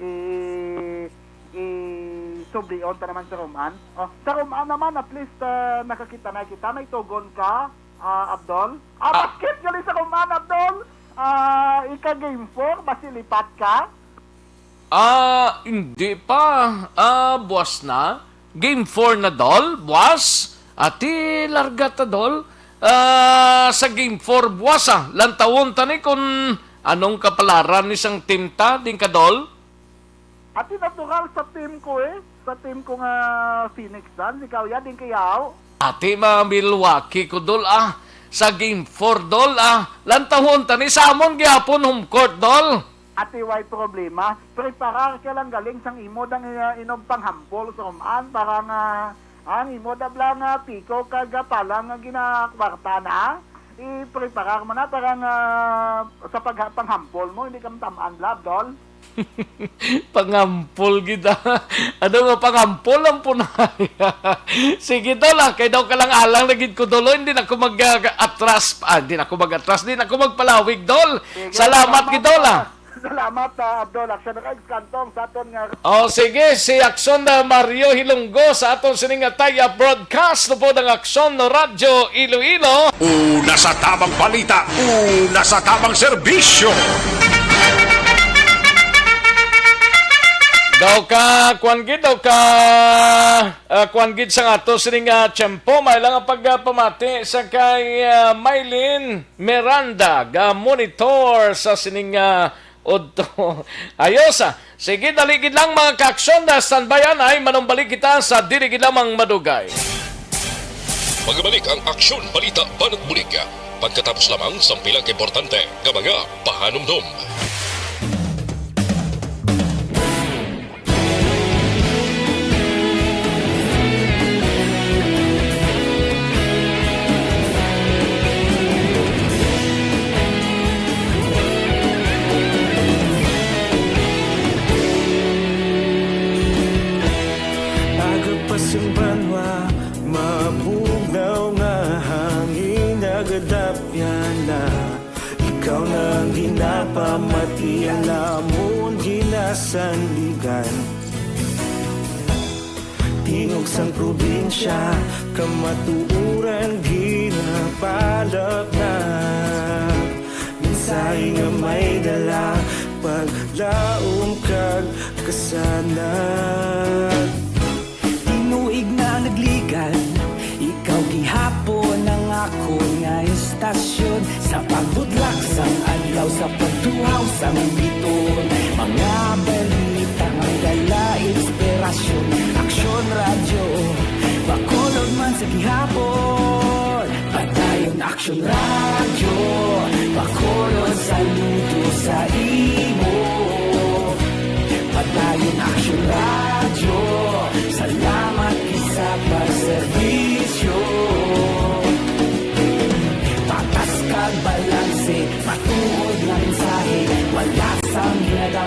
i-, i-, isublion ta naman sa Roman. Oh, sa Roman naman, at least, ah, nakakita na kita. May tugon ka, ah, Abdol? Ah, Ah. Basket gali sa Roman, Abdol. Ah, ika game four, basi lipat ka? Ah, hindi pa. Ah, buwas na. Game four na, Dol. Buwas. Ati, larga ta, Dol. Ah, sa game four buwas, ah. Lantawon ta ni kung anong kapalaran ni sang team ta, din ka, Dol? Ati, natural sa team ko, eh. Sa team ko nga Phoenix Suns, ikaw ya, din kayaw. Ati, mga Milwaukee ko, Dol, ah. Sa game four, Dol, ah. Lantawon ta ni sa amon gihapon home court, Dol. Ati, way problema. Preparar ka lang galing sang imo dang, uh, inog panghampol sa Roman para nga ang imo da bala nga piko kag pala nga ginakwarta na. I-preparar mo na para nga sa pag-, panghampol mo, hindi ka matam-an, lab, Dol. Panghampol gid, ah. Ano nga panghampol ang punay? Sige, Dol, ah. Kay daw ka lang alang na gid ko, Dol, oh. Hindi na ko mag-atras. Ah, hindi na ko mag-atras. Hindi na ko magpalawig, Dol. Sige, salamat, salamat, gid, Dol, ah. Salamat, ah, Abdol. Action Rex Kantong sa aton nga Oh, sige, si Action na Mario Hilonggo sa aton sining nga tie-up broadcast upod ang Action Radyo Iloilo. Una sa tamang balita, una sa tamang serbisyo. Daw ka, kwan gid, daw ka, ah, kwan gid sa ato sining nga tiyempo. May lang ang pagpamati sa kay, ah, Mylene Miranda, ga monitor sa sining, ah, udto. Ayos, ah. Sige, dali gid lang, mga ka-aksyon, na standby anay, manumbalik kita sa dili gid lamang madugay. Magabalik ang Aksyon Balita Banat Bulig pagkatapos lamang sang pila ka importante nga mga pahanumdom. Agapas ang banwa, mabugnaw nga hangin, nagadapyan na. Ikaw na ang ginapamati, alamon ginasandigan. Tingog sang probinsya, kamatuoran ginapalapnag. Mensahe nga may dala, paglaom kag kasanag. Tinuig na nagligad, ikaw gihapon ang akon nga istasyon. Sa pagbudlak sang adlaw, sa pagtuhaw sang biton, mga balita nga dala inspirasyon. Aksyon Radyo, Bacolod man sa gihapon. Padayon Aksyon Radyo, Bacolod, saludo sa imo. Padayon Aksyon Radyo, salamat gid sa pagserbisyo. Patas kag balanse, matuod nga mensahe, wala sang ginadapit.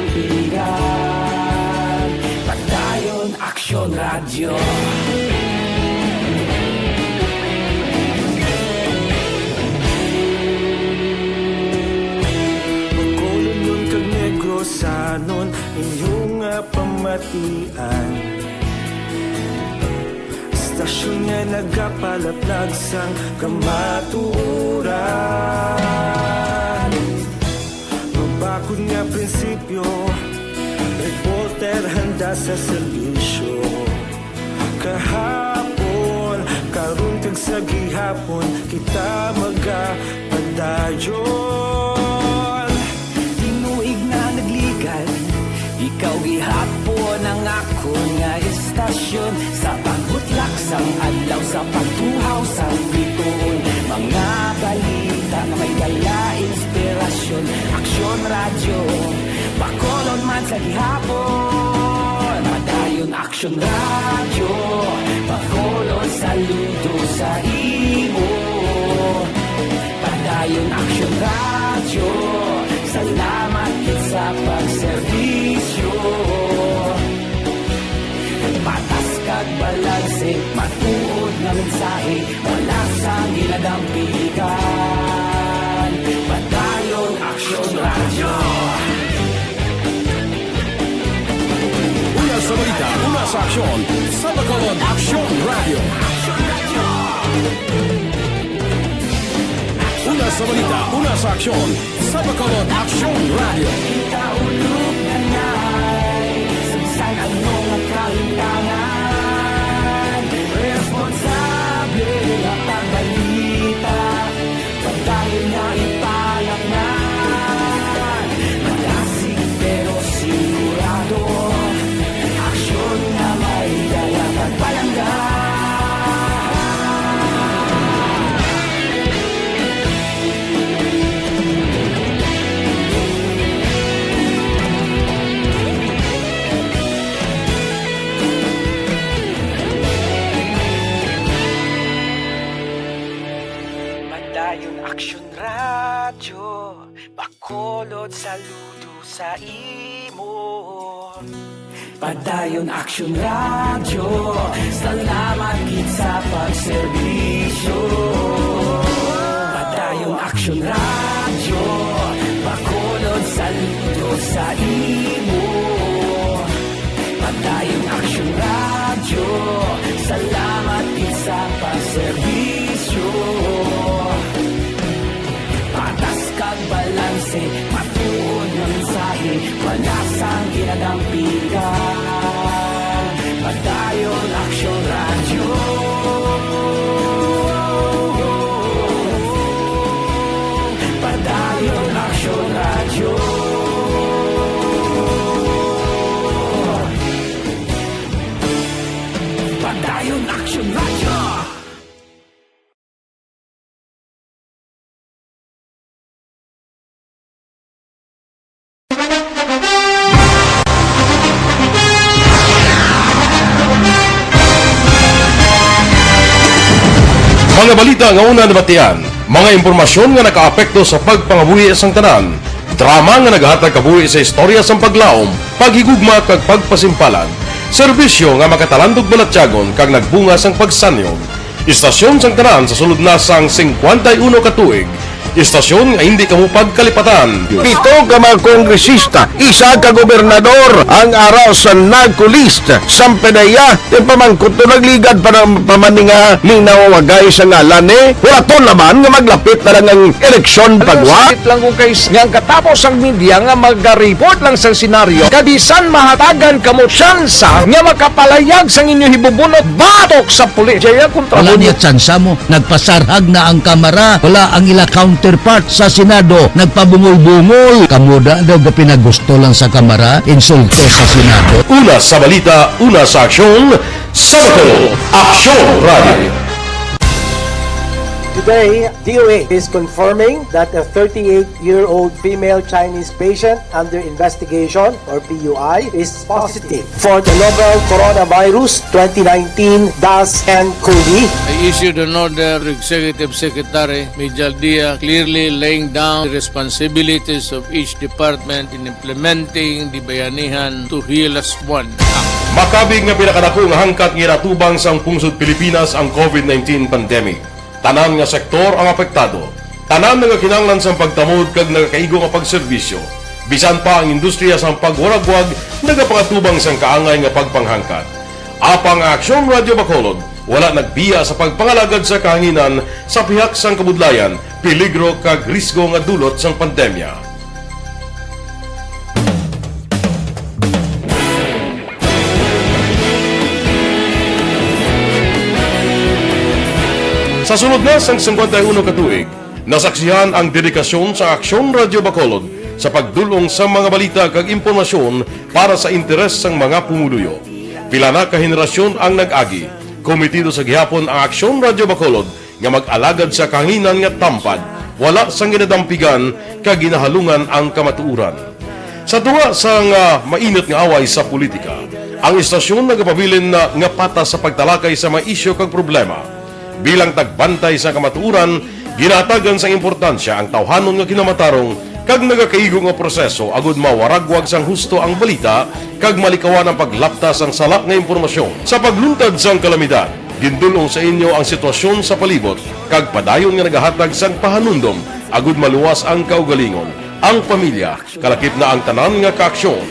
Padayon Aksyon Radyo. Bacolodnon kag Negrosanon, inyo nga pamatian. Istasyon nga nagapalaplag sang kamatuoran. Mabakod nga prinsipyo, reporter handa sa serbisyo. Kahapon, karon kag sa gihapon, kita magapadayon. Tinuig na nagligad, ikaw gihapon ang akon nga istasyon. Sa pagbutlak sang adlaw, sa pagtuhaw sang bituon, mga balita nga may dala inspirasyon. Aksyon Radyo, Bacolod man sa gihapon. Padayon Aksyon Radyo, Bacolod, saludo sa imo. Padayon Aksyon Radyo, salamat gid sa pagserbisyo. Patas kag balanse, matuod nga mensahe, wala sang ginadampigan. Padayon Aksyon Radyo. Una sa balita, una sa aksyon, sa Bacolod Aksyon Radyo. Una sa balita, una sa aksyon, sa Bacolod Aksyon Radyo. Kita ulog na nay, sa bisan ano nga kahitangan, responsable nga pagbalita. Padayon nga ipalaknan, madasig pero sigurado, aksyon nga may dala kag palangga. Padayon Aksyon Radyo, Bacolod, saludo sa imo. Padayon Aksyon Radyo, salamat gid sa pagserbisyo. Padayon Aksyon Radyo, Bacolod, saludo sa imo. Padayon Aksyon Radyo, salamat gid sa pagserbisyo. Patas kag balanse, matuod nga mensahe, wala sang ginadampigan. Padayon Aksyon Radyo. Padayon Aksyon Radyo. Padayon Aksyon Radyo. Mga balita nga una nabatian, mga impormasyon nga nakaapekto sa pagpangabuhi sang tanan, drama nga nagahatag kabuhi sa istorya sang paglaom, paghigugma kag pagpasimpalan, serbisyo nga makatalandog balatyagon kag nagbunga sang pagsanyog. Istasyon sang tanan sa sulod na sang singkwenta y uno ka tuig. Istasyon nga hindi kamo pagkalipatan. Pito ka mga kongresista, isa ka gobernador ang ara sa NARCO list. Sampanaya, ti pamangkot to nagligad pa ng pamaninga ning nawawagay sa ngalan ni Huraton naman nga maglapit na lang ang eleksyon pagwa. Sakit lang ko kay s-, nga ang katapos ang media nga magareport lang sa senaryo, kabisan mahatagan kamo tsansa nga makapalayag sang inyo hibubunot batok sa pulis. Jaya kontra Wala mo. Niya tsansa mo. Nagpasarhag na ang Kamara. Wala ang ila counterpart sa Senado. Nagpabungol-bungol. Kamo da daw gapinagusto lang sa Kamara. Insulto sa Senado. Una sa balita, una sa aksyon, sa Bacolod Aksyon Radio. Today, D O H is confirming that a thirty-eight-year-old female Chinese patient under investigation, or P U I, is positive for the novel coronavirus twenty nineteen dash N cov. I issued an order to Executive Secretary Mijal Dia, clearly laying down the responsibilities of each department in implementing the Bayanihan to Heal Us One Act. Makabig nga pinakadako nga hangkat nga ginatubang sang pungsod Pilipinas ang covid nineteen pandemic. Tanan nga sektor ang apektado. Tanan nagakinahanglan sang pagtamod kag nagakaigo nga pagserbisyo. Bisan pa ang industriya sang pagwaragwag nagapangatubang sang kaangay nga pagpanghangkat. Apang ang Aksyon Radyo Bacolod wala nagbiya sa pagpangalagad sa kahanginan sa pihak sang kabudlayan, peligro kag risgo nga dulot sang pandemya. Sa sulod na sang singkwenta y uno ka tuig, nasaksihan ang dedikasyon sa Aksyon Radyo Bacolod sa pagdul-ong sa mga balita kag impormasyon para sa interes sang mga pumuluyo. Pila na ka henerasyon ang nag-agi. Komitido sa gihapon ang Aksyon Radyo Bacolod nga mag-alagad sa kahanginan nga tampad, wala sang ginadampigan kag ginahalungan ang kamatuoran. Sa tunga sang, ah, mainit nga away sa politika, ang istasyon nagapabilin na nga patas sa pagtalakay sa mga isyu kag problema. Bilang tagbantay sa kamatuoran, ginahatagan sang importansya ang tawhanon nga kinamatarong kag nagakaigo nga proseso agud mawaragwag sang husto ang balita kag malikawan ang paglapta sang sala nga impormasyon. Sa pagluntad sang kalamidad, gindul-ong sa inyo ang sitwasyon sa palibot kag padayon nga nagahatag sang pahanumdom agud maluwas ang kaugalingon, ang pamilya, kalakip na ang tanan nga kaaksyon.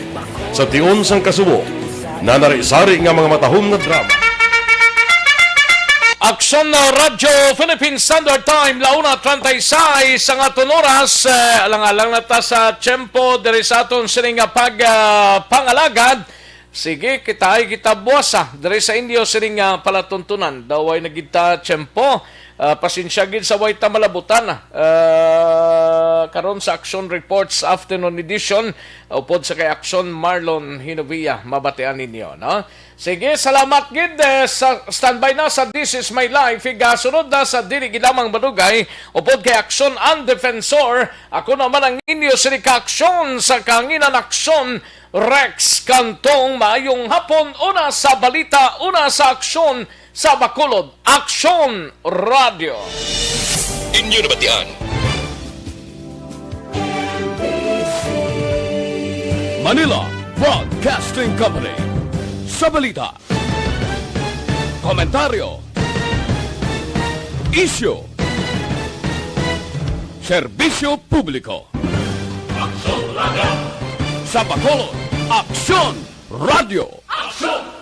Sa tion sang kasubo, nanari-sari nga mga matahom nga drama. Aksyon na Radyo Philippine Standard Time, la una treinta y seis ang aton oras. Eh, alang-alang na ta sa tiyempo diri sa aton sini nga pag, ah, pangalagad. Sige, kita ay kita buwasa diri sa inyo sini nga palatuntunan. Daw ay nagita tiyempo. Ah, pasensya gid sa way ta malabutan, ah, karon sa Aksyon Reports Afternoon Edition, upod sa kay Aksyon Marlon Hinovia, mabatian ninyo, no? Sige, salamat gid, eh, sa standby na sa This Is My Life. Igasunod na sa dili gid lamang madugay, upod kay Aksyon ang Defensor. Ako naman ang inyo sini ka Aksyon sa Kanginan Aksyon, Rex Cantong. Maayong hapon, una sa balita, una sa aksyon, sa Bacolod, Aksyon Radio. Inyo nabatian. Manila Broadcasting Company. Sa balita, komentaryo, isyu, serbisyo publiko. Aksyon Radio. Sa Bacolod, Aksyon Radio. Aksyon!